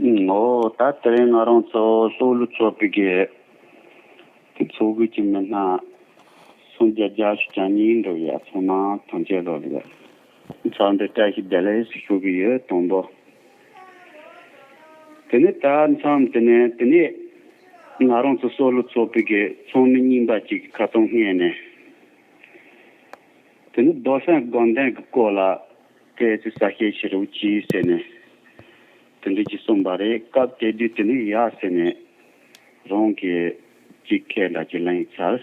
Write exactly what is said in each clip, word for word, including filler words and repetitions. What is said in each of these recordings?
ཨོ་ད་དེ་རིང་ང་རང་ཚོ་སློབ་ལུགས་ཚོགས་པའི་གི་དེ་ཚོགས་སྒོ་གི་མི་སྣ་སུམ་བརྒྱ་བརྒྱད་ཅུ་གྱ་གཉིས་འགྲོ་ཡ་ཚང་མ་ཐམས་ཅད་ལོ་ལ་འཚམས་འདྲི་བཀྲ་ཤིས་བདེ་ལེགས་ཞུ་གི་ཡོད། དང་པོ། དེ་ནས་ད་མཚམས་དེ་ནས་དེ་ནས་ང་རང་ཚོ་སློབ་ལུགས་ཚོགས་པའི་གི་ཚོགས་མི་རྙིང་པ་ཅིག་གིས་ཁ་སང་སྔས་ནས་དེ་ནས་རྡོར་སེམས་དགའ་ལྡན་གི་སྐོར་ལ་ཏོག་ཙམ་གསལ་བཤད་ཞུ་རོགས་གྱིས་ཟེར་ནས་དེ་འདྲ་ཅིག་གསུངས་པ་རེད། སྐབས་དེ་དུས་དེ་ནས་ཡ་ཟེར་ནས་རང་གི་ཅིག་ཁས་འདྲ་ཅིག་ལེན་ཚར།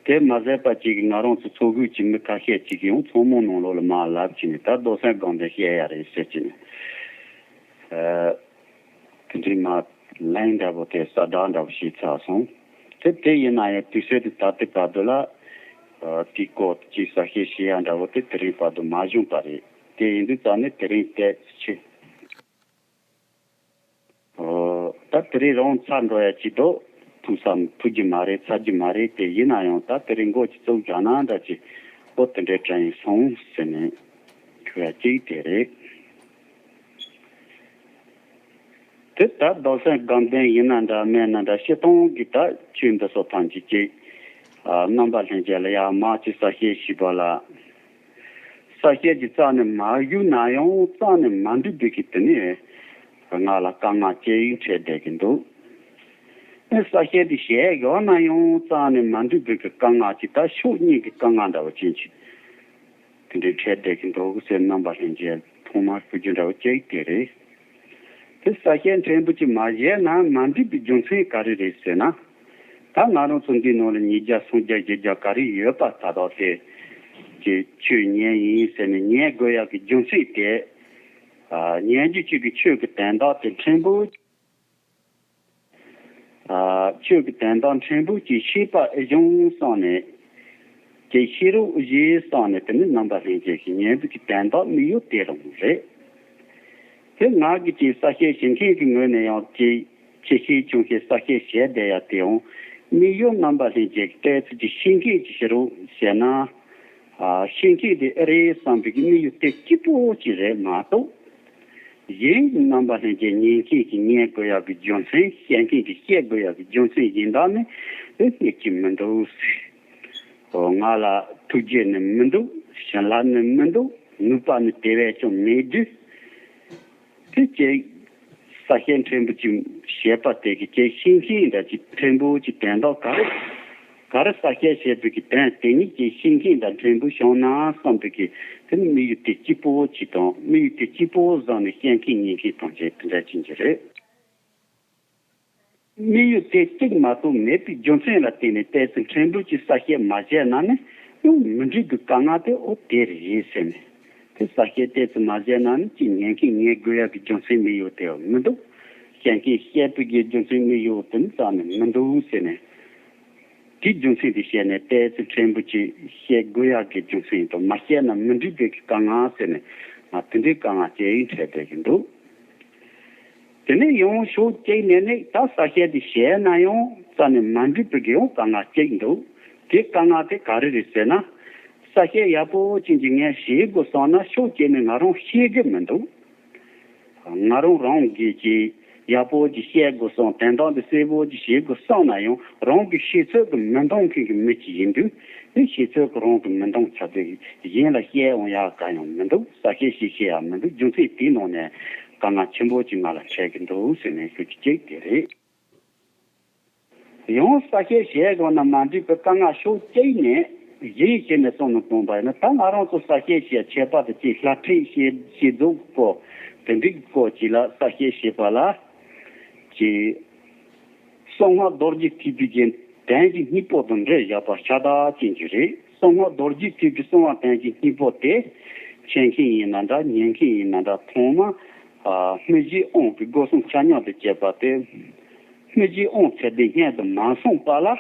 དེ་མ་ཟད་པ་ཅིག་ང་རང་ཚོ་ཚོགས་སྒོ་གི་མི་ཁ་ཤས་ཅིག་ཡང་ཚོགས་མི་ནང་ལོགས་ལ་མར་ལབ་ཀྱིས་ནས་ད་རྡོར་སེམས་དགའ་ལྡན་བཤད་ཡ་རེད་ཟེར་གྱིས་ནས། ཨ། དེ་འདྲའི་མ་ལན་འདྲ་པོ་དེ་གསལ་བསྒྲགས་འདྲ་པོ་ཞིག་ཚར་སོང་། དེ་དེ་ཡིན་ན་ཡང་དུས་ཚོད་དེ་ད་ལྟའི་བར་དུ་ལ་ཨ་དེའི་སྐོར་གྱི་གསལ་བཤད་བྱེད་ཡ་འདྲ་པོ་དེ་དེ་རིང་བར་དུ་མ་བྱུང་བ་རེད། དེ་ཡིན་དུས་ཙང་ནས་དེ་རིང་ཏོག་ཙམ་ཆེ། ཨོ། ད་དེ་རིང་རང་ཚར་འགྲོ་ཡ་ཅིག་འདུག་ཐུག་བསམ་ཐུག་རྒྱུ་མ་རེད། ཚར་རྒྱུ་མ་རེད། དེ་ཡིན་ན་ཡང་ད་དེ་རིང་མགོ་ཅིག་བཙུགས་བཞག་ན་འདྲ་ཅིག་ཨོ་དེ་འདྲའི་དྲན་སོང་ཟེར་ནས་ཞུ་ཡ་གཅིག་དེ་རེད། དེ་ལྟར་རྡོར་སེམས་དགའ་ལྡན་ཡིན་ན་འདྲ་མིན་ན་འདྲ་སྤྱིར་བཏང་གི་ད་ཆོས་འདི་ཚོ་ཐམས་ཅད་ཀྱི་ཨ་རྣམ་པ་ལྷན་རྒྱས་ལ་ཡར་མར་གྱི་གསལ་བཤད་ཞུས་པ་ལ། གསལ་བཤད་ཀྱི་རྩ་ནས་མ་ཞུས་ན་ཡང་རྩ་ནས་མ་འགྲིག་པའི་གི་དེ་ནས་ང་ལ་དཀའ་ངལ་ཅིག་འཕྲད་བསྡད་ཀྱི་འདུག་ཨེ་གསལ་བཤད་འདི་བཤད་ཡོད་ན་ཡང་རྩ་ནས་མ་འགྲིག་པའི་གི་དཀའ་ངལ་ཅིག་ད་ཕྱོགས་གཉིས་ཀྱི་དཀའ་ངལ་འདྲ་བོ་ཅན་ཅིག་དེ་འདྲའི་འཕྲད་བསྡད་ཀྱི་འདུག་ཟེར་རྣམ་པ་ལྷན་རྒྱས་ཐོག་མར་ཞུ་རྒྱུ་འདྲ་བོ་གཅིག་དེ་རེད། དེ་གསལ་བཤད་ཕྲན་བུ་ཅིག་མ་བཤད་ན་མ་འགྲིག་པའི་རྒྱུ་མཚན་ག་རེ་རེད་ཟེར་ན། ད་ང་རང་ཚོ་འདི་ནང་ལ་ཉིས་བརྒྱ་སུམ་བརྒྱ་བཞི་བརྒྱ་ག་རེ་ཡོད་པ་ད་དག་དེ་ཀྱི་ཆོས་ཉན་ཡིན་ཟེར་ནས་ཉན་དགོས་ཡག་གི་རྒྱུ་མཚན་དེ། ཨ་ཉན་རྒྱུ་གཅིག་གི་ཆོས་ཀྱི་དོན་དག་དེ་ཕྲན་བུ། ཨ་ཆོས་ཀྱི་དོན་དག་ཕྲན་བུ་ཅིག་ཤེས་པ་ཨེ་བྱུང་བསམ་ནས། དེ་ཤེས་རོགས་བྱེད་བསམ་ནས་དེ་ནི་རྣམ་པ་ལྷན་རྒྱས་ཀྱི་ཉན་པའི་གི་དོན་དག་དམིགས་ཡུལ་དེ་རང་རེད། དེ་ང་གི་ཅིག་གསལ་བཤད་ཞུ་མཁན་གྱི་ངོས་ནས་ཡང་ཅིག་ཆེ་ཤེས་ཆུང་ཤེས་གསལ་བཤད་བྱས་བསྡད་ཡ་དེ་ཡང་དམིགས་ཡུལ་རྣམ་པ་ལྷན་རྒྱས་ཀྱི་ཏོག་ཙམ་ཅིག་ཤེས་མཁན་ཅིག་བྱེད་རོགས་བྱས་ན། ཨ་ཤེས་མཁན་དེ་ཨེ་རེད་བསམ་པའི་གི་དམིགས་ཡུལ་དེ་གཅིག་པོ་ཅིག་རེད་མ་གཏོགས། གཞན་རྣམ་པ་ལྷན་རྒྱས་ཉན་མཁན་གྱིས་ཉན་དགོས་ཡག་གི་རྒྱུ་མཚན། བཤད་མཁན་གྱིས་བཤད་དགོས་ཡག་གི་རྒྱུ་མཚན་གཞན་དག་ནི་དེ་སྙེད་ཀྱི་མི་འདུག་ཟེར། ཨོ་ང་ལ་ཐུགས་རྗེ་ནི་མི་འདུག་བྱིན་རླབས་ནི་མི་འདུག་ནུས་པ་ནི་དེ་བས་ཀྱང་མེད་དུས། དེ་ཅིག་གསལ་བཤད་ཕྲན་བུ་ཅིག་བཤད་པ་དེ་གི་ཅིག་ཤེས་མཁན་འདྲ་ཅིག་ཕྲན་བུ་ཅིག་དོན་དག་ག་རེ་ག་རེ་གསལ་བཤད་བྱེད་པའི་གི་དོན་དེ་ཉིད་ཀྱི་ཤེས་མཁན་དང་ཕྲན་བུ་བྱུང་ན་བསམ་པའི་གི་དེ་ནི་དམིགས་ཡུལ་དེ་གཅིག་པོ་ཅིག་དང་དམིགས་ཡུལ་དེ་གཅིག་པོ་བཟུང་ནས་བཤད་མཁན་ཉན་མཁན་ཐམས་ཅད་དེ་འདྲ་ཅིག་གི་རེད། དམིགས་ཡུལ་དེ་གཅིག་མ་གཏོགས་མེད་པའི་རྒྱུ་མཚན་ལ་བརྟེན་ནས་ཏོག་ཙམ་ཕྲན་བུ་ཅིག་གསལ་བཤད་མ་བྱས་ན་ནི་ཡང་མི་འགྲིག་གི་དཀའ་ངལ་དེ་ཨོ་དེ་རེད་ཟེར་ནས། དེ་གསལ་བཤད་ཏོག་ཙམ་མ་བྱས་ན་ནི་ཅིག་ཉན་མཁན་ཉན་དགོས་ཡག་གི་རྒྱུ་མཚན་དམིགས་ཡུལ་དེ་མི་འདུག་བཤད་མཁན་བཤད་པའི་གི་རྒྱུ་མཚན་དམིགས་ཡུལ་དེ་ནི་རྩ་ནས་མི་འདུག་ཟེར་ནས། དེའི་རྒྱུ་མཚན་དེ་བཤད་ནས་ཏོག་ཙམ་ཕྲན་བུ་ཅིག་བཤད་དགོས་ཡག་གི་རྒྱུ་མཚན་ཡིན་དང་མ་བཤད་ན་མི་འགྲིག་པའི་གི་དཀའ་ངལ་ཟེར་ནས་ང་དེ་འདྲའི་དཀའ་ངལ་ཅིག་འཕྲད་བསྡད་ཀྱི་འདུག་དེ་ནས་ཡང་ཕྱོགས་གཅིག་ནས་ནི་ད་གསལ་བཤད་དེ་བཤད་ན་ཡང་རྩ་ནས་མ་འགྲིག་པའི་གི་ཡང་དཀའ་ངལ་གཅིག་འདུག་དེ་དཀའ་ངལ་དེ་ག་རེ་རེད་ཟེར་ན། གསལ་བཤད་ཡག་པོ་ཅན་གྱི་ངས་བྱེད་དགོས་བསམ་ན་ཕྱོགས་གཅིག་ནས་ང་རང་ཤེས་གི་མི་འདུག་ང་རང་རང་གིས་ཀྱི་ཡག་པོ་ཅིག་བཤད་དགོས་བསམ་དོན་དག་འདི་གསལ་པོ་ཅིག་བྱེད་དགོས་བསམ་ན་ཡང་རང་གི་ཤེས་ཚོད་ཀྱིས་མི་འདང་མཁན་གྱི་མི་ཅིག་ཡིན་དུས་ནི་ཤེས་ཚོད་ཀྱིས་རང་གི་མི་འདང་ཚར་དུས་གཞན་ལ་བཤད་འོང་ཡག་གང་ཡང་མི་འདུག་གསལ་བཤད་ཞིག་བཤད་ཡག་མི་འདུག་རྒྱུ་མཚན་དེའི་ནང་ནས་དཀའ་ངལ་ཆེན་པོ་ཅིག་ང་ལ་འཕྲད་ཀྱི་འདུག་ཟེར་ནས་ཞུ་རྒྱུ་གཅིག་དེ་རེད། ཡང་གསལ་བཤད་བྱེད་དགོས་ན་མ་འགྲིག་པའི་དཀའ་ངལ་ཕྱོགས་གཅིག་ནས་གཞན་ཞིག་ནས་གསུངས་ནས་གསུངས་པ་ཡིན་ན། ད་ང་རང་ཚོ་གསལ་བཤད་བྱེད་ཆད་པ་དེ་ཅིག་སླར་ཁྲིད་བྱེད་བྱེད་རྫོགས་སྐོར་དེ་འགྲིག་སྐོར་ཅིག་ལ་གསལ་བཤད་བྱེད་པ་ལ་ཅིག་གསང་སྔགས་རྡོ་རྗེ་ཐེག་པའི་གི་དོན་གྱི་སྙིང་པོ་དང་འབྲེལ་བཞག་པ་ཤ་སྟག་ཅན་ཅིག་རེད། གསང་སྔགས་རྡོ་རྗེ་ཐེག་པའི་གསང་བ་དོན་གྱི་སྙིང་པོ་དེ་མཁྱེན་མཁན་ཡིན་ན་འདྲ་ཉན་མཁན་ཡིན་ན་འདྲ་ཚང་མ་ཨ་སྨིན་བྱེད་དབང་གི་སྒོ་གསུམ་ཆ་མཉམ་དུ་བཅད་པ་སྟེ། སྨིན་བྱེད་དབང་ཚད་ལྡན་སྔོན་དུ་མ་སོང་བ་ལ།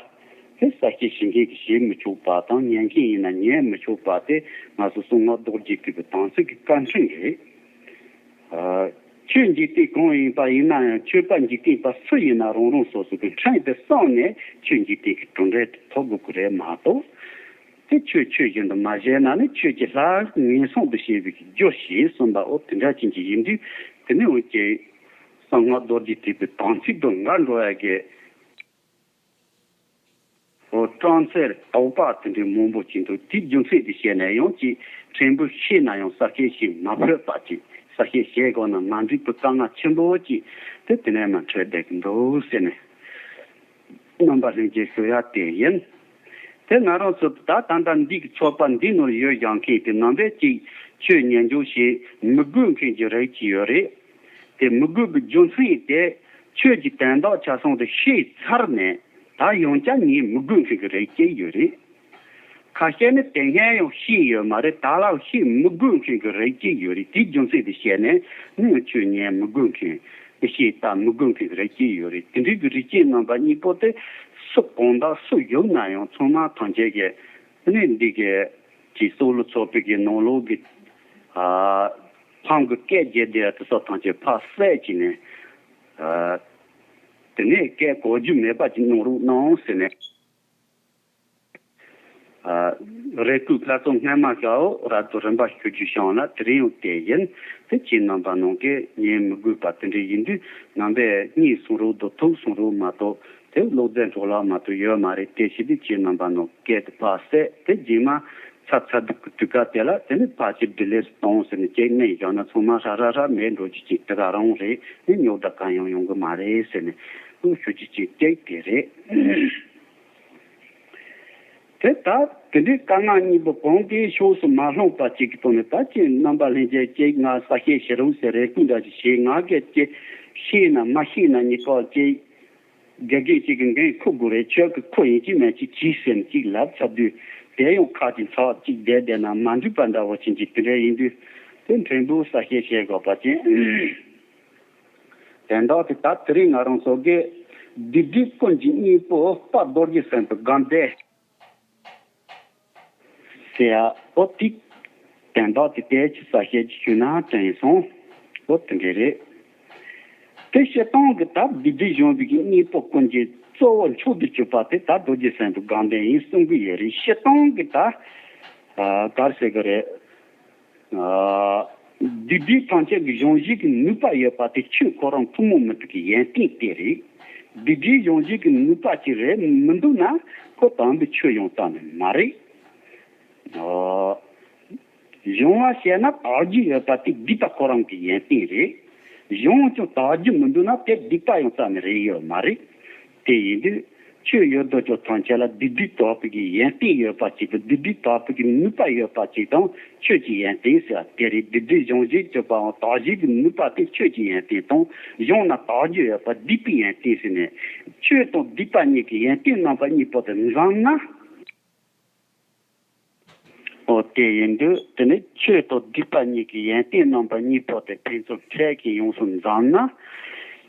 དེ་གསལ་བཤད་ཞུ་མཁན་གྱིས་ཞུ་མི་ཆོག་པ་དང་ཉན་མཁན་ཡིན་ན་ཉན་མི་ཆོག་པ་དེ་ང་ཚོ་གསང་སྔགས་རྡོ་རྗེ་ཐེག་པའི་དམ་ཚིག་གི་བཀའ་ཁྲིམས་རེད། ཨ་ཆོས་འཇིག་རྟེན་གང་ཡིན་པ་ཡིན་ན་ཡང་ཆོས་པ་འཇིག་རྟེན་པ་སུ་ཡིན་ན་རང་རང་སོ་སོ་གི་ཁྲིམས་དེ་བསྲུངས་ནས་ཆོས་འཇིག་རྟེན་གྱི་གྲུབ་འབྲས་དེ་ཐོབ་དགོས་ཀྱི་རེད་མ་གཏོགས། དེ་ཆོས་ཆོས་བཞིན་དུ་མ་བྱས་ན་ནི་ཆོས་ཀྱི་ལྷ་ངན་སོང་དུ་སྐྱེ་བའི་རྒྱུ་ཞེས་གསུངས་པའོ། དེ་འདྲ་ཅན་གྱི་ཡིན་དུས་དེ་ནི་འོན་ཀྱང་ གསང་སྔགས་རྡོ་རྗེ་ཐེག་པའི་དམ་ཚིག་དང་འགལ་འགྲོ་ཡ་གི། འོ། སྲོག་འཚོའི་དོགས་པ་དེ་འདྲའི་མང་པོ་ཅིག་འདུག་དེའི་རྒྱུ་མཚན་དེ་བཤད་ན་ཡང་ཅིག་ཕྲན་བུ་ཤེས་ན་ཡང་གསལ་བཤད་བྱེད་མ་ཕོད་པ་ཅིག་གསལ་བཤད་བྱེད་དགོས་ན་མ་འགྲིག་པའི་དཀའ་ངལ་ཆེན་པོ་ཅིག་དེ་དེ་ནས་མར་འཕྲོས་བསྡད་ཀྱི་འདུག་ཟེར་ནས། རྣམ་པ་ལྷན་རྒྱས་ཞུ་ཡ་དེ་ཡིན། དེ་ང་རང་ཚོ་ད་ད་ལྟ་འདི་གི་ཚོགས་པ་འདི་ནང་ཡོད་སྦྱང་མཁན་དེ་རྣམ་པས་ཅིག་ཆོས་ཉན་སྦྱོང་བྱེད་མི་དགོས་མཁན་གྱི་རིགས་ཅིག་ཡོད་རེད། དེ་མི་དགོས་པའི་རྒྱུ་མཚན་དེ་ཆོས་ཀྱི་དོན་དག་ཆ་ཚང་དེ་ཤེས་ཚར་ནས་ད་ཡང་བསྐྱར་ཉན་མི་དགོས་མཁན་གྱི་རིགས་ཅིག་ཡོད་རེད། ཁ་ཤས་ནི་དེ་སྔ་ཡང་ཤེས་ཡོད་མ་རེད། ད་ལའང་ཤེས་མི་དགོས་མཁན་གྱི་རིགས་ཅིག་ཡོད་རེད། དེའི་རྒྱུ་མཚན་དེ་བཤད་ནས་ནི་ཆོས་ཉན་མི་དགོས་མཁན། དེ་ཤེས་ལྟ་མི་དགོས་མཁན་གྱི་རིགས་ཅིག་ཡོད་རེད། དེ་འདྲའི་གི་རིགས་ཅན་རྣམ་པ་གཉིས་པོ་དེ་སུ་གང་དང་སུ་ཡོད་ན་ཡང་ཚང་མ་ཐམས་ཅད་ཀྱིས་ནི་འདི་གི་ཀྱི་སྲོག་བླུ་ཚོགས་པའི་གི་ནང་ལོགས་ཀྱི་ཨ་ཕམ་གྱི་སྐད་རྒྱག་བསྡད་དེ་ཚོ་ཐམས་ཅད་ཕར་བསད་ཀྱི་ནས་ཨ་དེ་ནས་སྐད་གོ་རྒྱུ་མེད་པ་ཅིག་གནང་རོགས་གནང་ཟེར་ནས། ཨ་རེ་སྐུལ་ཁ་ཚོན་སྔ་མ་ཤོག་ར་ཏུ་རིམ་པ་ཞུ་རྒྱུ་བྱུང་ན་དེ་རིང་ཡང་དེ་ཡིན། དེ་ཁྱེད་རྣམ་པ་ནང་གི་ཉན་མི་དགོས་པ་དེ་འདྲ་ཡིན་དུས་རྣམ་པས་རྙེད་སོང་རོགས་དང་ཐོས་སོང་རོགས་མ་གཏོགས་དེ་བློ་རྫས་འཕྲོ་བརླག་མ་གཏོགས་ཡོད་མ་རེད། དེ་བྱེད་དུས་ཁྱེད་རྣམ་པ་ནང་སྐད་དེ་ཕར་བསད། དེ་རྗེས་མ་ཚར་ཚར་དུས་དུས་སྐབས་དེ་ལ་དེ་ནི་ཕར་ཕྱིར་ཌི་ལིཊ་གཏོང་ཟེར་ནས་ཅིག་མནན་བཞག་ན་ཚང་མ་ཧྲ་ཧྲ་ཧྲ་མེད་འགྲོ་རྒྱུ་ཅིག་དེ་ག་རང་རེད། ནི་རྙོག་དྲ་གང་ཡང་ཡོང་གི་མ་རེད་ཟེར་ནས་ཞུ་རྒྱུ་ཅིག་ཅིག་དེ་རེད། དེ་ལྟར་དེ་འདྲའི་དཀའ་ངལ་གཉིས་པོ་གང་གི་ཕྱོགས་སུ་མ་ལྷུང་པ་ཅིག་གི་ཐོག་ནས་ད་ཅི་རྣམ་པ་ལྷན་རྒྱས་ཅིག་ང་གསལ་བཤད་བྱེད་རོགས་ཟེར་རེ་སྐུལ་འདྲ་ཞིག་བྱེད། ང་གིས་ཅི་ཤེས་ན་མ་ཤེས་ན་གཉིས་ཀ་ཅིག་དགེ་རྒན་ཅིག་གི་འགན་འཁུར་དགོས་རེད། ཁྱོད་ཀྱི་ཁུར་ཡིན་གཅིག་མིན་གཅིག་གྱིས་ཟེར་ནས་ཅིག་ལབ་ཚར་དུས་དེ་ཡང་ཁ་གཅིག་ཚག་གཅིག་བསྡད་བསྡད་ན་མ་འགྲིག་པ་འདྲ་བོ་ཅན་གྱི་དེ་འདྲ་ཡིན་དུས་དེ་ཕྲན་བུ་གསལ་བཤད་བྱེད་དགོས་པ་ཅན། དོན་དག་དེ་ད་དེ་རིང་ང་རང་ཚོ་གི་སྡིག་སྒྲིབ་ཀུན་གྱི་གཉེན་པོ་དཔལ་རྡོ་རྗེ་སེམས་དཔའི་དགའ་ལྡན་ཟེར་ཡ་ཨོ་ཏིག་དོན་དག་དེ་དེ་ཅི་གསལ་བཤད་ཅིག་ཞུས་ན་དྲན་སོང་། ཨོ་དེ་འདྲ་རེད། དེ་སྤྱིར་བཏང་གི་ད་སྡིག་སྒྲིབ་སྦྱོང་བའི་གི་གཉེན་པོ་ཀུན་གྱི་གཙོ་བོ་མཆོག་ཏུ་གྱུར་པ་དེ་ད་རྡོ་རྗེ་སེམས་དཔའི་དགའ་ལྡན་ཡིན་གསུང་གི་ཡོད་རེད། སྤྱིར་བཏང་གི་ད་ག་རེ་ཟེར་གི་རེད། སྡིག་སྒྲིབ་ཐམས་ཅད་ཀྱི་སྦྱོང་བྱེད་ཀྱི་ནུས་པ་ཡོད་པ་དེ་ཆོས་ཁོ་རང་ཐུན་མོང་མི་རྟག་གི་ཡོན་ཏན་དེ་རེད། སྡིག་སྒྲིབ་སྦྱོང་བྱེད་ཀྱི་ནུས་པ་ཅིག་རེད་མི་འདུག་ན་ཁོ་དམ་པའི་ཆོས་ཡོང་རྩ་ནས་མ་རེད། སྦྱོང་བ་བྱས་ན་དག་རྒྱུ་ཡོད་པ་དེ་སྡིག་པ་ཁོ་རང་གི་ཡོན་ཏན་རེད། སྦྱོང་ཀྱང་དག་རྒྱུ་མི་འདུག་ན་དེ་སྡིག་པ་ཡོང་རྩ་ནས་རེད་ཡོད་མ་རེད། དེ་ཡིན་དུས། ཆོས་ཡོད་དོ་ཅོག་ཐམས་ཅད་ལ་སྡིག་སྒྲིབ་དག་པའི་གི་ཡོན་ཏན་ཡོད་པ་ཅིག་དང་སྡིག་སྒྲིབ་དག་པའི་གི་ནུས་པ་ཡོད་པ་ཅིག་དང་ཆོས་ཀྱི་ཡོན་ཏན་ཟེར་བ་དེ་རེད། སྡིག་སྒྲིབ་སྦྱོང་བྱེད་ཀྱི་པའང་དག་བྱེད་ཀྱི་ནུས་པ་དེ་ཆོས་ཀྱི་ཡོན་ཏན་དང་སྦྱོང་ན་དག་རྒྱུ་ཡོད་པ་སྡིག་པའི་ཡོན་ཏན་ཟེར་ནས་ཆོས་དང་སྡིག་པ་གཉིས་ཀྱི་ཡོན་ཏན་རྣམ་པ་གཉིས་པོ་དེ་འཛོམས་ན། ཨོ་དེ་ཡིན་དུས་དེ་ནི་ཆོས་དང་སྡིག་པ་གཉིས་ཀྱི་ཡོན་ཏན་རྣམ་པ་གཉིས་པོ་དེ་ཕན་ཚུན་འཕྲད་ཀྱིན་ཡོངས་སུ་འཛོམས་ན།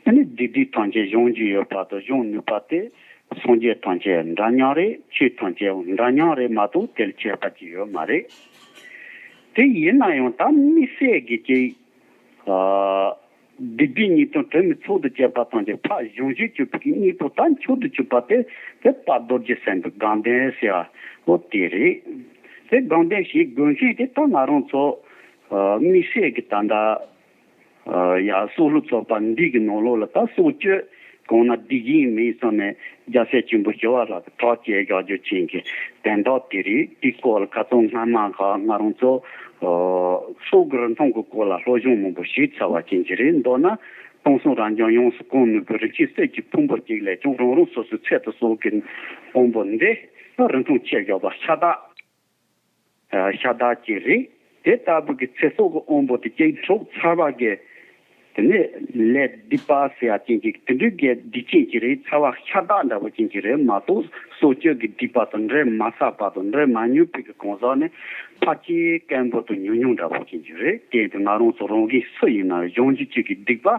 དེ་ནི་སྡིག་སྒྲིབ་ཐམས་ཅད་སྦྱོང་རྒྱུ་ཡོད་པ་དང་སྦྱོང་ནུས་པ་དེ་སངས་རྒྱས་ཐམས་ཅད་འདྲ་མཉམ་རེད། ཆོས་ཐམས་ཅད་འདྲ་མཉམ་རེད་མ་གཏོགས་དེ་ལས་ཁྱད་པར་ཅིག་ཡོད་མ་རེད། དེ་ཡིན་ན་ཡང་ད་དམིགས་བསལ་གྱི་ཅིག་སྡིག་སྒྲིབ་གཉིས་དང་དྲི་མའི་ཚོགས་དང་བཅས་པ་ཐམས་ཅད་ཕར་སྦྱོང་བྱེད་གྱུར་པའི་གཉེན་པོ་ད་མཆོག་ཏུ་གྱུར་པ་དེ་དེ་དཔལ་རྡོ་རྗེ་སེམས་དཔའི་དགའ་ལྡན་ཟེར་བ་ཨོ་དེ་རེད། དེ་དགའ་ལྡན་ཞེས་དགོས་མཁན་དེ་ད་ང་རང་ཚོ་དམིགས་བསལ་གྱི་ད་ལྟ་ཡ་སྲོག་བླུ་ཚོགས་པ་འདི་གི་ནང་ལོགས་ལ་ད་སྲོག་གཅོད་གང་ན་སྡིག་ཡིན་མིན་བསམ་ནས་རྒྱལ་སྲས་ཆེན་པོ་ཞི་བ་ལྷ་གི་གྲགས་བཅད་བཞག་རྒྱུ་ཅན་གྱི་དོན་དག་དེ་རེད། དེའི་སྐོར་ལ་ཁ་སང་སྔ་མ་ཁ་ང་རང་ཚོ་སྲོག་གི་རིན་ཐང་གི་སྐོར་ལ་སློབ་སྦྱོང་མང་པོ་བྱས་ཚར་བ་ཅན་གྱི་རེད། མདོར་ན་སྟོང་གསུམ་རང་བྱུང་ཡོངས་སུ་གང་ནུས་པའི་རིན་ཆེན་གསེར་གྱི་ཕུང་པོ་གཅིག་ལས་ཀྱང་རང་རང་སོ་སོའི་ཚད་དུ་གསོག་གི་དབང་པོ་འདི་རིན་ཐང་ཆེ་བཞག་པ་ཤ་སྟག་ཤ་སྟག་ཅིག་རེད། དེ་ལྟ་བུ་གི་ཚེ་སྲོག་གི་དབང་པོ་དེ་ཅིག་འཕྲོག་ཚར་བ་གི་དེ་ནས་ལས་སྡིག་པ་ཟེར་ཡ་ཅན་གྱི་དེ་འདྲའི་གི་སྡིག་ཅན་གྱི་རེད། ཚ་བ་ཤ་སྟག་འདྲ་བོ་ཅན་གྱི་རེད་མ་གཏོགས་སྲོག་གཅོད་ཀྱི་སྡིག་པ་དང་འབྲེལ་མ་ཟ་བ་དང་འབྲེལ་མ་མྱོང་བའི་གི་གང་ཟག་ནི་ཕལ་ཆེར་སྐད་འབོད་དང་ཉུང་ཉུང་འདྲ་བོ་ཅན་གྱི་རེད། དེ་ཡིན་དུས་ང་རང་ཚོ་རང་གི་སུ་ཡིན་ན་གཞུང་གི་ཅིག་གི་སྡིག་པ་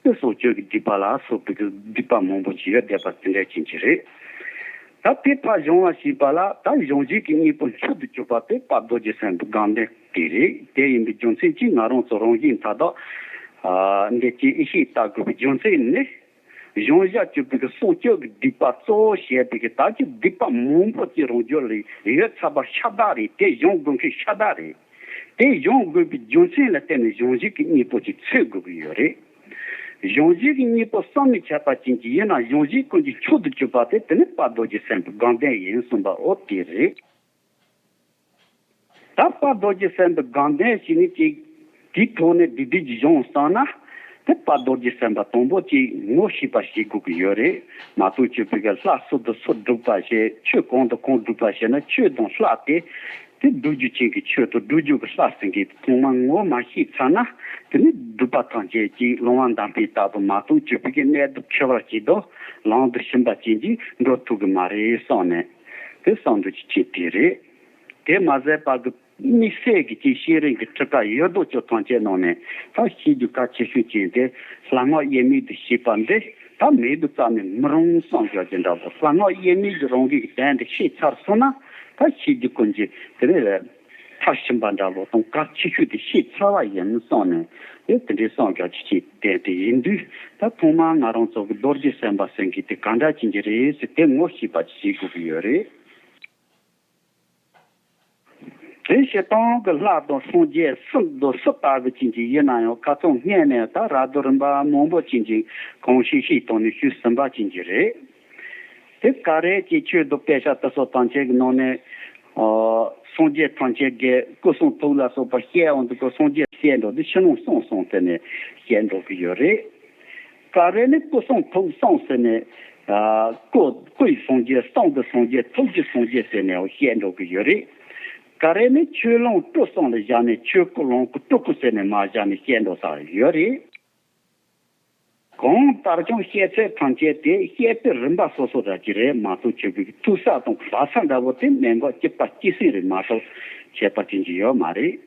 ནི་སྲོག་གཅོད་ཀྱི་སྡིག་པ་ལ་སོགས་པའི་གི་སྡིག་པ་མང་པོ་ཅིག་ཡོད་བསྡད་པ་དེ་འདྲ་ཅན་གྱི་རེད། ད་དེ་ཕར་སྦྱོང་བ་ཞེས་པ་ལ་ད་སྦྱོང་བྱེད་ཀྱི་དངོས་པོ་མཆོག་ཏུ་གྱུར་པ་དེ་དཔལ་རྡོ་རྗེ་སེམས་དཔའི་དགའ་ལྡན་དེ་རེད། དེ་ཡིན་པའི་རྒྱུ་མཚན་གྱིས་ང་རང་ཚོ་རང་བཞིན་མཐའ་དག་འདི་ཅིག་ཡེ་ཤེས་ལྟ་དགོས་པའི་རྒྱུ་མཚན་ནི། གཞུང་བཞག་གྱུར་པའི་སྲོག་གཅོད་ཀྱི་སྡིག་པ་གཙོ་བོ་བྱས་པའི་ད་ཀྱི་སྡིག་པ་མང་པོ་ཅིག་རང་རྒྱུད་ལ་ཡོད་ཚར་བ་ཤ་སྟག་རེད། དེ་སྦྱོང་དགོས་མཁན་ཤ་སྟག་རེད། དེ་སྦྱོང་དགོས་པའི་རྒྱུ་མཚན་ལ་བརྟེན་ནས་སྦྱོང་བྱེད་ཀྱི་དངོས་པོ་ཅིག་འཚོལ་དགོས་ཀྱི་ཡོད་རེད། གཞུང་བཞི་གི་གཉིས་པོ་བསམ་མི་ཁྱབ་པ་ཅན་གྱི་ཡིན་ན་གཞུང་བཞི་ཀུན་གྱི་མཆོག་ཏུ་གྱུར་པ་དེ་དེ་ནི་དཔལ་རྡོ་རྗེ་སེམས་དཔའི་དགའ་ལྡན་ཡིན་གསུངས་པ་འོ་དེ་རེད། ད་དཔལ་རྡོ་རྗེ་སེམས་དཔའི་དགའ་ལྡན་ཞིག་ནི་ཅིག་དེའི་ཐོག་ནས་བདུད་སྡེ་གི་གཞུང་བསམ་ན་དེ་དཔལ་རྡོ་རྗེ་སེམས་དཔའ་དང་པོ་ཅིག་ངོ་ཤེས་པ་ཞིག་དགོས་ཀྱི་ཡོད་རེད། མ་གཏོགས་ཆོས་པའི་གི་ལྷ་སུ་དང་སུ་སྒྲུབ་པ་བྱེད་ཆོས་གང་དང་གང་སྒྲུབ་པ་བྱེད་ན་ཆོས་དང་ལྷ་དེ། དེ་སྒྲུབ་རྒྱུ་ཅན་གྱི་ཆོས་དང་སྒྲུབ་རྒྱུ་གི་ལྷ་ཟེར་མཁན་དེ་ཚང་མ་ངོ་མ་ཤེས་ཚར་ན་དེ་ནི་སྒྲུབ་པ་ཐམས་ཅད་ཀྱིས་ལོང་བ་འདམ་པའི་རྟགས་དང་མ་གཏོགས་ཆོས་པའི་གི་གནད་དུ་འཁེལ་བ་ཅིག་དང་ལམ་དུ་ཕྱིན་པ་ཅན་གྱིས་འགྲོ་ཐུབ་ཀྱི་མ་རེད་བསམ་ནས་དེ་བསམ་འདུག་ཅིག་བྱེད་དེ་རེད། དེ་མ་ཟད་པ་གི་དམིགས་བསལ་གྱི་ཅིག་ཤེས་རིག་གི་ཁྲིད་ཀ་ཡོད་མདོག་ཅོག་ཐམས་ཅད་ནང་ནས་ད་ཤེས་རྒྱུ་གལ་ཆེ་ཤོས་ཅན་དེ་ལྷ་སྔགས་དབྱེར་མེད་དུ་ཤེས་པ་འདི་ད་མེད་དུ་རྩ་ནས་མི་རུང་བསམ་བཞག་ཅིག་འདྲ་པོ། ལྷ་སྔགས་དབྱེར་མེད་ཀྱི་རང་གི་དོན་དེ་ཤེས་ཚར་སོང་ན་ད་ཤེས་རྒྱུ་ཀུན་གྱི་དེ་ནས་མཐར་ཕྱིན་པ་འདྲ་པོ་དང་གལ་ཆེ་ཤོས་དེ་ཤེས་ཚར་བ་ཡིན་བསམ་ནས་དེ་དེ་འདྲའི་བསམ་བཞག་ཅིག་བྱས་བསྡད་དེ་ཡིན་དུས་ད་ཐོག་མར་ང་རང་ཚོ་གི་རྡོ་རྗེ་སེམས་དཔའ་ཟེར་མཁན་དེ་ག་འདྲ་ཅན་གྱི་རེད་ཟེར་དེ་ངོ་ཤེས་པ་ཅིག་བྱེད་དགོས་ཀྱི་ཡོད་རེད། དེ་སྤྱིར་བཏང་གི་ལྷ་དང་སངས་རྒྱས་སུ་དང་སུ་ལྟ་བུ་ཅན་གྱི་ཡིན་ན་ཡང་ཁ་སང་སྔས་ནས་ད་ར་རྡོ་རིམ་པ་མང་པོ་ཅན་གྱི་གང་ཤེས་ཤེས་སྟངས་ནས་ཞུས་ཟིན་པ་ཅན་གྱི་རེད། དེ་ག་རེ་ཅིག་ཆོས་དང་དཔེ་ཆ་དེ་ཚོ་ཐམས་ཅད་ཀྱི་ནང་ནས་ཨ་སངས་རྒྱས་ཐམས་ཅད་ཀྱི་སྐུ་གསུང་ཐུགས་ལ་སོགས་པ་བཤད་འོང་དུས་སྐུ་སངས་རྒྱས་བཤད་འགྲོ་དུས་ཕྱི་ནང་གསང་གསུམ་ཟེར་ནས་བཤད་འགྲོ་གི་ཡོད་རེད། ག་རེ་ནི་སྐུ་གསུང་ཐུགས་གསུམ་ཟེར་ནས། ཨ་སྐུ་སྐུའི་སངས་རྒྱས་གསུང་གི་སངས་རྒྱས་ཐུགས་ཀྱི་སངས་རྒྱས་ཟེར་ནས་བཤད་འགྲོ་གི་ཡོད་རེད། ག་རེ་ནི་ཆོས་ལོངས་སྤྲུལ་གསུམ་ལ་བཞག་ནས་ཆོས་སྐུ་ལོངས་སྐུ་སྤྲུལ་སྐུ་ཟེར་ནས་མར་བཞག་ནས་བཤད་འགྲོ་ས་ཡོད་རེད། གང་ལྟར་ཀྱང་བཤད་ཚད་ཐམས་ཅད་དེ་བཤད་པའི་རིམ་པ་སོ་སོ་ར་གཅིག་རེད་མ་གཏོགས་ཆོས་པའི་ཐུག་ས་དང་བབས་ས་འདྲ་པོ་དེ་གནད་འགག་གཅིག་པ་གཅིག་སེ་རེད་མ་གཏོགས་ཁྱད་པར་ཅན་གྱི་ཡོད་མ་རེད།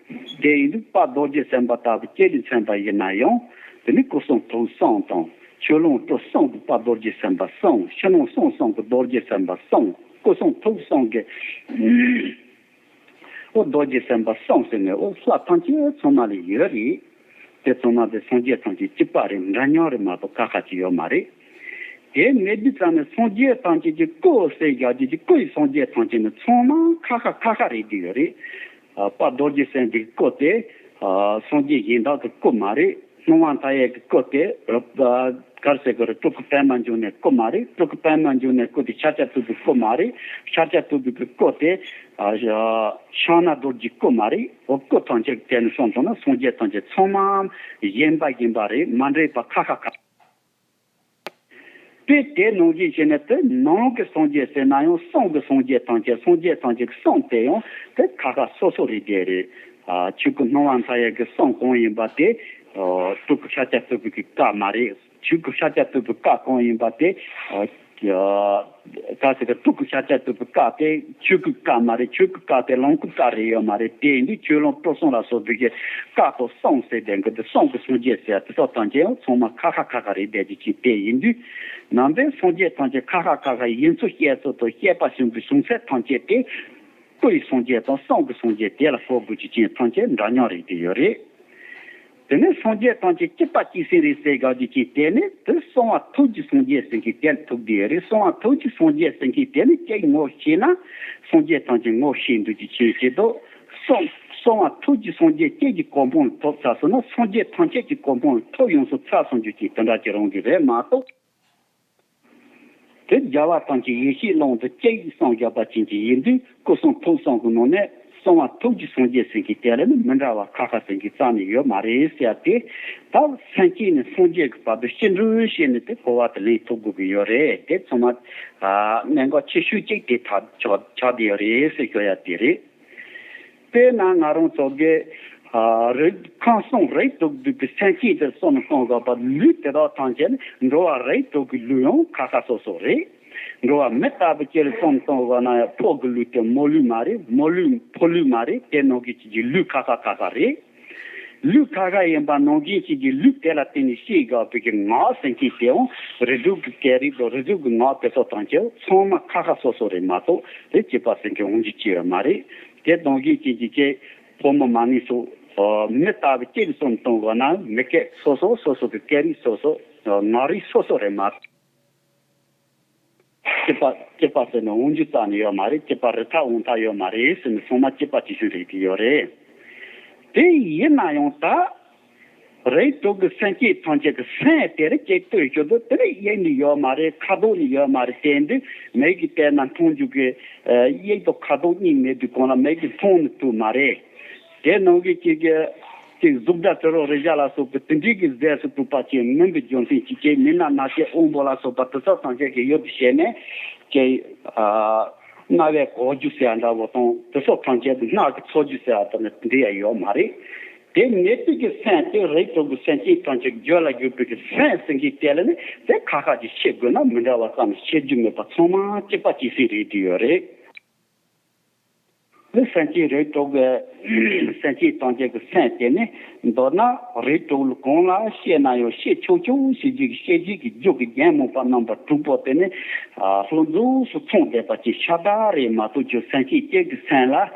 དེ་ཡིན་དུས་དཔལ་རྡོ་རྗེ་སེམས་དཔའ་ལྟ་བུ་སྐྱེས་ཀྱི་མཚན་པ་ཡིན་ན་ཡང་དེ་ནི་སྐུ་གསུང་ཐུགས་གསུམ་དང་ཆོས་ལོངས་སྤྲུལ་གསུམ་གྱི་དཔལ་རྡོ་རྗེ་སེམས་དཔའ་གསུམ། ཕྱི་ནང་གསང་གསུམ་གྱི་རྡོ་རྗེ་སེམས་དཔའ་གསུམ། སྐུ་གསུང་ཐུགས་གསུམ་གྱི་ཨོ་རྡོ་རྗེ་སེམས་དཔའ་གསུམ་ཟེར་ནས་ཨོ་ལྷ་ཐམས་ཅད་ཚང་མ་ལ་ཡོད་རེད། དེ་ཚང་མ་དེ་སངས་རྒྱས་ཐམས་ཅད་གཅིག་པ་རེད། འདྲ་མཉམ་རེད་མ་གཏོགས་ཁ་ཁ་ཅིག་ཡོད་མ་རེད། དེ་མེད་དུས་ཙམ་ནས་སངས་རྒྱས་ཐམས་ཅད་ཀྱི་སྐུ་ཟེར་བཞག་རྒྱུ་ཀྱི་སྐུ་ཡི་སངས་རྒྱས་ཐམས་ཅད་ནི་ཚང་མ་ཁ་ཁ་ཁ་ཁ་རེད་དེ་ཡོད་རེད། ཨ་དཔལ་རྡོ་རྗེ་སེམས་དཔའི་སྐུ་དེ་ཨ་སངས་རྒྱས་གཞན་དག་གི་སྐུ་མ་རེད། སྣང་བ་མཐའ་ཡས་ཀྱི་སྐུ་དེ་ཨ་གར་ཟེར་གི་རེད། སྤྲུལ་སྐུ་པདྨ་འབྱུང་གནས་སྐུ་མ་རེད། སྤྲུལ་སྐུ་པདྨ་འབྱུང་གནས་སྐུ་དེ་ཤཱཀྱ་ཐུབ་པའི་སྐུ་མ་རེད། ཤཱཀྱ་ཐུབ་པའི་སྐུ་དེ་ཨ་ཕྱག་ན་རྡོ་རྗེའི་སྐུ་མ་རེད། འོ་སྐུ་ཐམས་ཅད་དེ་ནས་སོང་སོང་ན་སངས་རྒྱས་ཐམས་ཅད་ཚང་མ་གཞན་པ་གཞན་པ་རེད། མ་འདྲེས་པ་ཁ་ཁ་ཁ། དཔེ་དེ་ནང་བཞིན་བྱས་ནས་དེ་ནང་གི་སངས་རྒྱས་ཟེར་ན་ཡང་གསུང་གི་སངས་རྒྱས་ཐམས་ཅད་སངས་རྒྱས་ཐམས་ཅད་ཀྱི་གསུང་དེ་ཡང་དེ་ཁ་ཁ་སོ་སོ་རེད་དེ་རེད། ཨ་ཆོས་སྐུ་སྣང་བ་མཐའ་ཡས་ཀྱི་གསུང་གང་ཡིན་པ་དེ་ཨ་སྤྲུལ་སྐུ་ཤཱཀྱ་ཐུབ་པའི་གི་བཀའ་མ་རེད། ཆོས་སྐུ་ཤཱཀྱ་ཐུབ་པའི་བཀའ་གང་ཡིན་པ་དེ་ཨ་ཨ་ག་ཟེར་གི་སྤྲུལ་སྐུ་ཤཱཀྱ་ཐུབ་པའི་བཀའ་དེ་ཆོས་སྐུའི་བཀའ་མ་རེད། ཆོས་སྐུའི་བཀའ་དེ་ལོངས་སྐུའི་བཀའ་རེད་ཡོད་མ་རེད། དེ་ཡིན་དུས་ཆོས་ལོངས་སྤྲུལ་གསུམ་ལ་སོགས་པའི་གི་བཀའ་དང་གསུང་ཟེར་དེ་གི་དེ་གསུང་གི་སངས་རྒྱས་ཟེར་དེ་ཚོ་ཐམས་ཅད་ཡང་ཚང་མ་ཁ་ཁ་ཁ་ཁ་རེད་བསྡད་ཀྱི་ཅིག་དེ་ཡིན་དུས། ནང་པའི་སངས་རྒྱས་ཐམས་ཅད་ཁ་ཁ་ཁ་ཁ་ཡིན་ཚུལ་བཤད་ཚུལ་དང་བཤད་པ་གསུངས་པའི་གསུང་ཚད་ཐམས་ཅད་དེ། སྐུ་ཡི་སངས་རྒྱས་དང་གསུང་གི་སངས་རྒྱས་དེ་ལ་གོ་དགོས་ཀྱི་རྐྱེན་ཐམས་ཅད་འདྲ་མཉམ་རེད་དེ་ཡོད་རེད། དེ་ནས་སངས་རྒྱས་ཐམས་ཅད་གཅིག་པ་གཅིག་སེ་རེད་ཟེར་དགོས་ཀྱི་རྐྱེན་དེ་ནི་དེ་གསང་བ་ཐུགས་ཀྱི་སངས་རྒྱས་ཟེར་མཁན་དེ་ལ་ཐུག་བསྡད་ཡོད་རེད། གསང་བ་ཐུགས་ཀྱི་སངས་རྒྱས་ཟེར་མཁན་དེ་ནི་གཅིག་ངོ་ཤེས་ན་སངས་རྒྱས་ཐམས་ཅད་ངོ་ཤེས་འདུག་ཀྱི་རྐྱེན་བྱེད་དོ། གསང་གསང་བ་ཐུགས་ཀྱི་སངས་རྒྱས་གཅིག་གི་གོ་འཕང་ལ་ཐོབ་ཚར་སོང་ན་སངས་རྒྱས་ཐམས་ཅད་ཀྱི་གོ་འཕང་ལ་ཐོབ་ཡོང་སོང་ཚར་སོང་རྒྱུ་ཅིག་དེ་འདྲ་ཅིག་རང་གི་རེད་མ་གཏོགས། དེ་རྒྱལ་བ་ཐམས་ཅད་ཡེ་ཤེས་ཀློང་དུ་གཅིག་གསུངས་བཞག་པ་ཅན་གྱི་ཡིན་དུས་སྐུ་གསུང་ཐུགས་གསུམ་གྱི་ནང་ནས་གསང་བ་ཐུགས་ཀྱི་སངས་རྒྱས་ཟེར་མཁན་དེ་ལ་ནི་མི་འདྲ་བ་ཁ་ཁ་ཟེར་མཁན་རྩ་ནས་ཡོད་མ་རེད་ཟེར་ཏེ། ད་སེམས་བསྐྱེད་ནས་སངས་རྒྱས་ཀྱི་བར་དུ་ཕྱི་འགྲོ་བྱས་ནས་དེ་གོ་བ་དེ་ལེན་ཐུབ་དགོས་ཀྱི་ཡོད་རེད། དེ་ཚང་མ་ཨ་གནད་འགག་ཆེ་ཤོས་གཅིག་དེ་ཐག་ཆོད་ཆགས་བསྡད་ཡོད་རེད་ཟེར་ཞུ་ཡ་དེ་རེད། དཔེར་ན་ང་རང་ཚོ་གི་ཨ་རིགས་ཁམས་གསུམ་རིགས་དྲུག་འདུས་པའི་སེམས་བསྐྱེད་དེ་གསུངས་ནས་གསུངས་དགོས་པ་ལུས་དེ་དག་ཐམས་ཅད་ནི་འགྲོ་བ་རིགས་དྲུག་གི་ལུས་ཡང་ཁ་ཁ་སོ་སོ་རེད། འགྲོ་བ་མི་ལྟ་བུ་ཅིག་ལ་གསུངས་ནས་གསུངས་དགོས་ན་ཡང་ཕོ་གི་ལུས་དེ་མོ་ལུས་མ་རེད། མོ་ལུས་ཕོ་ལུས་མ་རེད། དེ་ནང་བཞིན་གཅིག་གི་ལུས་ཁ་ཁ་ཁ་ཁ་རེད། ལུས་ཁ་ཁ་ཡིན་པ་ནང་བཞིན་གཅིག་གི་ལུས་དེ་ལ་བརྟེན་ནས་སྐྱེས་དགོས་པའི་གི་ངག་ཟེར་མཁན་དེའང་རིགས་དྲུག་གི་སྐད་རིགས་དང་རིགས་དྲུག་གི་ངག་དེ་ཚོ་ཐམས་ཅད་ཚང་མ་ཁ་ཁ་སོ་སོ་རེད་མ་གཏོགས་དེ་གཅིག་པ་ཟེར་མཁན་འོང་རྒྱུ་ཅི་ཡོད་མ་རེད། དེ་གདོང་བཞིན་ཅན་གྱི་ཅེས་ཕོ་མོ་མ་ནིང་སོགས་མི་ལྟ་བུ་སྐྱེ་བའི་སོ་ནས་གཏོང་དགོས་ན་མི་སྐད་སོ་སོ་སོ་སོ་གི་སྐད་རིགས་སོ་སོ་ངག་རིགས་སོ་སོ་རེད་མ་གཏོགས་སྐྱེས་པ་སྐྱེས་པ་ཟེར་ནས་འོང་རྒྱུ་རྩ་ནས་ཡོད་མ་རེད། སྐྱེས་པ་རེད་ཐག་འོང་ཐག་ཡོད་མ་རེད་ཟེར་ནས་ཚང་མ་སྐྱེས་པ་ཅིག་ཤོས་རེད་དེ་ཡོད་རེད། དེ་ཡིན་ན་ཡང་ད། རིགས་དྲུག་གི་སེམས་ཅན་ཐམས་ཅད་ཀྱི་སེམས་དེ་རིགས་གཅིག་ལྟོས་ཞོར་དུ་དེ་ནི་དབྱིབས་ནི་ཡོད་མ་རེད། ཁ་དོག་ནི་ཡོད་མ་རེད་ཟེར་དུས་མིག་གིས་བལྟས་ན་མཐོང་རྒྱུ་གི་དབྱིབས་དང་ཁ་དོག་གཉིས་མེད་དུས་གང་ལ་མིག་གིས་མཐོང་ནི་ཐུབ་མ་རེད། དེ་ནང་གི་གཅིག་གི་གཅིག་གཟུགས་སྒྲ་དྲི་རོ་རེག་བྱ་ལ་སོགས་པའི་དེ་འདྲའི་གི་རྫས་སུ་གྲུབ་པ་ཅན་མིན་པའི་རྒྱུ་མཚན་གྱིས་ཀྱི་མི་སྣ་རྣ་ཤེས་དབང་པོ་ལ་སོགས་པ་དེ་ཚོ་ཐམས་ཅད་ཀྱི་ཡུལ་དུ་བྱས་ནས་ཀྱི་རྣ་བས་གོ་རྒྱུ་ཟེར་ཡ་འདྲ་བོ་དང་དེ་ཚོ་ཐམས་ཅད་དུ་སྣ་གིས་ཚོར་རྒྱུ་ཟེར་ཡ་དེ་ནི་དེ་འདྲ་ཡ་ཡོད་མ་རེད། དེ་མེད་དུས་ཀྱི་སེམས་དེ་རིགས་དྲུག་གི་སེམས་ཅན་ཐམས་ཅད་རྒྱུད་ལ་གྱུར་པའི་གི་སེམས་ཟེར་མཁན་དེ་ལ་ནི་དེ་ཁ་ཁ་ཅིག་ཤེས་དགོས་ན་མི་འདྲ་བ་ཙམ་ཤེས་རྒྱུ་མེད་པ་ཚང་མ་གཅིག་པ་གཅིག་སེ་རེད་དེ་ཡོད་རེད། དེ་སེམས་ཅན་རིགས་དྲུག་གི་སེམས་ཅན་ཐམས་ཅད་ཀྱི་སེམས་དེ་ནི་མདོར་ན་རིགས་དྲུག་གང་ལ་སྐྱེས་ན་ཡང་སྐྱེ་ཆོག་ཆོག་ཞེས་བརྗོད་ཀྱི་སྐྱེ་བྱེད་ཀྱི་རྒྱུ་གི་རྒྱན་མང་པོ་རྣམ་པ་དྲུག་པོ་དེ་ནི་ལྷུན་རྫོགས་སུ་ཚང་བསྡད་པ་ཅིག་ཤ་སྟག་རེད་མ་གཏོགས་ཀྱི་སེམས་ཅན་གཅིག་གི་སེམས་ལ།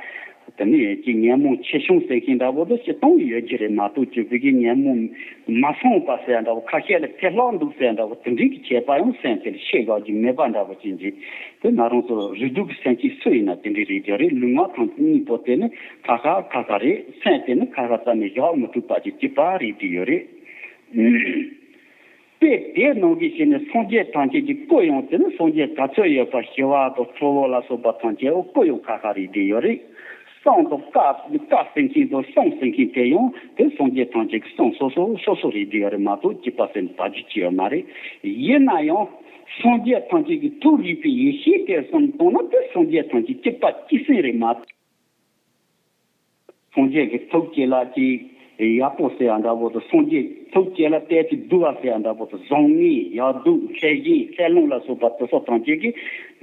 དེ་ནི་ཀྱི་ཉོན་མོངས་ཆེ་ཆུང་ཟེར་མཁན་འདྲ་བོ་དེ་སྤྱིར་བཏང་ཡོད་ཀྱི་རེད་མ་གཏོགས་ཀྱི་བོད་ཀྱི་ཉོན་མོངས་མ་སངས་པ་ཟེར་འདྲ་བོ་ཁ་ཤས་ལ་ཐལ་ལྷག་འདུག་ཟེར་འདྲ་བོ་དེ་འདྲའི་གི་ཁྱད་པར་ཡང་སེམས་དེ་ལ་ཤེས་དགོས་ཀྱི་མེད་པ་འདྲ་བོ་ཅན་གྱི་དེ་ང་རང་ཚོ་རིགས་དྲུག་གི་སེམས་ཅན་སུ་ཡིན་ན་དེ་འདྲའི་རེད་ཀྱི་རེད། ལུས་ངག་ཐམས་ཅད་གཉིས་པོ་དེ་ནི་ཁ་ཁ་ཁ་ཁ་རེད། སེམས་དེ་ནི་ཁ་ཁ་ཙམ་ནས་བཞག་མི་ཐུབ་པ་ཅིག་གཅིག་པ་རེད་དེ་ཡོད་རེད། དཔེ་དེ་ནང་གི་ཞིག་ནི་སངས་རྒྱས་ཐམས་ཅད་ཀྱི་སྐུ་ཡང་དེ་ནི་སངས་རྒྱས་ག་ཚོད་ཡོད་པ་ཞི་བ་དང་ཁྲོ་བོ་ལ་སོགས་པ་ཐམས་ཅད་འོ་སྐུ་ཡང་ཁ་ཁ་རེད་དེ་ཡོད་རེད། བསམ་དང་བཀའ་བཀའ་ཟེར་མཁན་དང་བསམ་ཟེར་མཁན་དེ་ཡང་དེ་སངས་རྒྱས་ཐམས་ཅད་ཀྱི་བསམ་སོ་སོ་སོ་སོ་རེད་དེ་ཡོད་རེད་མ་གཏོགས་གཅིག་པ་ཟེར་ནས་བརྗོད་ཀྱི་ཡོད་མ་རེད། ཡིན་ན་ཡང་སངས་རྒྱས་ཐམས་ཅད་ཀྱི་ཐུགས་རིག་པའི་ཡེ་ཤེས་དེ་བསམ་བཏང་ན་དེ་སངས་རྒྱས་ཐམས་ཅད་གཅིག་པ་གཅིག་སེ་རེད་མ་གཏོགས། སངས་རྒྱས་ཀྱི་ཐུགས་བསྐྱེད་ལ་ཅིག་ཡག་པོ་ཟེར་ཡ་འདྲ་པོ་དང་སངས་རྒྱས་ཐུགས་བསྐྱེད་ལ་གཏད་དེ་སྡུག་པ་ཟེར་ཡ་འདྲ་པོ་དང་བཟང་ངན་ཡག་སྡུག་ལྷད་ཞེན་ལྷད་ལྷུང་ལ་སོགས་པ་དེ་ཚོ་ཐམས་ཅད་ཀྱི་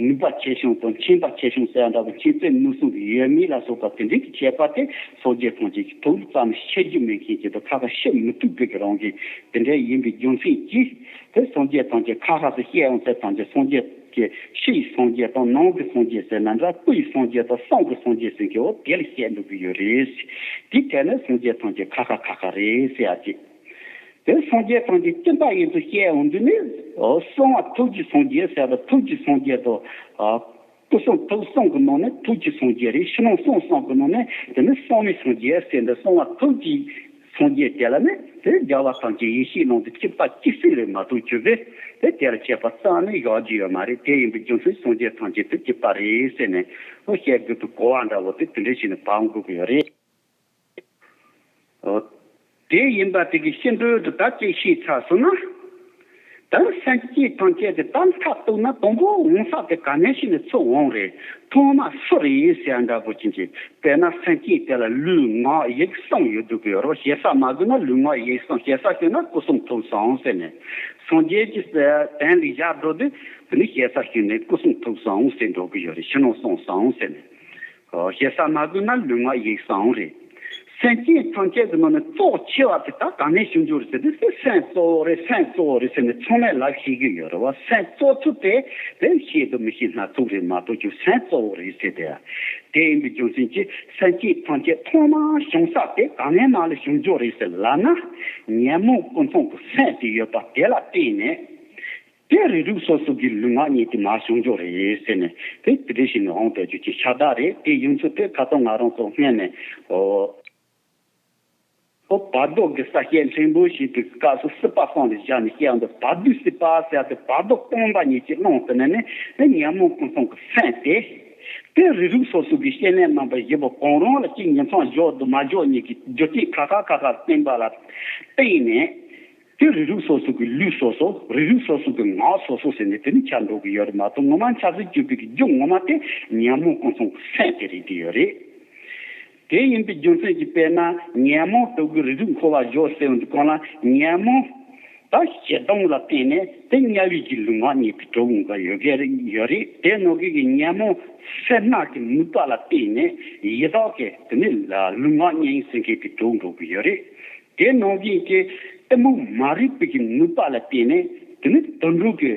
ནུས་པ་ཆེ་ཆུང་དང་མཁྱེན་པ་ཆེ་ཆུང་ཟེར་ཡ་འདྲ་པོ་མཁྱེན་བརྩེ་ནུས་གསུམ་གྱི་ཡོད་མེད་ལ་སོགས་པ་དེ་འདྲའི་གི་ཁྱད་པར་དེ་སངས་རྒྱས་ཐམས་ཅད་ཀྱི་ཐུགས་ཙམ་ཤེས་རྒྱུ་མེད་མཁན་གྱི་དང་ཁ་ཁ་ཤེས་མི་ཐུབ་པའི་གི་རང་བཞིན་དེ་འདྲ་ཡིན་པའི་རྒྱུ་མཚན་གྱིས་དེ་སངས་རྒྱས་ཐམས་ཅད་ཁ་ཁ་སུ་བཤད་འོང་ཚེ་ཐམས་ཅད་སངས་རྒྱས། ཀྱི་ཕྱི་ཡི་སངས་རྒྱས་དང་ནང་གི་སངས་རྒྱས་ཟེར་ན་འདྲ། སྐུ་ཡི་སངས་རྒྱས་དང་གསུང་གི་སངས་རྒྱས་ཟེར་མཁན་འོ་དེ་ལ་བཤད་འགྲོ་གི་ཡོད་རེད། དེ་གལ་ན་སངས་རྒྱས་ཐམས་ཅད་ཁ་ཁ་ཁ་ཁ་རེད་ཟེར་ཡ་ཅིག་དེ་སངས་རྒྱས་ཐམས་ཅད་སྐྱེ་འཕགས་ཡིན་དུ་བཤད་འོང་དུས་ནི་གསང་བ་ཐུགས་ཀྱི་སངས་རྒྱས་ཟེར་ཡ་ཐུགས་ཀྱི་སངས་རྒྱས་དང་། སྐུ་གསུང་ཐུགས་གསུང་གི་ནང་ནས་ཐུགས་ཀྱི་སངས་རྒྱས་རེད། ཕྱི་ནང་གསང་གསུམ་གི་ནང་ནས་དེ་ནི་གསང་བའི་སངས་རྒྱས་ཟེར་འདི་གསང་བ་ཐུགས་ཀྱི་སངས་རྒྱས་དེ་ལ་ནི་དེ་རྒྱལ་བ་ཐམས་ཅད་ཡེ་ཤེས་ནང་དུ་གཅིག་པ་གཅིག་སེ་རེད་མ་གཏོགས་གྱུར་པས་དེ་དེ་ལ་ཁྱད་པར་རྩ་ནས་བཞག་རྒྱུ་ཡོད་མ་རེད། དེ་ཡིན་པའི་རྒྱུ་མཚན་སངས་རྒྱས་ཐམས་ཅད་དེ་གཅིག་པ་རེད་ཟེར་ནས་ཨོ་བཤད་དགོས་པའི་གོ་བ་འདྲ་བོ་དེ་དེ་འདྲ་ཞིག་ནས་བབས་དགོས་ཀྱི་ཡོད་རེད། ཨོ། དེ་ཡིན་པ་དེ་གི་ཤེས་འདོད་དུ་ད་ཅིག་ཤེས་ཚར་སོང་ན། ད་སེམས་ཅན་ཐམས་ཅད་དེ་ད་མཐར་གཏུགས་ན་དང་པོ་འོང་ས་དེ་ག་ནས་ཤེས་ནས་ཚུར་འོང་རེད། ཐོག་མ་སུ་རེད་ཟེར་ཡ་འདྲ་པོ་ཅན་གྱི་དཔེར་ན་སེམས་ཅན་དེ་ལ་ལུས་ངག་ཡིད་གསུམ་ཡོད་འདུག་གི་ཡོད་རོ། ཞེ་ས་མ་དགོས་ན་ལུས་ངག་ཡིད་གསུམ་ཞེ་ས་ཞུས་ན་སྐུ་གསུང་ཐུགས་གསུམ་ཟེར་ནས་སངས་རྒྱས་ཀྱི་དོན་ལ་བཞག་འགྲོ་དུས་དེ་ནི་ཞེ་ས་ཞུས་ནས་སྐུ་གསུང་ཐུགས་གསུམ་ཟེར་འགྲོ་གི་ཡོད་རེད། ཕྱི་ནང་གསང་གསུམ་ཟེར་ནས། ཞེ་ས་མ་དགོས་ན་ལུས་ངག་ཡིད་གསུམ་རེད། སེམས་ཅན་ཐམས་ཅད་ཀྱི་ནང་ནས་གཙོ་ཆེ་བ་དེ་ད་ག་ནས་བྱུང་རྒྱུ་རེད་ཟེར་དུས་སེམས་གཙོ་བོ་རེད། སེམས་གཙོ་བོ་རེད་ཟེར་ནས་ཚང་མས་ལབ་ཤེས་ཀྱི་ཡོད་རེད་བ། སེམས་གཙོ་ཚུལ་དེ་དེ་ཤེས་དང་མི་ཤེས་སྣ་ཚོགས་རེད་མ་གཏོགས་རྒྱུ་སེམས་གཙོ་བོ་རེད་ཟེར་དེ། དེ་ཡིན་པའི་རྒྱུ་མཚན་གྱིས་སེམས་ཅན་ཐམས་ཅད་ཐོག་མར་བྱུང་ས་དེ་ག་ནས་མ་ལ་བྱུང་རྒྱུ་རེད་ཟེར་ལབ་ན། ཉོན་མོངས་ཀུན་མཚུངས་ཀྱི་སེམས་དེ་ཡོད་པ་དེ་ལ་བརྟེན་ནས། དེ་རིགས་རུས་སོ་སོ་གི་ལུས་ངག་གཉིས་དེ་མར་བྱུང་འགྱོ་རེད་ཟེར་ནས་དེ་དེ་འདྲ་ཞིག་ནས་འོང་བསྡད་རྒྱུ་ཅིག་ཤ་སྟག་རེད། དེ་ཡིན་ཚུལ་དེ་ཁ་ཐོག་ང་རང་ཚོ་སྔོན་ནས་ཨོ་ཨོ་བར་དོ་གི་ས་བཤད་ཕྲན་བུ་ཞིག་གི་སྐབས་སུ་སྲིད་པ་གསུམ་ལ་བཞག་ནས་བཤད་འདུག་བར་དོའི་སྲིད་པ་ཟེར་ཏེ་བར་དོ་སྟོང་པ་ཉིད་ཀྱི་ཀློང་དུ་ནས་ནི་ཉོན་མོངས་ཀུན་མཚུངས་ཀྱི་སེམས་དེ་དེ་རིགས་རུས་སོ་སོ་གི་སྐྱེ་གནས་རྣམ་པ་བཞི་པོ་གང་རུང་ལ་གཅིག་ཉིང་མཚམས་འཇོག་དང་མ་འཇོག་གཉིས་ཀྱི་རྒྱུ་རྐྱེན་ཁ་ཁ་ཁ་ཁ་བསྟན་པ་ལ་བརྟེན་ནས། དེ་རིགས་རུས་སོ་སོ་གི་ལུས་སོ་སོ། རིགས་རུས་སོ་སོ་གི་ངག་སོ་སོ་ཟེར་ནས་དེ་ནི་ཆགས་འགྲོ་གི་ཡོད་རེད་མ་གཏོགས་ངོ་མ་ཆགས་སུ་གྱུར་པའི་གི་རྒྱུ་ངོ་མ་དེ་ཉོན་མོངས་ཀུན་མཚུངས་ཀྱི་སེམས་དེ་རེད་དེ་ཡོད་རེད། དེ་ཡིན་པའི་རྒྱུ་མཚན་གྱིས་དཔེར་ན་ཉོན་མོངས་དྲུག་གི་རིགས་རུས་འཁོར་བར་འཇོག་ཟེར་བ་འདི་གང་ལ་ཉོན་མོངས་ད་ཞེ་སྡང་ལ་བརྟེན་ནས་དེ་དམྱལ་བའི་གི་ལུས་ངག་གཉིས་དེ་གྲུབ་འོང་གི་ཡོད་གི་ཡོད་རེད། དེ་ནང་གི་གི་ཉོན་མོངས་སེར་སྣ་གི་ནུས་པ་ལ་བརྟེན་ནས་ཡི་དྭགས་ཀྱི་དེ་ནི་ལུས་ངག་གཉིས་ཟེར་མཁན་དེ་གྲུབ་འགྲོ་གི་ཡོད་རེད། དེ་ནང་བཞིན་གྱི་གཏི་མུག་མ་རིག་པའི་གི་ནུས་པ་ལ་བརྟེན་ནས་དེ་ནི་དུད་འགྲོ་གི་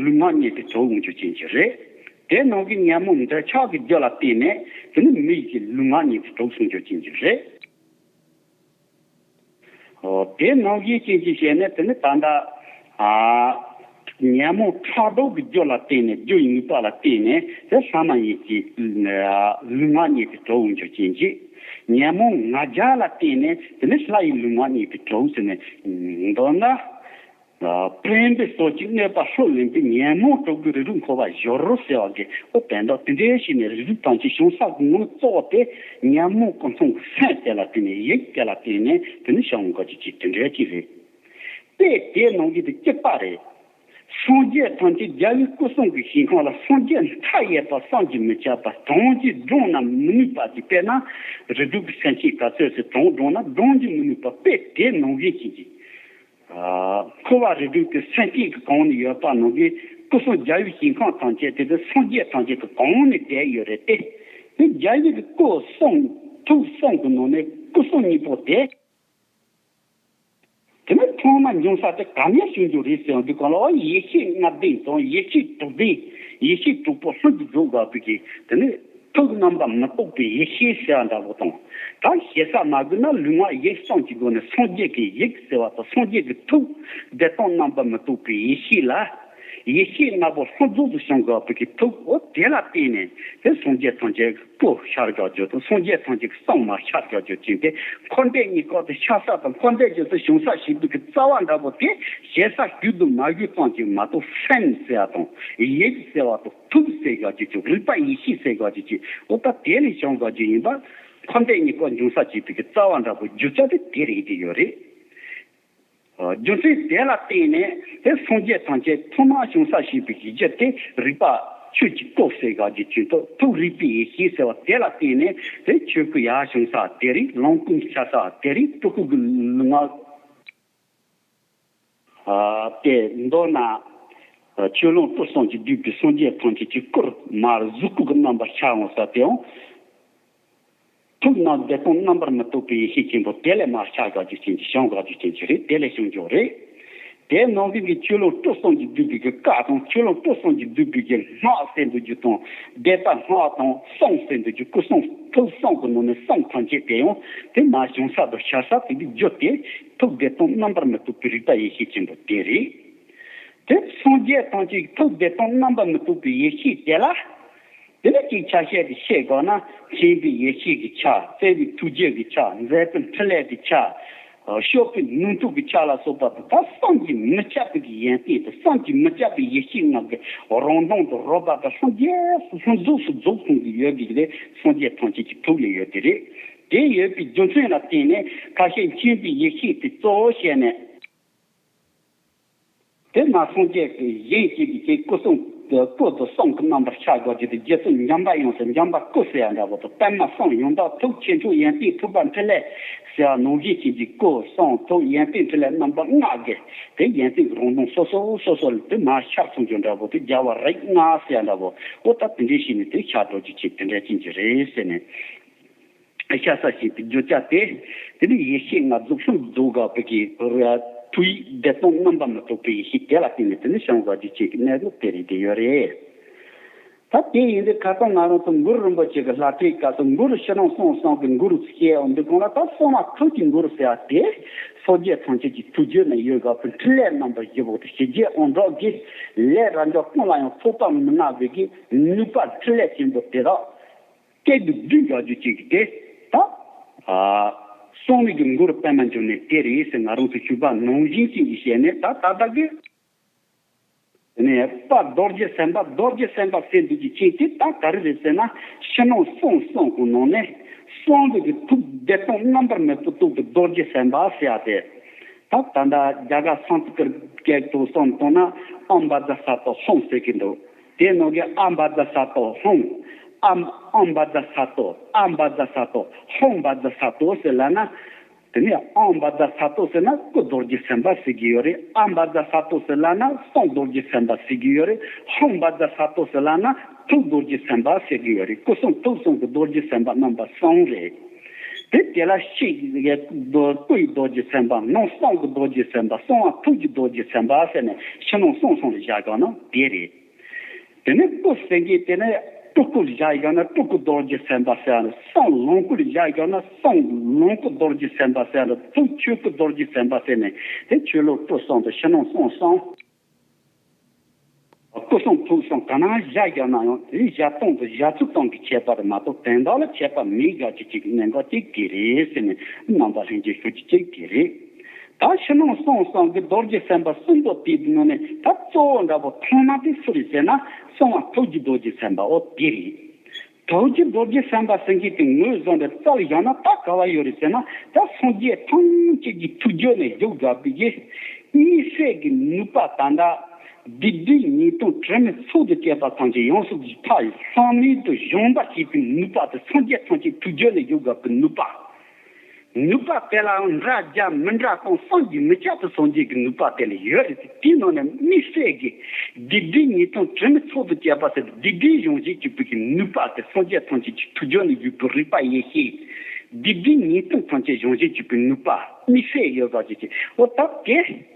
ལུས་ངག་གཉིས་དེ་གྲུབ་འོང་རྒྱུ་ཅན་ཅིག་རེད། དེ་ནང་གི་ཉོན་མོངས་འདོད་ཆགས་ཀྱི་རྒྱུ་ལ་བརྟེན་ནས་དེ་ནི་མི་ཡི་གི་ལུས་ངག་གཉིས་དེ་གྲུབ་སོང་རྒྱུ་ཅན་ཅིག་རེད། ཨོ་དེ་ནང་བཞིན་ཅན་ཅིག་བྱས་ནས་དེ་ནི་ད་ལྟ་ཨ་ཉོན་མོངས་ཕྲག་དོག་གི་རྒྱུ་ལ་བརྟེན་ནས་རྒྱུ་ཡི་ནུས་པ་ལ་བརྟེན་ནས་དེ་ལྷ་མ་ཡིན་གྱི་ལུས་ངག་གཉིས་དེ་གྲུབ་འོང་རྒྱུ་ཅན་ཅིག་ཉོན་མོངས་ང་རྒྱལ་ལ་བརྟེན་ནས་དེ་ནས་ལྷ་ཡི་ལུས་ངག་གཉིས་པོ་གྲུབ་ཟེར་ནས། མདོར་ན། ཨ། བརྟན་པའི་སོ་སྐྱེ་གནོད་པ་ལྷོད་ལེན་པའི་ཉོན་མོངས་དྲུག་གི་རིགས་དྲུག་འཁོར་བ་སྦྱོར་རོ་ཟེར་བ་གི། ཨོ་དོན་དག་དེ་འདྲའི་ཞིག་ནས་རིགས་དྲུག་ཐམས་ཅད་བྱུང་ས་གི་ངོ་གཙོ་བོ་དེ་ཉོན་མོངས་ཀུན་མཚུངས་ཀྱི་སེམས་དེ་ལ་བརྟེན་ནས། ཡིད་དེ་ལ་བརྟེན་ནས་དེ་ནི་བྱུང་དགོས་ཀྱི་ཅིག་དེ་འདྲའི་ཅིག་རེད། དཔེ་དེ་ནང་གི་དེ་གཅིག་པ་རེད། སངས་རྒྱས་ཐམས་ཅད་རྒྱལ་བའི་སྐུ་གསུང་གི་ཞིང་ཁམས་ལ་སངས་རྒྱས་མཐའ་ཡས་པ་བསམ་གྱིས་མི་ཁྱབ་པ་གྲངས་ཀྱིས་བགྲངས་ན་མི་ནུས་པ་ཅིག་དཔེར་ན་རིགས་དྲུག་གི་སེམས་ཅན་ག་ཚོད་ཟེར་གྲངས་བགྲངས་ན་བགྲང་གིས་མི་ནུས་པ། དཔེ་དེ་ནང་བཞིན་ཅིག་གིས། ཨ། འཁོར་བ་རིགས་དྲུག་གི་སེམས་ཅན་གྱི་གོང་ནས་ཡོད་པ་ནང་གི་སྐུ་གསུང་རྒྱལ་བའི་ཞིང་ཁམས་ཐམས་ཅད་དེ་དེ་སངས་རྒྱས་ཐམས་ཅད་ཀྱི་གོང་ནས་བསྡད་ཡོད་རེད་དེ། དེ་རྒྱལ་བའི་གི་སྐུ་གསུང་ཐུགས་གསུང་གི་ནང་ནས་སྐུ་གསུང་གཉིས་པོ་དེ། དེ་ནས་ཐོག་མ་འབྱུང་ས་དེ་ག་ནས་བྱུང་རྒྱུ་རེད་ཟེར་བ་འདི་ག་ལ། ཡེ་ཤེས་ལྔ་ལྡན་དང་ཡེ་ཤེས་དྲུག་ལྡན། ཡེ་ཤེས་དྲུག་པོ་ལྷུན་གྱིས་རྫོགས་དགོས་པའི་གི་དེ་ནས་ཐུགས་རྣམ་པར་མི་རྟོག་པའི་ཡེ་ཤེས་ཟེར་བ་འདྲ་བོ་དང་། ད་ཞེ་ས་མ་དགོས་ན་ལུས་ངག་ཡིད་གསུམ་གྱི་སྒོ་ནས་སངས་རྒྱས་ཀྱི་ཡིད་ཟེར་བ་དང་། སངས་རྒྱས་ཀྱི་ཐུགས་བདེ་སྟོང་རྣམ་པར་མི་རྟོག་པའི་ཡེ་ཤེས་ལ། ཡེ་ཤེས་ལྔ་པོ་ལྷུན་རྫོགས་སུ་བྱུང་དགོས་པའི་གི་ཐུགས། འོ་དེ་ལ་བརྟེན་ནས་དེ་སངས་རྒྱས་ཐམས་ཅད་སྐུ་ཤར་དགོས་རྒྱུ་དང་། སངས་རྒྱས་ཐམས་ཅད་ཀྱི་གསུང་མར་ཤར་དགོས་རྒྱུ་ཅན་དེ། འཁོར་འདས་གཉིས་ཀ་དེ་ཤར་ས་དང་འཁོར་འདས་རྒྱུ་དེ་བྱུང་ས་ཞེས་པའི་གི་རྩ་བ་འདྲ་པོ་དེ་ཞེ་ས་ཞུ་དུ་མ་ཞུ་ཙམ་ཅིག་མ་གཏོགས། སེམས་ཟེར་བ་དང་ཡིད་ཟེར་བ་དང་ཐུགས་ཟེར་དགོས་རྒྱུ་ཅིག་རིག་པ་ཡེ་ཤེས་ཟེར་དགོས་རྒྱུ་ཅིག་འོ་ད་དེ་ལས་བྱུང་དགོས་རྒྱུ་ཡིན་པ། འཁོར་འདས་གཉིས་ཀ་འབྱུང་ས་ཞེས་པའི་གི་རྩ་བ་འདྲ་པོ་རྒྱུ་ཆ་དེ་དེ་རེད་དེ་ཡོད་རེད། རྒྱུ་མཚན་དེ་ལ་བརྟེན་ནས་དེ་སངས་རྒྱས་ཐམས་ཅད་ཐོག་མར་བྱུང་ས་ཞེས་པའི་གཞི་དེ་རིག་པ་ཆོས་ཀྱི་སྐུ་ཟེར་དགོས་རྒྱུ་ཅན་དང་། ཐུགས་རིག་པའི་ཡེ་ཤེས་ཟེར་བ་དེ་ལ་བརྟེན་ནས་དེ་ཆོས་སྐུ་ཡར་བྱུང་ས་དེ་རེད། ལོངས་སྐུ་ཤར་ས་དེ་རེད། སྤྲུལ་སྐུ་གི་ལུས་ངག་ཨ། དེ་མདོར་ན་ཆོས་ལོངས་སྤྲུལ་གསུམ་གྱིས་བསྡུས་པའི་སངས་རྒྱས་ཐམས་ཅད་ཀྱི་སྐུར་མར་གཟུགས་སྐུ་གི་རྣམ་པར་ཤར་འོང་ས་དེའང་། ཐུགས་རྣམས་བདེ་སྟོང་རྣམ་པར་མི་རྟོག་པའི་ཡེ་ཤེས་ཆེན་པོ་དེ་ལས་མར་ཤར་དགོས་རྒྱུ་ཅན་གྱི་བྱུང་དགོས་རྒྱུ་ཅན་གྱི་རེད། དེ་ལས་བྱུང་རྒྱུ་རེད། དེ་ནང་བཞིན་གྱི་ཆོས་ལོངས་སྤྲུལ་གསུམ་གྱིས་བསྡུས་པའི་གི་བཀའ་དང་། ཆོས་ལོངས་སྤྲུལ་གསུམ་གྱིས་བསྡུས་པའི་གི་སྔགས་ཟེར་འདོད་རྒྱུ་དང་། བཟླས་པ་སྔགས་དང་གསུང་ཟེར་འདོད་རྒྱུ། སྐུ་གསུང་ཐུགས་གསུང་གི་ནང་ནས་གསུང་ཐམས་ཅད་དེ་ཡང་དེ་མར་བྱུང་ས་དང་ཤར་ས་དེ་གི་རྒྱུ་དེ་ཐུགས་བདེ་སྟོང་རྣམ་པར་མི་རྟོག་པའི་རིག་པ་ཡེ་ཤེས་ཆེན་པོ་དེ་རེད། དེ་སངས་རྒྱས་ཐམས་ཅད་ཀྱི་ཐུགས་བདེ་སྟོང་རྣམ་པར་མི་རྟོག་པའི་ཡེ་ཤེས་དེ་ལ། དེ་ནས་ཅིག་ཆ་ཤས་དེ་བཤད་དགོས་ན། མཁྱེན་པའི་ཡེ་ཤེས་ཀྱི་ཆ། བརྩེ་བའི་ཐུགས་རྗེ་གི་ཆ། མཛད་པའི་འཕྲིན་ལས་ཀྱི་ཆ། སྤྱོད་པའི་ནུས་མཐུ་གི་ཆ་ལ་སོགས་པ་དང་། ད་བསམ་གྱིས་མི་ཁྱབ་པའི་གི་ཡོན་ཏན་དང་། བསམ་གྱིས་མི་ཁྱབ་པའི་ཡེ་ཤེས་ལྔ་གི་རང་མདངས་དང་རོལ་པ་དང་ལྷུན་རྒྱས་སུ་ལྷུན་རྫོགས་སུ་རྫོགས་སོང་གི་ཡོད་པའི་གི་དེ་སངས་རྒྱས་ཐམས་ཅད་ཀྱི་ཐུགས་ལ་ཡོད་དེ་རེད། དེ་ཡོད་པའི་རྒྱུ་མཚན་ལ་བརྟེན་ནས་ཁ་ཤས་མཁྱེན་པའི་ཡེ་ཤེས་དེ་གཙོ་བོ་བཤད་ནས། དེ་ན་སངས་རྒྱས་ཀྱི་གཞན་གཅིག་གི་ཅིག་སྐུ་གསུང་སྐུ་དང་གསུང་གི་རྣམ་པར་ཤར་དགོས་རྒྱུ་དེ། རྗེ་བཙུན་འཇམ་པ་དབྱངས་སུ་འཇམ་པ་སྐུ་ཟེར་ཡ་འདྲ་བོ་དང་། པདྨ་གསུང་ཡང་དག་ཐུགས། ཆོས་མཆོག་ཡོན་ཏན་ཐུབ་པ་འཕྲིན་ལས་ཟེར་བ་ནང་བཞིན་གྱི་ཅིག་སྐུ་གསུང་ཐུགས་ཡོན་ཏན་འཕྲིན་ལས་རྣམ་པ་ལྔ་གི་དེ་ཡོན་ཏན་གྱི་རང་མདངས་སོ་སོ་སོ་སོ་ལ་དེ་མར་ཤར་སོང་རྒྱུ་འདྲ་བོ་དེ། རྒྱལ་བ་རིགས་ལྔ་ཟེར་ཡ་འདྲ་བོ། འོ་ད་དེ་འདྲའི་ཞིག་ནས་དེ་ཤར་འགྲོ་རྒྱུ་ཅིག་དེ་འདྲ་ཅན་གྱི་རེད་ཟེར་ནས། ཤ་ས་ཞེས་པའི་བརྗོད་བྱ་སྟེ། དེ་ནི་ཡེ་ཤེས་ལྔ་རྫོགས་ལྷུན་རྫོགས་དགོས་པའི་གི་ཐུགས་ཡིད་བདེ་སྟོང་རྣམ་པར་མི་རྟོག་པའི་ཡེ་ཤེས་དེ་ལ་བརྟེན་ནས་དེ་ནི་བྱུང་དགོས་རྒྱུ་ཅིག་གི་གནས་ལུགས་དེ་རེད་དེ་ཡོད་རེད། ད་དེ་ཡིན་དུས་ཁ་སང་ང་རང་ཚོ་མགུར་རིན་པོ་ཆེ་གི་ལྷ་བྲིས་སྐབས་སུ་མགུར་ཕྱི་ནང་གསང་གསུམ་གྱི་མགུར་བཤད་འོང་དུས་གང་ལ། ད་གསང་བ་ཐུགས་ཀྱི་མགུར་ཟེར་བ་དེ་སངས་རྒྱས་ཐམས་ཅད་ཀྱི་ཐུགས་རྒྱུད་ན་ཡོད་དགོས་པའི་འཕྲིན་ལས་རྣམ་པ་བཞི་པོ་དེ། ཞི་རྒྱས་དབང་དྲག་གི་ལས་རབ་འབྱམས་ཀུན་ལ་ཡང་ཚོགས་པ་མི་མངའ་བའི་གི་ནུས་པ་འཕྲིན་ལས་ཆེན་པོ་དེ་དག་སྐད་དུ་བསྡུས་ཡག་རྒྱུ་ཅིག་དེ་ད། ཨ། གསང་བའི་གི་མགུར་པདྨ་འབྱུང་གནས་དེ་རེད་ཟེར། ང་རང་ཚོ་ཞུས་པ་ནང་བཞིན་ཅིག་གིས་བཤད་ནས། ད་ད་ལྟ་གི་ནས་དཔལ་རྡོ་རྗེ་སེམས་དཔའ། རྡོ་རྗེ་སེམས་དཔའ་ཟེར་འདུག་རྒྱུ་ཅིག་དེ་ད་ག་རེ་རེད་ཟེར་ན། ཕྱི་ནང་གསང་གསུམ་གྱི་ནང་ནས་གསང་བའི་གི་ཐུགས་བདེ་སྟོང་རྣམ་པར་མི་རྟོག་པའི་རྡོ་རྗེ་སེམས་དཔའ་ཟེར་ཡ་དེ། ད་ད་ལྟ་རྒྱ་གར་སཾ་སྐྲྀཏ་སྐད་དུ་གསུངས་བཏང་ན་ཨོཾ་བཛྲ་ས་ཏྭ་ཧཱུྃ་ཟེར་གྱི་འདུག་དེ་ནང་གི་ཨ་བཛྲ་ས་ཏྭ་ཧཱུྃ། ཨ། ཨོཾ་བཛྲ་ས་ཏྭ། ཨ་བཛྲ་ས་ཏྭ། ཧཱུྃ་བཛྲ་ས་ཏྭ་ཟེར་ལབ་ན། དེ་ནས་ཨོཾ་བཛྲ་ས་ཏྭ་ཟེར་ན་སྐུ་རྡོ་རྗེ་སེམས་དཔའ་ཟེར་གྱི་ཡོད་རེད། ཨ་བཛྲ་ས་ཏྭ་ཟེར་ལབ་ན་གསང་རྡོ་རྗེ་སེམས་དཔའ་ཟེར་གྱི་ཡོད་རེད། ཧཱུྃ་བཛྲ་ས་ཏྭ་ཟེར་ལབ་ན་ཐུགས་རྡོ་རྗེ་སེམས་དཔའ་ཟེར་གྱི་ཡོད་རེད། སྐུ་གསུང་ཐུགས་གསུམ་གྱི་རྡོ་རྗེ་སེམས་དཔའ་རྣམ་པ་གསུམ་རེད། དེ་དེ་ལ་ཕྱི་ཡི་སྐུ་ཡི་རྡོ་རྗེ་སེམས་དཔའ། ནང་གསང་གི་རྡོ་རྗེ་སེམས་དཔའ། གསང་བ་ཐུགས་ཀྱི་རྡོ་རྗེ་སེམས་དཔའ་ཟེར་ནས་ཕྱི་ནང་གསང་གསུམ་ལ་བཞག་ག་ན་དེ་རེད། དེ་ནས་སྐུ་ཟེར་གྱི་དེ་ནས་སྤྲུལ་སྐུ་ལ་བཞག་ཡོད་ན་སྤྲུལ་སྐུ་རྡོ་རྗེ་སེམས་དཔའ་ཟེར་ནས། གསང་ལོངས་སྐུ་ལ་བཞག་ཡོད་ན་གསང་ལོངས་སྐུ་རྡོ་རྗེ་སེམས་དཔའ་ཟེར་ནས། ཐུགས་ཆོས་སྐུ་རྡོ་རྗེ་སེམས་དཔའ་ཟེར་ནས། དེ་ཆོས་ལོངས་སྤྲུལ་གསུམ་དང་ཕྱི་ནང་གསང་གསུམ། སྐུ་གསུང་ཐུགས་གསུང་ག་ན་བཞག་བཞག་ན་ཡང་དེ་བཞག་སྟངས་དེ་བཞག་ཚུལ་སྟངས་ཀྱི་ཁྱད་པར་མ་གཏོགས་དོན་དག་ལ་ཁྱད་པར་མེད་དགག་བྱ་གཅིག་གི་གནད་འགག་གཅིག་དེ་རེད་ཟེར་ནས་རྣམ་པ་ལྷན་རྒྱས་ཞུ་རྒྱུ་གཅིག་དེ་རེད། ད་ཕྱི་ནང་གསང་གསུམ་གྱི་རྡོ་རྗེ་སེམས་དཔའ་གསུམ་པོ་དེའི་ནང་ནས་ད་གཙོ་བོ་འདྲ་པོ་ཐོག་མ་དེ་སུ་རེད་ཟེར་ན་གསང་བ་ཐུགས་ཀྱི་རྡོ་རྗེ་སེམས་དཔའ་འོ་དེ་རེད། ཐུགས་ཀྱི་རྡོ་རྗེ་སེམས་དཔའ་ཟེར་མཁན་དེ་ངོས་བཟུང་བའི་རྩལ་ཡང་ན་ད་ག་བ་ཡོད་རེད་ཟེར་ན་ད་སངས་རྒྱས་ཐམས་ཅད་ཀྱི་ཐུགས་རྒྱུད་ནས་རྒྱུ་དགའ་བའི་གི་དམིགས་བསལ་གྱི་ནུས་པ་ད་ལྟ་སྡིག་སྒྲིབ་ཉེས་ལྟུང་དྲི་མའི་ཚོགས་དང་བཅས་པ་ཐམས་ཅད་ཡོངས་སུ་ཕར་ལྷག་མེད་དུ་སྦྱང་བ་བྱེད་པའི་ནུས་པ་དེ་སངས་རྒྱས་ཐམས་ཅད་ཐུགས་རྒྱུད་ནས་རྒྱུ་དགའ་བའི་ནུས་པ། ནུས་པ་དེ་ལའང་འདྲ་རྒྱ་མི་འདྲ་དང་བསམ་གྱིས་མི་ཁྱབ་པའི་སངས་རྒྱས་ཀྱི་ནུས་པ་དེ་ལ་ཡོད་རེད་དེ། དེའི་ནང་ནས་དམིགས་བསལ་གྱི་སྡིག་སྒྲིབ་ཉེས་ལྟུང་དྲི་མའི་ཚོགས་དང་བཅས་པ་ཟེར་སྡིག་སྒྲིབ་སྦྱང་བྱེད་ཅིག་པའི་གི་ནུས་པ་དེ་སངས་རྒྱས་ཐམས་ཅད་ཀྱི་ཐུགས་རྒྱུད་ནས་ཡོད་པའི་རིག་པ་ཡེ་ཤེས། སྡིག་སྒྲིབ་ཉེས་ལྟུང་ཐམས་ཅད་སྦྱང་བྱེད་ཅིག་པའི་ནུས་པ་དམིགས་བསལ་ཡོད་པ་ཅིག་གི་འོ་ད་དེ།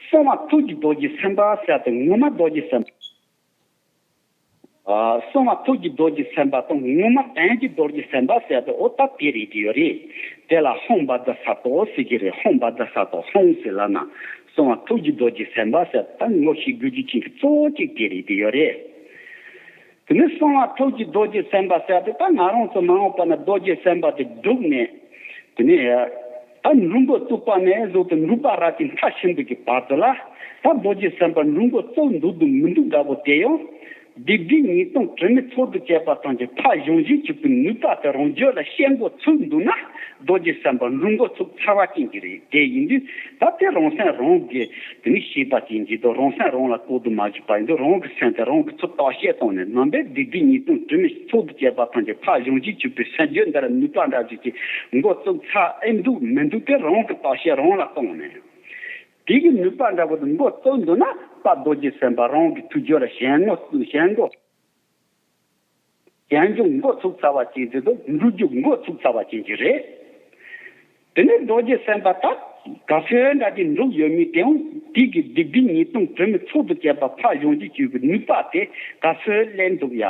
གསང་བ་ཐུགས་ཀྱི་རྡོ་རྗེ་སེམས་དཔའ་ཟེར་དེ་ངོ་མ་རྡོ་རྗེ་སེམས་དཔའ། གསང་བ་ཐུགས་ཀྱི་རྡོ་རྗེ་སེམས་དཔའ་དང་ངོ་མ་དོན་གྱི་རྡོ་རྗེ་སེམས་དཔའ་ཟེར་ཏེ་འོ་ད་དེ་རེད་ཀྱི་ཡོད་རེད། དེ་ལ་ཧཱུྃ་བཛྲ་ས་ཏྭ་ཟེར་གྱི་རེད། ཧཱུྃ་བཛྲ་ས་ཏྭ་ཧཱུྃ་ཟེར་ལབ་ན་གསང་བ་ཐུགས་ཀྱི་རྡོ་རྗེ་སེམས་དཔའ་ཟེར་ད་ངོ་ཤེས་དགོས་རྒྱུ་ཅན་གྱི་གཙོ་བོ་གཅིག་དེ་རེད་ཀྱི་ཡོད་རེད། དེ་ནས་གསང་བ་ཐུགས་ཀྱི་རྡོ་རྗེ་སེམས་དཔའ་ཟེར་ཏེ་ད་ང་རང་ཚོ་མ་འོངས་པ་ན་རྡོ་རྗེ་སེམས་དཔའ་དེ་བསྒྲུབས་ནས། དེ་ནས་ད་འགྲོ་འགོ་བཙུགས་པ་ནས་བཟུང་སྟེ་འགྲུབ་པ་ར་གི་མཐར་ཕྱིན་པའི་གི་བར་དུ་ལ་ད་རྡོ་རྗེ་སེམས་དཔའ་འགྲོ་འགོ་བཙུགས་འདུག་འདུག་མི་འདུག་འདྲ་པོ་དེ་ཡང་སྡིག་སྒྲིབ་ཉེས་ལྟུང་དྲི་མའི་ཚོགས་དང་བཅས་པ་ཐམས་ཅད་ཕར་སྦྱང་བྱེད་ཅིག་པའི་ནུས་པ་དེ་རང་རྒྱུད་ལ་སྐྱེ་འགོ་ཚུགས་འདུག་ན་རྡོ་རྗེ་སེམས་དཔའ་འགྲོ་འགོ་ཚུགས་ཚར་བ་ཅན་གྱི་རེད། དེ་ཡིན་དུས་ད་དེ་རང་སེམས་རང་གིས་དེ་ནི་ཤེས་པ་ཅན་གྱི་དང་རང་སེམས་རང་ལ་བཀག་སྡོམ་མ་བྱས་པ་ཡིན་དུས་རང་གི་སེམས་དེ་རང་གིས་ཚུར་བརྟག་དཔྱད་བཏང་ནས་ནང་པའི་སྡིག་སྒྲིབ་ཉེས་ལྟུང་དྲི་མའི་ཚོགས་དང་བཅས་པ་ཐམས་ཅད་ཕར་སྦྱང་བྱེད་ཅིག་པའི་སེམས་རྒྱུད་འདི་ལ་ནུས་པ་འདྲ་ཅིག་གིས་འགོ་བཙུགས་ཚར་ཨེ་འདུག་མི་འདུག་དེ་རང་གི་བརྟག་དཔྱད་རང་ལ་བཏང་ནས། དེ་གི་ནུས་པ་འདྲ་པོ་དེ་འགོ་བཙུགས་འདུག་ན་ད་རྡོ་རྗེ་སེམས་དཔའ་རང་གི་ཐུགས་རྒྱུད་ལ་ཞེན་ངོ་ཞེན་འགོ་ཞེན་འགོ་འགོ་ཚུགས་ཚར་བ་ཅན་དེ་དང་འགྲུབ་རྒྱུ་འགོ་ཚུགས་ཚར་བ་ཅན་གྱི་རེད། དེ་ནས་རྡོ་རྗེ་སེམས་དཔའ་ད་ག་ཚོད་འདྲ་དེ་འགྲུབ་ཡོད་མེད་དེའང་དེ་གི་སྡིག་སྒྲིབ་ཉེས་ལྟུང་དྲི་མའི་ཚོགས་དང་བཅས་པ་ཕར་སྦྱང་བྱེད་ཅིག་པའི་ནུས་པ་དེ་ག་ཚོད་སླེབས་འདུག་ཡ།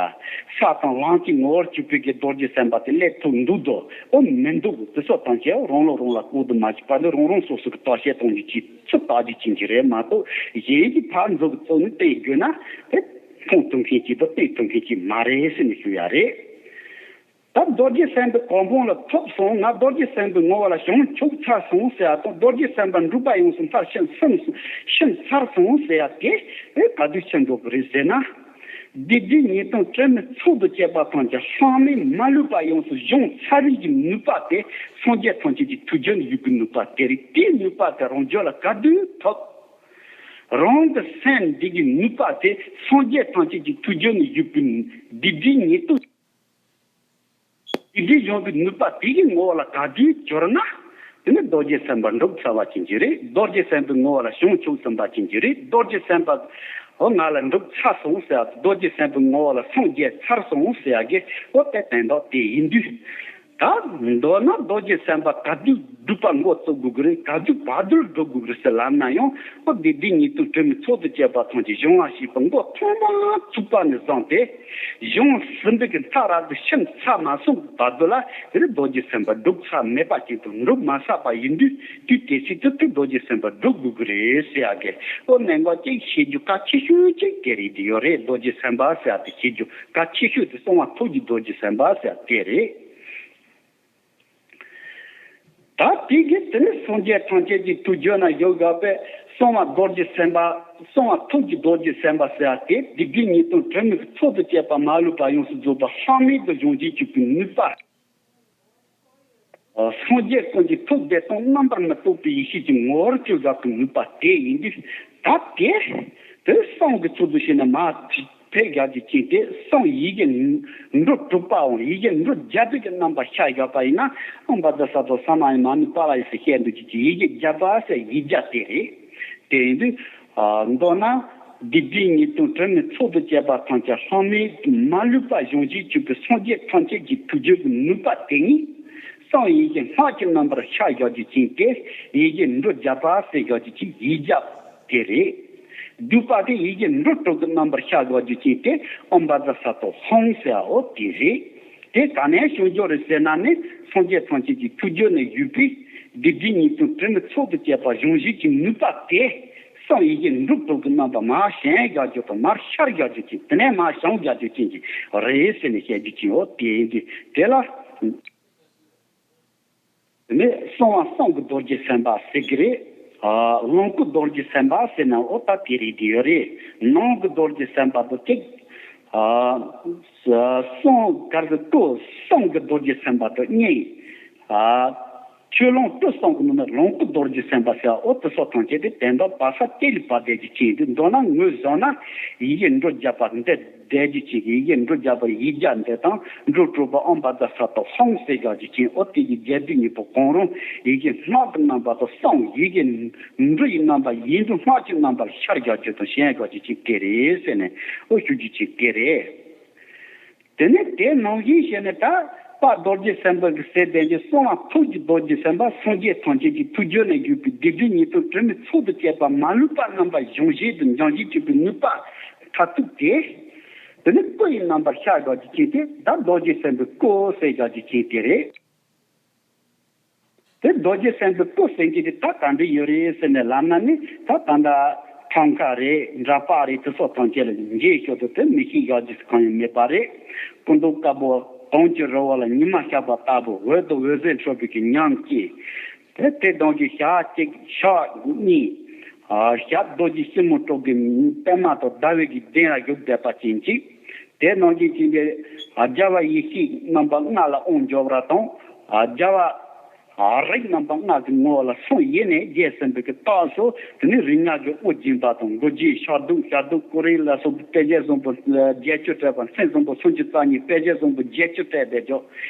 ས་དང་ལམ་གྱི་ངོ་བོར་གྱུར་པའི་གི་རྡོ་རྗེ་སེམས་དཔའ་དེ་སླེབས་ཐུབ་འདུག་དོ་འོ་མི་འདུག་དེ་ཚོ་ཐམས་ཅད་རང་ལོ་རང་ལ་བཀག་སྡོམ་མ་བྱས་པ་ནི་རང་རང་སོ་སོ་གི་བརྟག་དཔྱད་གཏོང་རྒྱུ་ཅིག་ཚུར་བལྟ་རྒྱུ་ཅན་གྱི་རེད་མ་གཏོགས་གཞན་གྱི་ཕར་འཛུགས་བཙུགས་ནས་བསྟན་དགོས་ན་དེ་མཐོང་ཐུབ་མཁན་ཅིག་དང་བསྟན་ཐུབ་མཁན་ཅིག་མ་རེད་ཟེར་ནས་ཞུ་ཡ་རེད། ད་རྡོ་རྗེ་སེམས་དཔའི་གོ་འཕང་ལ་ཐོབ་སོང་ང་རྡོ་རྗེ་སེམས་དཔའི་ངོ་བོ་ལ་བྱང་ཆུབ་ཚར་སོང་ཟེར་ཡ་དང་རྡོ་རྗེ་སེམས་དཔའ་འགྲུབ་པ་ཡོངས་སུ་མཐར་ཕྱིན་སོང་ཕྱིན་ཚར་སོང་ཟེར་ཡ་དེ་ཨེ་ག་དུས་ཕྱིན་འགྲོ་གི་རེད་ཟེར་ན། སྡིག་སྒྲིབ་ཉེས་ལྟུང་དྲི་མའི་ཚོགས་དང་བཅས་པ་ཐམས་ཅད་ལྷག་མེད་མ་ལུས་པ་ཡོངས་སུ་སྦྱོང་ཚར་བའི་གི་ནུས་པ་དེ་སངས་རྒྱས་ཐམས་ཅད་ཀྱི་ཐུགས་རྒྱུད་ནས་ཡོད་པའི་ནུས་པ་དེ་རེད། དེའི་ནུས་པ་དེ་རང་རྒྱུད་ལ་ག་དུས་ཐོབ། རང་གི་སེམས་འདི་གི་ནུས་པ་དེ་སངས་རྒྱས་ཐམས་ཅད་ཀྱི་ཐུགས་རྒྱུད་ནས་ཡོད་པའི་སྡིག་སྒྲིབ་ཉེས་ལྟུང་སྡིག་སྒྲིབ་སྦྱོང་བའི་ནུས་པ་དེ་གི་ངོ་བོ་ལ་ག་དུས་གྱུར་ན། དེ་ནི་རྡོ་རྗེ་སེམས་དཔའ་འགྲུབ་ཚར་བ་ཅན་གྱི་རེད། རྡོ་རྗེ་སེམས་དཔའི་ངོ་བོ་ལ་བྱང་ཆུབ་ཟིན་པ་ཅན་གྱི་རེད། རྡོ་རྗེ་སེམས་དཔའ་འོ་ང་ལ་འགྲུབ་ཚར་སོང་ཟེར་ཡ། རྡོ་རྗེ་སེམས་དཔའི་ངོ་བོ་ལ་སངས་རྒྱས་ཚར་སོང་ཟེར་ཡ་གི་འོ་དེ་དོན་དག་དེ་ཡིན་དུས། ད་མདོར་ན་རྡོ་རྗེ་སེམས་དཔའ་ག་དུས་སྒྲུབ་པ་འགོ་བཙུགས་དགོས་ཀྱི་རེད། ག་དུས་བར་དོར་སྒྲུབ་དགོས་ཀྱི་རེད་ཟེར་ལབ་ན་ཡང་འོ་སྡིག་སྒྲིབ་ཉེས་ལྟུང་དྲི་མའི་ཚོགས་དང་བཅས་པ་ཐམས་ཅད་སྦྱོང་བ་ཞེས་པ་འགོ་ཐོག་མ་ཚུགས་པ་ནས་བཟུང་སྟེ། གཞུང་ཟིན་པའི་གི་མཐའ་རབ་ཏུ་ཕྱིན་ཚར་མ་སོང་བར་དུ་ལ་དེ་ནི་རྡོ་རྗེ་སེམས་དཔའ་སྒྲུབ་ཚར་མེད་པ་ཅིག་ཏུ་འགྲུབ་མ་ཚར་བ་ཡིན་དུས་དུས་དེ་སྲིད་དུ་དུས་རྡོ་རྗེ་སེམས་དཔའ་སྒྲུབ་དགོས་ཀྱི་རེད་ཟེར་ཡ་གི་ཨོ་གནད་འགག་ཅིག་ཤེས་རྒྱུ་གལ་ཆེ་ཤོས་ཅིག་དེ་རེད། དེ་ཡོད་རེད། རྡོ་རྗེ་སེམས་དཔའ་ཟེར་ཡ་དེ་ཤེས་རྒྱུ་གལ་ཆེ་ཤོས་དེ་གསང་བ་ཐུགས་ཀྱི་རྡོ་རྗེ་སེམས་དཔའ་ཟེར་ཡ་དེ་རེད། ད་དེ་གི་དེ་ནི་སངས་རྒྱས་ཐམས་ཅད་ཀྱི་ཐུགས་རྒྱུད་ན་ཡོད་དགོས་པས་གསང་བ་རྡོ་རྗེ་སེམས་དཔའ་གསང་བ་ཐུགས་ཀྱི་རྡོ་རྗེ་སེམས་དཔའ་ཟེར་ཡ་དེ་སྡིག་སྒྲིབ་ཉེས་ལྟུང་དྲི་མའི་ཚོགས་དང་བཅས་པ་མ་ལུས་པ་ཡོངས་སུ་རྫོགས་པ་ལྷག་མེད་དུ་སྦྱོང་བྱེད་ཅིག་པའི་ནུས་པ། སངས་རྒྱས་ཀུན་གྱི་ཐུགས་བདེ་སྟོང་རྣམ་པར་མི་རྟོག་པའི་ཡེ་ཤེས་ཀྱི་ངོ་བོར་གྱུར་དགོས་པའི་ནུས་པ་དེ་ཡིན་དུས་ད་དེ་དེ་གསང་གི་ཚུལ་དུ་བྱས་ནས་མ་ཕེབས་རྒྱག་རྒྱུ་ཅན་དེ་གསང་ཡི་གེ་འབྲུ་དྲུག་པའམ་ཡི་གེ་འབྲུ་བརྒྱད་པའི་གི་རྣམ་པ་ཤར་བཞག་པ་ཡིན་ན་ཨོཾ་བཛྲ་ས་ཏྭ་ས་མ་ཡ་མ་ནུ་པཱ་ལ་ཡེ་ཟེར་བཤད་འདུག་ཅིག་ཅིག་ཡི་གེ་བརྒྱད་པ་ཟེར་ཡིག་བརྒྱ་དེ་རེད། དེ་ཡིན་དུས་མདོར་ན་སྡིག་སྒྲིབ་ཉེས་ལྟུང་དྲི་མའི་ཚོགས་དང་བཅས་པ་ཐམས་ཅད་ལྷག་མེད་དུ་མ་ལུས་པ་སྦྱོང་བྱེད་ཅིག་པའི་སངས་རྒྱས་ཐམས་ཅད་ཀྱི་ཐུགས་རྒྱུད་ཀྱི་ནུས་པ་དེ་ཉིད་གསང་ཡི་གེ་སྔགས་ཀྱི་རྣམ་པར་ཤར་བཞག་རྒྱུ་ཅན་དེ་ཡི་གེ་འབྲུ་བརྒྱད་པ་ཟེར་བཞག་རྒྱུ་ཅིག་ཡིག་བརྒྱ་དེ་རེད། བསྡུས་པ་དེ་ཡི་གེ་འབྲུ་དྲུག་གི་རྣམ་པར་ཤར་བཞག་རྒྱུ་ཅན་དེ་ཨོཾ་བཛྲ་ས་ཏྭ་ཧཱུྃ་ཟེར་བའོ་དེ་རེད། དེ་ག་ནས་བྱུང་རྒྱུ་རེད་ཟེར་ན་ནི་སངས་རྒྱས་ཐམས་ཅད་ཀྱི་ཐུགས་རྒྱུད་ནས་ཡོད་པའི་སྡིག་སྒྲིབ་ཉེས་ལྟུང་དྲི་མའི་ཚོགས་དང་བཅས་པ་སྦྱོང་བྱེད་ཀྱི་ནུས་པ་དེ་ གསང་ཡི་གེ་འབྲུ་དྲུག་གི་རྣམ་པ་མར་བྱིན་རྒྱག་རྒྱུ་དང་མར་ཤར་རྒྱག་རྒྱུ་ཅིག་དེ་ནས་མར་བྱང་རྒྱག་རྒྱུ་ཅིག་རེད་ཟེར་ནས་བཤད་རྒྱུ་ཅིག་འོ་དེ་ཡིན་དུས་དེ་ལ། དེ་ནས་གསང་བ་གསང་གི་རྡོ་རྗེ་སེམས་དཔའ་ཟེར་གི་རེད། ལོངས་སྐུ་རྡོ་རྗེ་སེམས་དཔའ་ཟེར་ན་འོ་ད་དེ་རེད་དེ་ཡོད་རེད། ནང་གི་རྡོ་རྗེ་སེམས་དཔའ་དང་གཅིག་གསང་གར་གི་སྐུ་གསང་གི་རྡོ་རྗེ་སེམས་དཔའ་དང་གཉིས། ཆོས་ལོངས་སྤྲུལ་གསུམ་གྱི་ནང་ནས་ལོངས་སྐུ་རྡོ་རྗེ་སེམས་དཔའ་ཟེར་བ་འོ་དེ་སོགས་ཐམས་ཅད་དེ་དོན་དམ་པ་ས་གཏེར་ལས་བབས་བསྡད་རྒྱུ་ཅན་དེ་མདོར་ན་ངོས་བཟུང་ན་ཡི་གེ་འབྲུ་བརྒྱ་པ་འདི་བསྡད་རྒྱུ་ཅན་གྱི་ཡི་གེ་འབྲུ་བརྒྱ་པ་ཡིག་བརྒྱ་འདི་དང་འབྲུ་དྲུག་པ་ཨོཾ་བཛྲ་ས་ཏྭ་ཧཱུྃ་ཟེར་རྒྱག་རྒྱུ་ཅན་འོ་དེ་གི་རྒྱས་བསྡུས་གཉིས་པོ་གང་རུང་ཡི་གེ་སྔགས་ཀྱི་རྣམ་པ་དང་གསང་ཡི་གེ་འབྲུ་ཡི་རྣམ་པ་ཡིག་འབྲུ་སྔགས་ཀྱི་རྣམ་པར་ཤར་རྒྱག་རྒྱུ་དང་བྱིན་རྒྱག་རྒྱུ་ཅན་དེ་རེད་ཟེར་ནས་འོ་ཞུ་རྒྱུ་ཅན་དེ་རེད། དེ་ནས་དེ་ནང་བཞིན་བྱས་ནས་ད་དཔལ་རྡོ་རྗེ་སེམས་དཔའ་གི་སྲས་དེ་ཚོས་གསང་བ་ཐུགས་ཀྱི་རྡོ་རྗེ་སེམས་དཔའ་སངས་རྒྱས་ཐམས་ཅད་ཀྱི་ཐུགས་རྒྱུད་ནས་བརྒྱུད་པའི་སྡིག་སྒྲིབ་ཉེས་ལྟུང་དྲི་མའི་ཚོགས་དང་བཅས་པ་མ་ལུས་པ་རྣམ་པར་གཞོམ་བྱེད་དུ་འབྱུང་བྱེད་ཅིག་པའི་ནུས་པ་མཐར་ཐུག་སྟེ། དེ་ནི་སྐུ་ཡི་རྣམ་པར་ཤར་དགོས་ཀྱི་ཅན་དེ་ད་རྡོ་རྗེ་སེམས་དཔའི་སྐུ་ཟེར་དགོས་ཀྱི་ཅན་དེ་རེད། དེ་རྡོ་རྗེ་སེམས་དཔའི་སྐུ་ཟེར་གྱི་དེ་ད་ག་འདྲ་ཡོད་རེད་ཟེར་ནས་ལབ་ན་ནི་ད་ད་ལྟ་ཐང་ཀ་རེད་འདྲ་པག་རེད་དེ་སོགས་ཐམས་ཅད་ལ་མཇལ་ཞོར་དུ་དེ་མི་ཤེས་ཡག་ཅིག་གང་ཡང་མེད་པ་རེད། སྐུ་མདོག་དཀར་པོ་དྭངས་ཀྱི་རི་བོ་ལ་ཉི་མ་ཤར་བ་ལྟ་བུ་འོད་དང་འོད་ཟེར་འཕྲོ་བའི་གི་ཉམས་ཀྱིས། དེ་དེ་དང་གི་ཞག་གཅིག་ཞག་གཉིས། ཞག་རྡོ་རྗེ་སྲིན་མོ་གྲོགས་ཀྱི་པདྨ་དང་ཟླ་བའི་གི་གདན་ལ་བཞུགས་བསྡད་པ་ཅན་གཅིག་དེ་ནང་བཞིན་ཅན་གྱི་རྒྱལ་བ་ཡེ་ཤེས་རྣམ་པ་ལྔ་ལ་དབང་འབྱོར་བ་དང་རྒྱལ་བ་རིགས་རྣམ་པ་ལྔ་གི་ངོ་བོ་ལ་གསུང་ཡེ་ནས་རྒྱལ་སྲིད་པའི་གི་རྟགས་སུ་དེ་ནི་རིགས་ལྔ་གི་དབུ་སྦྱིན་པ་དང་མགོ་རྗེས་ཤར་གདུགས་ཤར་གདུགས་ཀོ་རེ་ལ་སོགས་པའི་དཔེ་བྱད་བཟང་པོ་བརྒྱད་ཅུ་སྤྲས་པ་མཚན་བཟང་པོ་སུམ་ཅུ་རྩ་གཉིས་དཔེ་བྱད་བཟང་པོ་བརྒྱད་ཅུ་སྤྲས་པའི་འཇོག་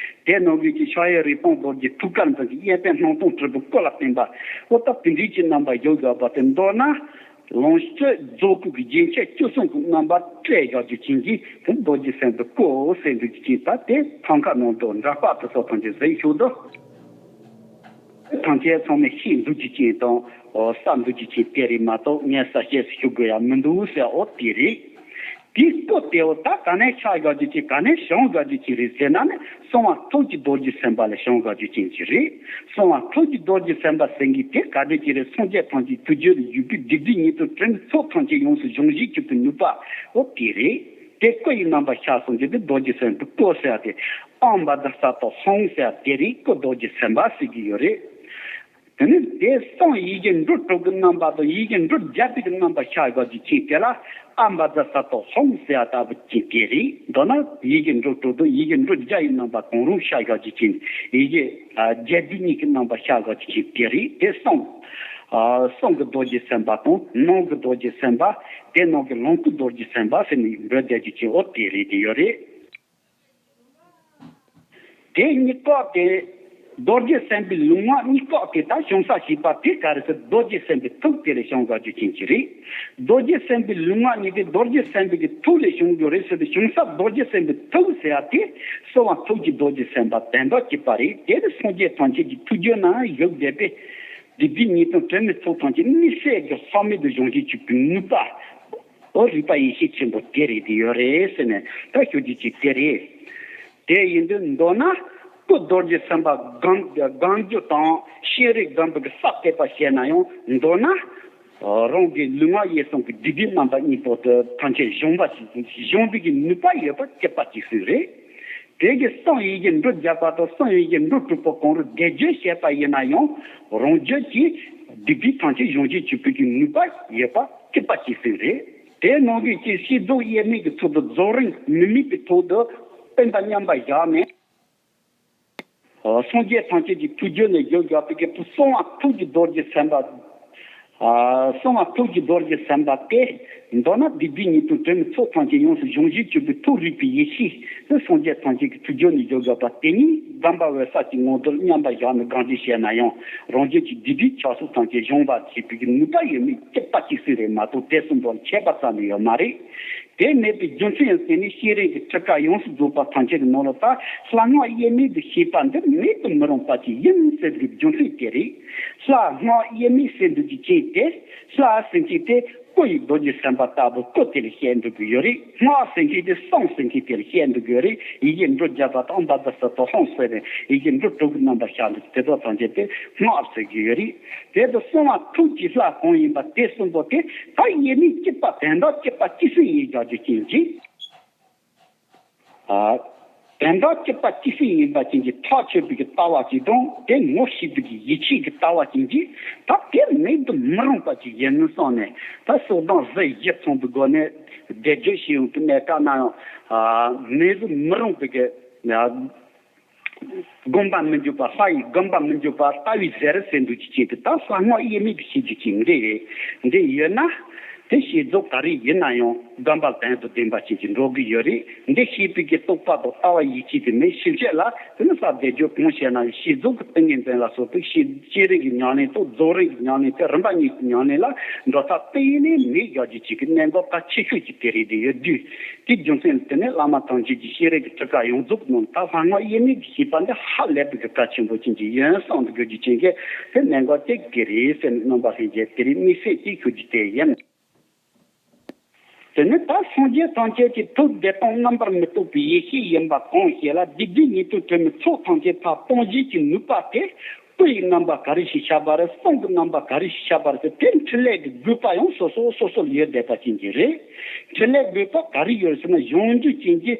དེ་ནང་བཞིན་གྱི་ཕྱག་གཡས་རིག་སྟོང་རྡོ་རྗེ་ཐུགས་ཀར་འཛིན་གྱི་གཡས་པས་སྣང་སྟོང་དྲིལ་བུ་སྐུ་ལ་བསྟིམ་པ། འོ་ད་དེ་འདྲའི་ཅིག་རྣམ་པ་ཡོད་དགོས་པ་དེ་མདོར་ན་ལོངས་སྤྱོད་རྫོགས་སྐུ་གི་རྒྱན་ཆ་བཅུ་གསུམ་གྱི་རྣམ་པ་སྤྲས་བཞག་རྒྱུ་ཅན་གྱི་དེ་རྡོ་རྗེ་སེམས་དཔའི་སྐུ་ཟེར་འདུག་ཅིག་ད་དེ་ཐང་ཀ་ནང་དུ་འདྲ་པག་དེ་སོགས་ཐམས་ཅད་ཟེར་ཞུ་དོ། ཐམས་ཅད་ཚང་མས་ཤེས་འདུག་ཅིག་ཅན་དང་བསམ་འདུག་ཅིག་ཅན་དེ་རེད་མ་གཏོགས་ངས་གསལ་བཤད་ཞུ་དགོས་ཡ་མི་འདུག་ཟེར་འོ་དེ་རེད། དེའི་སྐུ་དེ་འོ་ད་ག་ནས་ཆགས་དགོས་རྒྱུ་ཅིག་ག་ནས་བྱུང་དགོས་རྒྱུ་ཅིག་རེད་ཟེར་ན་ནི་གསང་བ་ཐུགས་ཀྱི་རྡོ་རྗེ་སེམས་དཔའ་ལས་བྱུང་དགོས་རྒྱུ་ཅན་ཅིག་རེད། གསང་བ་ཐུགས་ཀྱི་རྡོ་རྗེ་སེམས་དཔའ་ཟེར་མཁན་དེ་ག་འདྲ་ཅིག་རེད། སངས་རྒྱས་ཐམས་ཅད་ཐུགས་རྒྱུད་ལ་བཞུགས་པའི་སྡིག་སྒྲིབ་ཉེས་ལྟུང་དྲི་མའི་ཚོགས་ཐམས་ཅད་ཡོངས་སུ་སྦྱོང་བྱེད་ཅིག་པའི་ནུས་པ་འོ་དེ་རེད། དེ་སྐུ་ཡི་རྣམ་པ་ཤར་སོང་རྒྱུ་དེ་རྡོ་རྗེ་སེམས་དཔའི་སྐུ་ཟེར་བ་དེ་ཨོཾ་བཛྲ་ས་ཏྭ་ཧཱུྃ་ཟེར་བ་དེ་རེད། སྐུ་རྡོ་རྗེ་སེམས་དཔའ་ཟེར་གྱི་ཡོད་རེད། དེ་ནི་དེ་གསང་ཡི་གེ་འབྲུ་དྲུག་གི་རྣམ་པ་དང་ཡི་གེ་འབྲུ་བརྒྱད་པའི་རྣམ་པ་ཤར་དགོས་རྒྱུ་ཅན་དེ་ལ་ཨ་བཛྲ་ས་ཏྭ་ཧཱུྃ་ཟེར་བ་ལྟ་བུ་ཅན་དེ་རེད། མདོར་ན་ཡི་གེ་འབྲུ་དྲུག་དང་ཡི་གེ་འབྲུ་བརྒྱ་ཡི་རྣམ་པ་གང་རུང་ཤར་དགོས་རྒྱུ་ཅན། ཡི་གེ་རྒྱས་བསྡུས་གཉིས་ཀྱི་རྣམ་པ་ཤར་དགོས་རྒྱུ་ཅན་དེ་རེད། དེ་གསང་གསང་གི་རྡོ་རྗེ་སེམས་དཔའ་དང་ནང་གི་རྡོ་རྗེ་སེམས་དཔའ། དེ་ནང་གི་ལོངས་སྐུ་རྡོ་རྗེ་སེམས་དཔའ་ཟེར་ནས་འབོད་བསྡད་རྒྱུ་ཅན་འོ་དེ་རེད་དེ་ཡོད་རེད། དེ་གཉིས་ཀ་དེ་རྡོ་རྗེ་སེམས་དཔའི་ལུས་ངག་གཉིས་ཀ་དེ་ད་བྱུང་ས་ཞེས་པ་དེ་ག་རེ་ཟེར། རྡོ་རྗེ་སེམས་དཔའི་ཐུགས་དེ་ལས་བྱུང་དགོས་རྒྱུ་ཅན་གྱི་རེད། རྡོ་རྗེ་སེམས་དཔའི་ལུས་ངག་གཉིས་དེ་རྡོ་རྗེ་སེམས་དཔའི་གི་ཐུགས་ལས་བྱུང་རྒྱུ་རེད་ཟེར་ཏེ་བྱུང་ས་རྡོ་རྗེ་སེམས་དཔའི་ཐུགས་ཟེར་ཡ་དེ་གསང་བ་ཐུགས་ཀྱི་རྡོ་རྗེ་སེམས་དཔའ་དོན་དམ་གྱི་པ་རེད། དེ་ནི་སངས་རྒྱས་ཐམས་ཅད་ཀྱི་ཐུགས་རྒྱུད་ན་བཞུགས་བསྡད་པའི་སྡིག་སྒྲིབ་ཉེས་ལྟུང་དྲི་མའི་ཚོགས་ཐམས་ཅད་དམིགས་བསལ་གྱི་ལྷག་མེད་དུ་སྦྱོང་བྱེད་ཅིག་པའི་ནུས་པ། འོ་རིག་པ་ཡེ་ཤེས་ཆེན་པོ་དེ་རེད་དེ་ཡོད་རེད་ཟེར་ནས་ད་ཞུ་རྒྱུ་ཅིག་དེ་རེད། དེ་ཡིན་དུས་མདོར་ན་སྐུ་རྡོ་རྗེ་སེམས་དཔའ་སྒོམ་སྒོམ་རྒྱུ་དང་ཤེས་རིག་སྒོམ་པ་གི་ས་བལྟས་པ་བྱས་ན་ཡང་མདོར་ན་རང་གི་ལུས་ངག་ཡིད་གསུམ་གྱི་སྡིག་སྒྲིབ་རྣམ་པ་གཉིས་པོ་དེ་ཐམས་ཅད་སྦྱོང་བ་ཞིག་སྦྱོང་བའི་གི་ནུས་པ་ཡོད་པ་སྐྱེས་པ་ཅིག་ཟིག་རེད། དེ་གི་གསང་ཡི་གེ་འབྲུ་བརྒྱ་པ་དང་གསང་ཡི་གེ་འབྲུ་དྲུག་པོ་གང་རུང་བཟླས་བརྗོད་བྱས་པ་ཡིན་ན་ཡང་རང་རྒྱུད་ཀྱི་སྡིག་སྒྲིབ་ཐམས་ཅད་སྦྱོང་བྱེད་ཅིག་པའི་གི་ནུས་པ་ཡོད་པ་སྐྱེས་པ་ཅིག་ཟིག་རེད། དེ་ནང་གི་ཅིག་ཤེས་རྫོགས་དབྱེར་མེད་ཀྱི་ཚུལ་དུ་རྫོགས་རིམ་མི་དམིགས་པའི་ཐོག་ཏུ་བརྟན་པ་མཉམ་པར་བཞག་ནས། སངས་རྒྱས་ཐམས་ཅད་ཀྱི་ཐུགས་རྒྱུད་ནས་བཞུགས་བཞག་པའི་གི་གསང་བ་ཐུགས་ཀྱི་རྡོ་རྗེ་སེམས་དཔའ། གསང་བ་ཐུགས་ཀྱི་རྡོ་རྗེ་སེམས་དཔའ་སྟེ། མདོར་ན་སྡིག་སྒྲིབ་ཉེས་ལྟུང་དྲི་མའི་ཚོགས་ཐམས་ཅད་ཡོངས་སུ་སྦྱོང་བྱེད་ཅིག་པའི་ཐུགས་རིག་པའི་ཡེ་ཤེས་དེ་སངས་རྒྱས་ཐམས་ཅད་ཀྱི་ཐུགས་རྒྱུད་ནས་བཞུགས་བཞག་པ་དེ་ཉིད་དམ་པ་འོད་གསལ་གྱི་ངང་དུ་མཉམ་པར་བཞག་ནས་སྒོམ་བྱེད་བྱས་ན་ཡང་རང་རྒྱུད་ཀྱི་སྡིག་སྒྲིབ་ཆགས་སོགས་ཐམས་ཅད་སྦྱོང་བ་བྱེད་པའི་གི་ནུས་པ་ཡོད་མེད་སྐྱེས་པ་ཅིག་ཟིག་རེད་མ་གཏོགས་དེ་གསུམ་པོ་ཁྱད་པར་རྩ་ནས་ཡོད་མ་རེད། དེ་མེད་པའི་རྒྱུ་མཚན་ཡང་དེ་ནི་ཤེས་རིག་གི་ཁྲིད་ཀ་ཡོངས་སུ་རྫོགས་པ་ཐམས་ཅད་ཀྱི་ནང་ལ་ད་ལྷ་སྔགས་དབྱེར་མེད་དུ་ཤེས་པ་འདི་མེད་དུ་མི་རུང་བ་ཅིག་ཡིན་ཟེར་བའི་རྒྱུ་མཚན་དེ་རེད། ལྷ་སྔགས་དབྱེར་མེད་ཟེར་འདུག་གི་ཅན་དེ་ལྷ་ཟེར་གྱི་དེ་ སྐུ་ཡི་རྡོ་རྗེ་སེམས་དཔའ་ལྟ་བུ་སྐུ་དེ་ལ་བཤད་འགྲོ་གི་ཡོད་རེད། སྔགས་ཟེར་མཁན་དེ་གསུང་ཟེར་མཁན་དེ་ལ་བཤད་འགྲོ་གི་ཡོད་རེད། ཡི་གེ་འབྲུ་བརྒྱ་པ་དང་བཛྲ་སཏྭ་ཧཱུྃ་ཟེར་ནས་ཡི་གེ་འབྲུ་དྲུག་གི་རྣམ་པ་ཤར་འདུག་དེ་དག་ཐམས་ཅད་དེ་སྔགས་ཟེར་གྱི་ཡོད་རེད། དེ་དུ་གསང་བ་ཐུགས་ཀྱི་ལྷ་གང་ཡིན་པ་དེ་གསུམ་པོ་དེ་ད་དབྱེར་མེད་གཅིག་པ་དོན་དམ་གཅིག་པ་གཅིག་སེ་ཡིན་རྒྱག་རྒྱུ་ཅན་གྱི། ཨ། དོན་དམ་གཅིག་པ་གཅིག་སེ་ཡིན་པ་ཅན་གྱི་ཐག་ཆོད་པའི་གི་ལྟ་བ་ཅིག་དང་དེ་ངོ་ཤེས་པའི་གི་ཡིད་ཆེས་ཀྱི་ལྟ་བ་ཅན་གྱི་ད་དེ་མེད་དུ་མི་རུང་པ་ཅིག་ཡིན་ནོ་བསམ་ནས། ད་སོ་བདུན་གཟི་བརྗིད་ཚང་དུ་སྒོ་ནས་བཟླས་བརྗོད་བྱེད་ཡོང་དུས་གནས་སྐབས་ན་ཡང་། ཨ། མེད་དུ་མི་རུང་པའི་གི་ཨ། དགོངས་པ་མི་འགྱུར་བ། ལྷ་ཡི་དགོངས་པ་མི་འགྱུར་བ་ལྟ་བུའི་ཟེར་ཟེར་འདུག་ཅིག་བྱེད་དུས་ད་གསང་སྔགས་དབྱེར་མེད་དུ་ཤེས་རྒྱུ་ཅིག་འདི་རེད། འདི་ཡོད་ན་དེ་བྱེད་རྫོགས་ག་རེ་ཡིན་ན་ཡང་དགོངས་པ་དོན་དུ་ལྡན་པ་ཅིག་ཅིག་འགྲོ་གི་ཡོད་རེད། འདི་ཤེས་པའི་གི་རྟོགས་པ་དང་ལྟ་བ་ཡིད་ཆེས་དེ་མེད་ཕྱིན་ཆད་ལ་དེ་ནི་ས་བཟླས་བརྗོད་གང་བྱས་ན་ཡང་བྱེད་རྫོགས་ཀྱི་ཏིང་ངེ་འཛིན་ལ་སོགས་པའི་བྱེད་བྱེད་རིང་གི་ཉམས་ལེན་དང་རྫོགས་རིང་གི་ཉམས་ལེན་དེ་རིམ་པ་གཉིས་ཀྱི་ཉམས་ལེན་ལ་འགྲོ་ཐབས་གཏན་ནས་མེད་བཞག་རྒྱུ་ཅིག་གི་གནད་འགག་གལ་ཆེ་ཤོས་ཅིག་དེ་རེད། དེ་ཡོད་དུས། དེའི་རྒྱུ་མཚན་ལ་བརྟེན་ནས་བླ་མ་ཐམས་ཅད་ཀྱི་ཤེས་རིག་གི་ཁྲིད་ཀ་ཡོངས་རྫོགས་ནང་ད་ལྷ་སྔགས་དབྱེར་མེད་ཀྱི་ཤེས་པ་འདི་ཧ་ལས་པའི་གི་གལ་ཆེན་པོ་ཅན་གྱི་ཡོན་བསམ་དུ་དགོས་རྒྱུ་ཅན་གྱི་དེ་གནད་འགག་ཅིག་གི་རེད་ཟེར་ནས་རྣམ་པ་ལྷན་རྒྱས་དེ་རིང་དམིགས་བསལ་གྱིས་ཞུ་རྒྱུ་དེ་ཡིན། དེ་ནི་ད་སངས་རྒྱས་ཐམས་ཅད་ཀྱི་ཐུགས་བདེ་སྟོང་རྣམ་པར་མི་རྟོག་པའི་ཡེ་ཤེས་ཡིན་པ་གང་ཞིག་ལ་སྡིག་སྒྲིབ་ཉེས་ལྟུང་དྲི་མའི་ཚོགས་ཐམས་ཅད་ཕར་སྤོང་བྱེད་ཀྱི་ནུས་པ་དེ། སྐུ་ཡི་རྣམ་པ་ག་རེ་ཞིག་ཤར་བ་རེད། གསུང་གི་རྣམ་པ་ག་རེ་ཞིག་ཤར་བ་རེད་ཟེར་དེ་འཕྲིན་ལས་ཀྱི་དགོས་པ་ཡང་སོ་སོ་སོ་སོ་ལ་ཡོད་བསྡད་པ་ཅན་གྱི་རེད། འཕྲིན་ལས་དགོས་པ་ག་རེ་ཡོད་ཟེར་ན་གཞུང་རྒྱུད་ཅན་གྱི་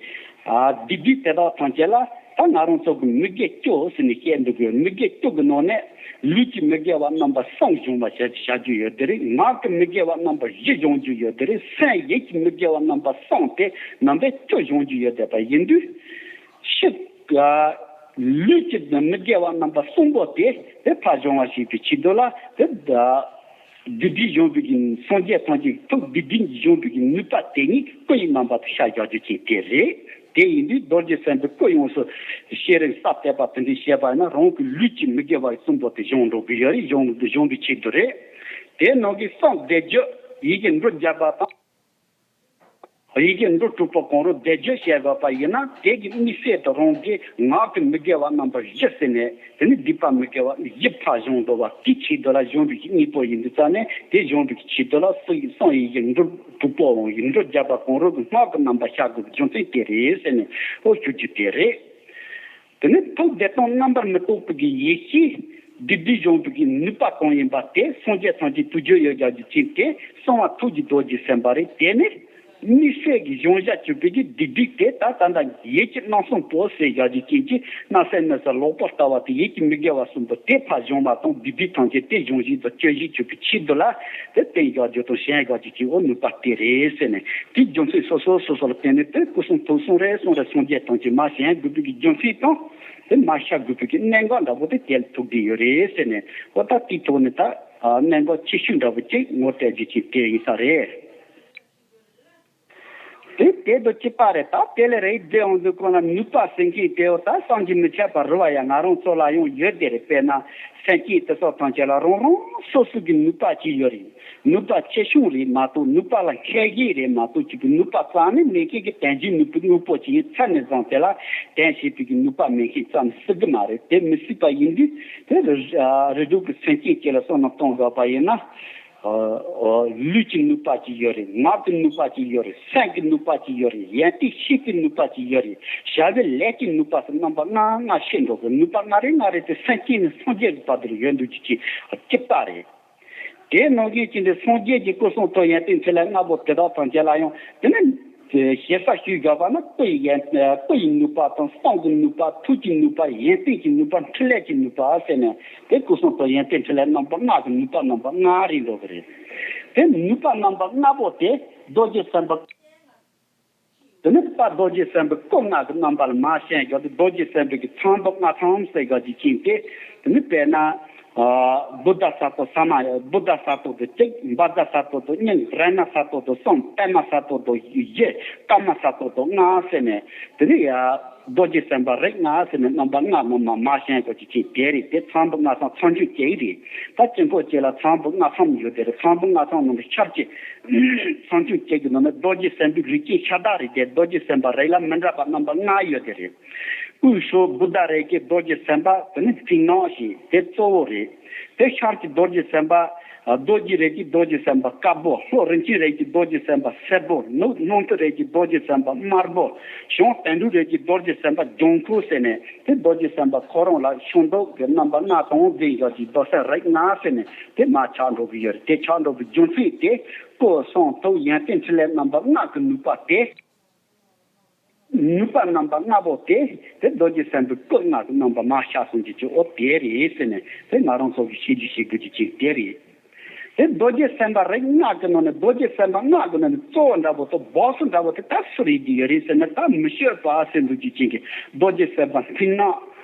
ཨ་སྡིག་སྒྲིབ་དེ་དག་ཐམས་ཅད་ལ་ད་ང་རང་ཚོ་གི་མི་དགེ་བཅུ་ཟེར་ནས་བཤད་འདུག་གི། མི་དགེ་བཅུ་གི་ནང་ནས་ལུས་ཀྱི་མི་དགེ་བ་རྣམ་པ་གསུམ་སྦྱོང་བ་བྱ་བྱ་རྒྱུ་ཡོད་དེ་རེད། ངག་གི་མི་དགེ་བ་རྣམ་པ་བཞི་སྦྱོང་རྒྱུ་ཡོད་དེ་རེད། སེམས་ཡིད་ཀྱི་མི་དགེ་བ་རྣམ་པ་གསུམ་དེ་རྣམ་པ་བཅུ་སྦྱོང་རྒྱུ་ཡོད་བསྡད་པ་ཡིན་དུས། ཕྱི་ལུས་ཀྱི་མི་དགེ་བ་རྣམ་པ་གསུམ་པོ་དེ་དེ་ཕར་སྦྱོང་བ་བྱེད་པའི་ཆེད་དུ་ལ་དེ་བདུད་སྡིག་སྦྱོང་བའི་གི་སངས་རྒྱས་ཐམས་ཅད་ཐུགས་བདུད་སྡིག་སྦྱོང་བའི་གི་ནུས་པ་དེ་ཉིད་སྐུ་ཡི་རྣམ་པ་དུ་ཤར་རྒྱག་རྒྱུ་ཅིག་དེ་རེད། དེ་ཡིན་དུས་རྡོ་རྗེ་སེམས་དཔའི་སྐུ་ཡོངས་སུ་ཤེས་རིག་ས་བལྟས་པ་དེ་འདྲ་བཤད་པ་ཡིན་ན་རང་གི་ལུས་ཀྱི་མི་དགེ་བ་གསུམ་པོ་དེ་སྦྱོང་འགྲོ་གི་ཡོད་རེད། སྦྱོང་སྦྱོང་བའི་ཆེད་དུ་རེད། དེ་ནང་གི་གསུང་བཟླས་བརྗོད་ཡི་གེ་འབྲུ་བརྒྱ་པ་དང་། ཡི་གེ་འབྲུ་དྲུག་པོ་གང་རུང་བཟླས་བརྗོད་བྱེད་དགོས་པ་ཡིན་ན་དེ་གི་དམིགས་བསལ་དུ་རང་གི་ངག་གི་མི་དགེ་བ་རྣམ་པ་བཞི་ཟེར་ནས་དེ་ནི་སྡིག་པ་མི་དགེ་བ་བཞི་ཕར་སྦྱོང་འགྲོ་བ་དེའི་ཆེད་དུ་ལ་སྦྱོང་བའི་གི་དངོས་པོ་ཡིན་དུས་ཙང་ནས་དེ་སྦྱོང་བའི་གི་ཆེད་དུ་ལ་སུ་ཡི་གསུང་ཡི་གེ་འབྲུ་དྲུག་པོ་འོང་ཡི་འབྲུ་བརྒྱ་པ་གང་རུང་གི་སྔགས་ཀྱི་རྣམ་པ་ཤར་དགོས་པའི་རྒྱུ་མཚན་དེ་རེད་ཟེར་ནས་ཨོ་ཞུ་རྒྱུ་དེ་རེད། དེ་ནས་ཐུགས་བདེ་སྟོང་རྣམ་པར་མི་རྟོག་པའི་གི་ཡེ་ཤེས་སྡིག་སྒྲིབ་སྦྱོང་བའི་གི་ནུས་པ་གང་ཡིན་པ་དེ་སངས་རྒྱས་ཐམས་ཅད་ཐུགས་རྒྱུད་ཡོད་རྒྱག་རྒྱུ་ཅན་དེ་གསང་བ་ཐུགས་ཀྱི་རྡོ་རྗེ་སེམས་དཔའ་རེད། དེ་ནི་དམིགས་བསལ་གྱི་གཞུང་བཞག་གྱུར་པའི་གི་སྡིག་སྒྲིབ་དེ་ད་ད་ལྟ་ཡིད་ཀྱི་རྣམ་གསུམ་པོ་ཟེར་རྒྱག་རྒྱུ་ཅན་གྱི་སྣང་སྲིད་མིག་གསུམ་ལོག་པར་ལྟ་བ་དེ་ཡིད་ཀྱི་མི་དགེ་བ་གསུམ་པོ་དེ་ཕར་སྦྱོང་བ་དང་སྡིག་སྒྲིབ་ཐམས་ཅད་དེ་སྦྱོང་བྱེད་དུ་སྤྱོད་བྱེད་གྱུར་པའི་ཆེད་དུ་ལ་དེ་བསྟན་རྒྱག་རྒྱུ་དང་གཞན་རྒྱག་རྒྱུ་ཅན་ཨོ་ནུས་པ་དེ་རེད་ཟེར་ནས་དེའི་རྒྱུ་མཚན་སོ་སོ་སོ་སོ་ལ་བརྟེན་ནས་དེ་སྐུ་གསུང་ཐུགས་གསུང་རེ་གསུང་རེ་སངས་རྒྱས་ཐམས་ཅད་མར་བཞེངས་དགོས་པའི་གི་རྒྱུ་མཚན་དང་། དེ་མ་ཤར་དགོས་པའི་གི་གནད་འགག་འདྲ་པོ་དེ་དེ་ལ་ཐུག་བསྡད་ཡོད་རེད་ཟེར་ནས་ཨོ་ད་དེའི་ཐོག་ནས་ད་གནད་འགག་ཆེ་ཤོས་འདྲ་པོ་ཅིག་ངོ་སྤྲད་རྒྱུ་ཅིག་དེ་ཡིན་ས་རེད། དེ་དེ་དང་གཅིག་པ་རེད། ད་དེ་ལས་རེད་དེ་ཡོང་དུས་གང་ལ་ནུས་པ་ཟེར་མཁན་དེ་ཨོ་ད་བསམ་གྱིས་མི་ཁྱབ་པ་རེད་བ་ཡ། ང་རང་ཚོ་ལ་ཡང་ཡོད་དེ་རེད། དཔེར་ན་སེམས་ཅན་དེ་ཚོ་ཐམས་ཅད་ལ་རང་རང་སོ་སོ་གི་ནུས་པ་ཅིག་ཡོད་རེད། ནུས་པ་ཆེ་ཆུང་རེད་མ་གཏོགས་ནུས་པ་ལ་ཁྱད་གཞི་རེད་མ་གཏོགས་ཅིག་གི་ནུས་པ་རྩ་ནས་མེད་མཁན་གྱི་དོན་གྱི་ནུས་པ་དངོས་པོ་ཅིག་ཡིན་ཚར་ནས་བཟུང་དེ་ལ་དོན་བྱེད་པའི་གི་ནུས་པ་མེད་མཁན་ཙམ་སྲིད་གི་མ་རེད། དེ་མི་སྲིད་པ་ཡིན་དུས་དེ་རི་རི་སྒྲུབ་ཀྱི་སེམས་ཅན་གཅིག་ལ་བསམ་བློ་གཏོང་དགོས་པ་ཡིན་ན། ལུས་ཀྱི་ནུས་པ་ཅིག་ཡོད་རེད། ངག་གི་ནུས་པ་ཅིག་ཡོད་རེད། སེམས་ཀྱི་ནུས་པ་ཅིག་ཡོད་རེད། ཡོན་ཏན་ཤེས་པའི་ནུས་པ་ཅིག་ཡོད་རེད། བྱ་བའི་ལས་ཀྱི་ནུས་པ་སོགས་རྣམ་པ་ལྔ་ལྔ་ཤེས་འགྲོ་དགོས། ནུས་པ་ལྔ་རེ་ལྔ་རེ་དེ་སེམས་ཅན་ནས་སངས་རྒྱས་ཀྱི་བར་དུ་ཡོད་འདུག་ཅིག་ཅིག་གཅིག་པ་རེད། དེ་ནང་བཞིན་གྱི་འདི་སངས་རྒྱས་ཀྱི་སྐུ་གསུང་ཐུགས་ཡོན་ཏན་ཕྲིན་ལས་ལྔ་པོ་དེ་དག་ཐམས་ཅད་ལ་ཡང་དེ་ནི་ཞེ་ས་ཞུས་བཞག་པ་ན་སྐུ་ཡི་ཡོན་སྐུ་ཡི་ནུས་པ་དང་གསུང་གི་ནུས་པ་ཐུགས་ཀྱི་ནུས་པ་ཡོན་ཏན་གྱི་ནུས་པ་ཕྲིན་ལས་ཀྱི་ནུས་པ་ཟེར་ནས་དེ་སྐུ་གསུང་ཐུགས་ཡོན་ཏན་ཕྲིན་ལས་རྣམ་པ་ལྔ་གི་ནུས་པ་རྣམ་པ་ལྔ་རེ་འགྲོ་གི་རེད། དེ་ནུས་པ་རྣམ་པ་ལྔ་པོ་དེ་རྡོ་རྗེ་སེམས་དཔའ། དེ་ནི་དཔལ་རྡོ་རྗེ་སེམས་དཔའི་སྐུ་ལྔ་གི་རྣམ་པ་ལ་མར་བཤད་རྒྱུ་དེ་རྡོ་རྗེ་སེམས་དཔའི་གི་ཚངས་པའི་ལྔ་ཚང་ཟེར་རྒྱུ་ཅིག་ཅིག་དེ་དེ་ནི་དཔེར་ན། བུདྡྷ་ས་ཏྭ་ས་མ་བུདྡྷ་ས་ཏྭ་དེ་གཅིག་བཛྲ་ས་ཏྭ་དེ་གཉིས་རཏྣ་ས་ཏྭ་དེ་གསུམ་པདྨ་ས་ཏྭ་དེ་བཞི་ཀརྨ་ས་ཏྭ་དེ་ལྔ་ཟེར་ནས་དེ་ནི་ཡ། རྡོ་རྗེ་སེམས་དཔའ་རིགས་ལྔ་ཟེར་ནས་རྣམ་པ་ལྔ་ནང་མ་མ་བཤད་དགོས་ཀྱི་ཅིག་དེ་རེད། དེ་ཚངས་པའི་ལྔ་ཚང་ཚང་ཆུང་གཅིག་རེད། ད་གཅིག་པོ་གཅིག་ལ་ཚངས་པའི་ལྔ་ཚང་ཡོད་དེ་རེད། ཚངས་པའི་ལྔ་ཚང་ནང་དུ་ཆབས་ཅིག་ཚང་ཆུང་གཅིག་གི་ནང་ནས་རྡོ་རྗེ་སེམས་དཔའི་རིགས་ཅན་ཤ་སྟག་རེད། དེ་རྡོ་རྗེ་སེམས་དཔའ་རིགས་ལ་མི་འདྲ་བ་རྣམ་པ་ལྔ་ཡོད་དེ་རེད། དབུས་སུ་བུདྡྷ་རེད་ཀྱི་རྡོ་རྗེ་སེམས་དཔའ་དེ་ནི་ཚིག་ནང་བཞིན་དེ་གཙོ་བོ་རེད། དེ་ཤར་གྱི་རྡོ་རྗེ་སེམས་དཔའ། རྡོ་རྗེ་རིགས་ཀྱི་རྡོ་རྗེ་སེམས་དཔའ་དཀར་པོ། ལྷོ་རིན་ཆེན་རིགས་ཀྱི་རྡོ་རྗེ་སེམས་དཔའ་སེར་པོ། ནུབ་སྣང་མཐའ་རིགས་ཀྱི་རྡོ་རྗེ་སེམས་དཔའ་དམར་པོ། བྱང་དོན་གྲུབ་རིགས་ཀྱི་རྡོ་རྗེ་སེམས་དཔའ་ལྗང་ཁུ་ཟེར་ནས། དེ་རྡོ་རྗེ་སེམས་དཔའ་ཁོ་རང་ལ་ཤིང་ཏོག་གི་རྣམ་པ་ལྔ་དང་འཛིན་བཞག་གི་རྡོ་སེམས་རིགས་ལྔ་ཟེར་ནས་དེ་མར་ཆགས་འགྲོ་གི་ཡོད་རེད། དེ་ཆགས་འགྲོ་གི་རྒྱུ་མཚན་དེ་སྐུ་གསུང་ཐུགས་ཡོན་ཏན་ཕྲིན་ལས་རྣམ་པ་ལྔ་གི་ནུས་པ་དེ། ནུས་པ་རྣམ་པ་ལྔ་པོ་དེ་དེ་རྡོ་རྗེ་སེམས་དཔའི་སྐུ་ལྔ་གི་རྣམ་པ་མར་ཤར་སོང་གི་ཅིག་འོ་དེ་རེད་ཟེར་ནས་དེ་ང་རང་ཚོ་གི་ཤེས་རྒྱུ་ཤེས་དགོས་ཀྱི་ཅིག་དེ་རེད། དེ་རྡོ་རྗེ་སེམས་དཔའ་རིགས་ལྔ་གི་ནང་ནས་རྡོ་རྗེ་སེམས་དཔའ་ལྔ་གི་ནང་ནས་གཙོ་བོ་འདྲ་པོ་དང་སྦོ་སོ་འདྲ་པོ་དེ་ད་སུ་རེད་ཀྱི་ཡོད་རེད་ཟེར་ན། ད་མི་བསྐྱོད་པ་ཟེར་འདུག་ཀྱི་ཅིག་གི་རྡོ་རྗེ་སེམས་དཔའ་མཐིང་ནག་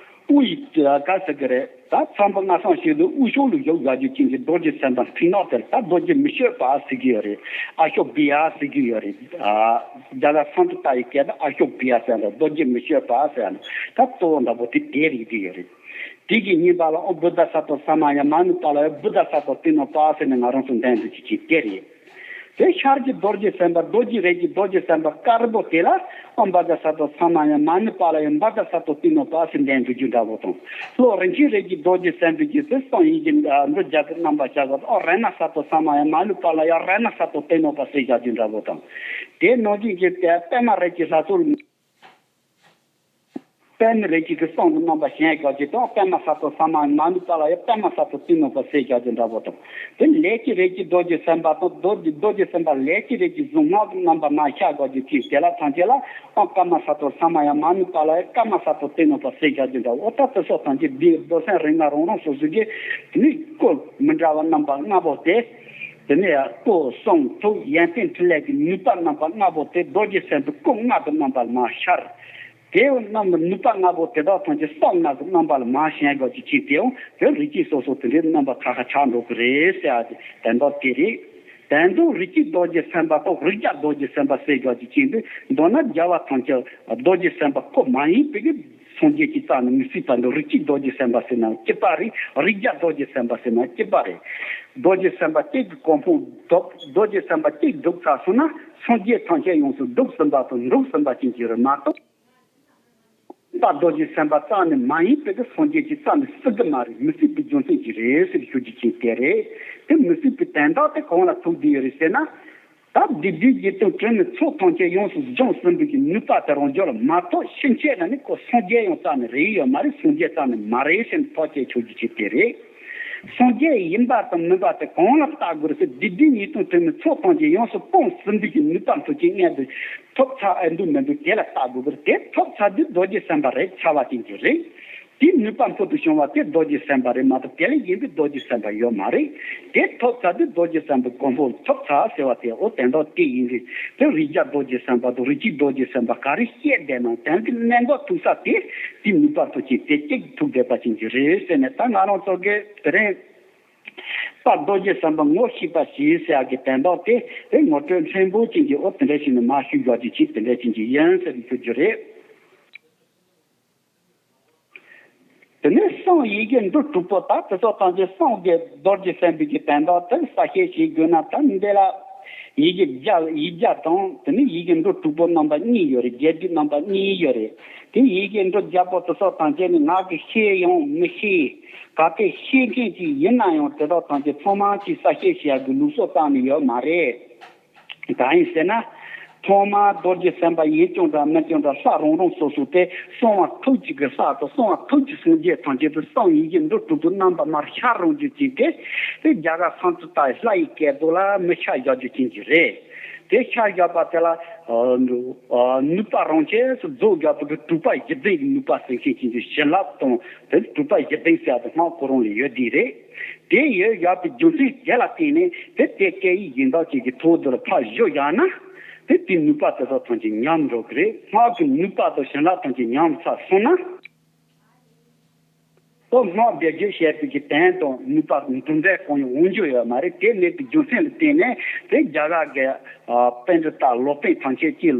དབུ་ཡི་ག་ཟེར་གི་རེད། ད་ཚངས་པ་ལྔ་སང་ཞིག་ཏུ་དབུ་ཤོག་ལུ་བཞུགས་ཡག་རྒྱུ་ཅན་གྱི་རྡོ་རྗེ་སེམས་དཔའ་མཐིང་ནག་དེར་ད་རྡོ་རྗེ་མི་བསྐྱོད་པ་ཟེར་གྱི་ཡོད་རེད། ཨ་ཤོ་བི་ཡ་ཟེར་གྱི་ཡོད་རེད། ཨ་རྒྱ་གར་སཾ་སྐྲྀ་ཏ་ཡི་སྐད་དུ་ཨ་ཤོ་བི་ཡ་ཟེར་ན་རྡོ་རྗེ་མི་བསྐྱོད་པ་ཟེར་ན་ད་གཙོ་བོ་འདྲ་པོ་དེ་དེ་རིགས་དེ་ཡོད་རེད། དེ་གི་གཉིས་པ་ལ་ཨོ་བུདྡྷ་སཏྭ་ས་མ་ཡ་མ་ནུ་པཱ་ལ་ཡ་བུདྡྷ་སཏྭ་ཏི་ནོ་པ་ཟེར་ནས་ང་རང་ཚོ་འདོན་འདུག་ཅིག་ཅིག་དེ་རེད། དེ་ཤར་གྱི་རྡོ་རྗེ་སེམས་དཔའ་རྡོ་རྗེ་རིགས་ཀྱི་རྡོ་རྗེ་སེམས་དཔའ་དཀར་པོ་དེ་ལ་ཨོ་བུདྡྷ་སཏྭ་ས་མ་ཡ་མ་ནུ་པཱ་ལ་ཡ་བུདྡྷ་སཏྭ་ཏི་ནོ་པ་ཟེར་འདོན་འདུག་རྒྱུ་འདྲ་པོ་དང་། ལྷོ་རིན་ཆེན་རིགས་ཀྱི་རྡོ་རྗེ་སེམས་དཔའི་རྗེས་སུ་སངས་ཡིན་གྱི་འདུག་རྒྱ་གར་རྣམ་པ་བྱ་དགོས། ཨོ་རཏྣ་སཏྭ་ས་མ་ཡ་མ་ནུ་པཱ་ལ་ཡ་རཏྣ་སཏྭ་ཏི་ནོ་པ་ཟེར་བྱ་རྒྱུ་འདྲ་པོ་དང་། དེ་ནང་བཞིན་གྱི་དེ་པདྨ་རིགས་ཀྱི་ལྷ་ཚོགས། པདྨ་རིགས་ཀྱི་གི་གསུང་གི་རྣམ་པ་གཞན་བཞག་རྒྱུ་དང་པདྨ་སཏྭ་ས་མ་ཡ་མ་ནུ་པཱ་ལ་ཡ་པདྨ་སཏྭ་ཏི་ནོ་པ་ཟེར་བཞག་རྒྱུ་འདྲ་པོ་དང་། དེ་ལས་ཀྱི་རིགས་ཀྱི་རྡོ་རྗེ་སེམས་དཔའ་དང་རྡོ་རྗེ་རྡོ་རྗེ་སེམས་དཔའ་ལས་ཀྱི་རིགས་ཀྱི་གཟུངས་སྔགས་ཀྱི་རྣམ་པ་མར་ཤར་བཞག་རྒྱུ་ཅིག་དེ་ལ་ཐམས་ཅད་ལ་ཨང་ཀརྨ་སཏྭ་ས་མ་ཡ་མ་ནུ་པཱ་ལ་ཡ་ཀརྨ་སཏྭ་ཏི་ནོ་པ་ཟེར་བཞག་རྒྱུ་འདྲ་པོ། ཨོ་ད་དེ་སོགས་ཐམས་ཅད་འདི་རྡོ་སེམས་རིགས་ལྔ་རང་རང་སོ་སོ་གི་དེ་ནི་སྐུ་མི་འདྲ་བ་རྣམ་པ་ལྔ་པོ་དེ། དེ་ནས་སྐུ་གསུང་ཐུགས་ཡོན་ཏན་ཕྲིན་ལས་ཀྱི་ནུས་པ་རྣམ་པ་ལྔ་པོ་དེ་རྡོ་རྗེ་སེམས་དཔའི་སྐུ་ལྔ་གི་རྣམ་པ་ལ་མར་ཤར། དེའི་རྣམ་པ་ནུས་པ་ལྔ་པོ་དེ་དག་ཐམས་ཅད་གསུང་ལྔ་གི་རྣམ་པ་ལ་མར་ཞེན་དགོས་ཀྱི་ཅིག་དེའང་དེ་རིགས་ཀྱི་སོ་སོ་དེ་འདྲའི་རྣམ་པ་ཁ་ཁ་ཆགས་འགྲོ་གི་རེད་ཟེར་ཡ་དེ་དོན་དག་དེ་རེད། དོན་དུ་རིགས་ཀྱི་རྡོ་རྗེ་སེམས་དཔའ་དང་རིགས་བརྒྱ་རྡོ་རྗེ་སེམས་དཔའ་ཟེར་དགོས་ཀྱི་ཅིག་འདི་མདོར་ན་རྒྱལ་བ་ཐམས་ཅད་རྡོ་རྗེ་སེམས་དཔའ་ཁོ་མ་ཡིན་པའི་གི་སངས་རྒྱས་ཀྱི་རྩ་ནས་མི་སྲིད་པ་འདུག་རིགས་ཀྱི་རྡོ་རྗེ་སེམས་དཔའ་ཟེར་ན་གཅིག་པ་རེད། རིགས་བརྒྱ་རྡོ་རྗེ་སེམས་དཔའ་ཟེར་ན་གཅིག་པ་རེད། རྡོ་རྗེ་སེམས་དཔའ་གཅིག་གི་གོ་འཕང་སྒྲུབ། རྡོ་རྗེ་སེམས་དཔའ་གཅིག་སྒྲུབ་ཚར་སོང་ན་སངས་རྒྱས་ཐམས་ཅད་ཡོངས་སུ་སྒྲུབ་ཟིན་པ་དང་འགྲུབ་ཟིན་པ་ཅན་གྱི་རེད་མ་གཏོགས། ད་རྡོ་རྗེ་སེམས་དཔའ་རྩ་ནས་མ་ཡིན་པའི་གི་སངས་རྒྱས་ཀྱི་རྩ་ནས་སྲིད་གི་མ་རེད། མི་སྲིད་པའི་རྒྱུ་མཚན་གྱིས་རེད་ཟེར་ཞུ་རྒྱུ་ཅིག་དེ་རེད། དེ་མི་སྲིད་པའི་དོན་དག་དེ་གང་ལ་ཐུག་བསྡད་ཡོད་རེད་ཟེར་ན། ད་སྡིག་སྒྲིབ་བགེགས་དང་དྲི་མའི་ཚོགས་ཐམས་ཅད་ཡོངས་སུ་སྦྱངས་ཟིན་པའི་གི་ནུས་པ་དེ་རང་རྒྱུད་ལ་མ་ཐོབ་ཕྱིན་ཆད་ན་ནི་ཁོ་སངས་རྒྱས་ཡང་རྩ་ནས་རེད་ཡོད་མ་རེད། སངས་རྒྱས་རྩ་ནས་མ་རེད་ཟེར་ནས་ཐག་བཅད་ཆོག་རྒྱུ་ཅིག་དེ་རེད། སངས་རྒྱས་ཡིན་པ་དང་མིན་པ་དེ་གང་ལ་བལྟ་དགོས་རེད་ཟེར། སྡིག་སྒྲིབ་ཉེས་ལྟུང་དྲི་མའི་ཚོགས་ཐམས་ཅད་ཡོངས་སུ་སྤངས་ཟིན་པའི་གི་ནུས་པ་མཐུ་ཆེན་མངོན་དུ་ཐོབ་ཚར་ཨེ་འདུག་མི་འདུག་དེ་ལ་བལྟ་དགོས་རེད། དེ་ཐོབ་ཚར་དུས་རྡོ་རྗེ་སེམས་དཔའ་རེད་ཚར་བ་ཅན་གྱི་རེད། དེའི་ནུས་པ་ཕུལ་དུ་བྱུང་བ་དེ་རྡོ་རྗེ་སེམས་དཔའ་རེད་མ་གཏོགས་དེ་ལས་གཞན་པའི་རྡོ་རྗེ་སེམས་དཔའ་ཡོད་མ་རེད། དེ་ཐོབ་ཚར་དུས་རྡོ་རྗེ་སེམས་དཔའི་གོ་འཕང་ཐོབ་ཚར་ཟེར་བ་དེ་འོ་དོན་དག་དེ་ཡིན་གྱི། དེ་རིགས་བརྒྱ་རྡོ་རྗེ་སེམས་དཔའ་དང་རིགས་ཀྱི་རྡོ་རྗེ་སེམས་དཔའ་ག་རེ་བཤད་བསྡད་ན་དོན་གྱི་གནད་འགག་ཐུག་ས་དེ་དེའི་ནུས་པ་ཐུག་ཅིང་དེ་གཅིག་ཐུག་བསྡད་པ་ཅན་གྱི་རེད་ཟེར་ནས། ད་ང་རང་ཚོ་གི་དེ་རིང་པ་རྡོ་རྗེ་སེམས་དཔའ་ངོ་ཤེས་པ་ཞེས་ཟེར་ཡག་གི་དོན་དག་དེ་དེ་ངོ་སྤྲོད་ཕྲན་བུ་ཅན་གྱི་འོ་དེ་འདྲ་ཞིག་ནས་མར་ཞུ་ཡག་གི་ཅིག་དེ་འདྲ་ཅན་གྱི་ཡིན་ཟེར་ཞུ་རྒྱུ་རེད། དེ་ནས་གསུང་ཡི་གེ་འབྲུ་དྲུག་པོ་དག་དེ་ཚོ་ཐམས་ཅད་གསུང་གི་རྡོ་རྗེ་སེམས་དཔའི་གི་དོན་དག་དེར་གསལ་བཤད་བྱེད་དགོས་ན། ད་འདི་ལ་ཡི་གེ་བརྒྱ་ཡིག་བརྒྱ་དང་དེ་ནས་ཡི་གེ་འབྲུ་དྲུག་པོ་རྣམ་པ་གཉིས་ཡོད་རེད། རྒྱས་བསྡུས་རྣམ་པ་གཉིས་ཡོད་རེད། དེ་ཡི་གེ་འབྲུ་བརྒྱ་པོ་དེ་ཚོ་ཐམས་ཅད་ནི་ང་གིས་ཤེས་ཡང་མི་ཤེས། གལ་ཏེ་ཤེས་མཁན་ཅིག་ཡིན་ན་ཡང་དེ་དག་ཐམས་ཅད་ཚང་མ་གིས་གསལ་བཤད་བྱེད་ཡག་གི་ལུགས་སྲོལ་རྩ་ནས་ཡོད་མ་རེད། གང་ཡིན་ཟེར་ན། ཐོག་མར་རྡོ་རྗེ་སེམས་དཔའ་ཡིན་ཀྱང་འདྲ་མིན་ཀྱང་འདྲ་ལྷ་རང་རང་སོ་སོ་དེ་གསང་བ་ཐུགས་ཀྱི་གི་ལྷ་དང་གསང་བ་ཐུགས་ཀྱི་སངས་རྒྱས་ཐམས་ཅད་དུ་གསང་ཡི་གེ་འབྲུ་དྲུག་པོའི་རྣམ་པ་མར་ཤར་རང་རྒྱུད་ཅིག་དེ་དེ་རྒྱ་གར་སཾ་སྐྲྀ་ཏ་ཡི་ལྷ་ཡི་སྐད་དུ་ལ་མི་ཤར་བཞག་རྒྱུ་ཅན་གྱི་རེད། དེ་ཤར་བཞག་པ་དེ་ལ་ནུས་པ་རང་ཆས་སུ་རྫོགས་བཞག་པ་གི་དྲུག་པ་བཞི་ལྡན་གྱི་ནུས་པ་ཟེར་མཁན་ཅན་གྱི་བྱིན་རླབས་དང་དེ་དྲུག་པ་བཞི་ལྡན་ཟེར་བ་དེ་སྔགས་ཁོ་རང་ལ་ཡོད་དེ་རེད། དེ་ཡོད་བཞག་པའི་རྒྱུ་མཚན་དེ་ལ་བརྟེན་ནས་དེ་དེ་སྐད་ཡིག་གཞན་དག་ཅིག་གི་ཐོག་འདི་ལ་ཕར་བཞག་བཞག་ན། དེ་དེའི་ནུས་པ་དེ་དག་ཐམས་ཅད་ཉམས་འགྲོ་གི་རེད། སྔགས་ཀྱི་ནུས་པ་དང་བྱིན་རླབས་ཐམས་ཅད་ཉམས་ཚར་སོང་ན། ཨོ་སྔགས་སྡེབ་སྦྱོར་བྱས་པའི་གི་དོན་དང་ནུས་པ་འདི་འདྲའི་གང་ཡང་འོང་རྒྱུ་ཡོད་མ་རེད། དེ་མེད་པའི་རྒྱུ་མཚན་ལ་བརྟེན་ནས་དེ་རྒྱ་གར་གྱི་པཎྜི་ཏ་ལོ་པཎ་ཐམས་ཅད་ཀྱིས་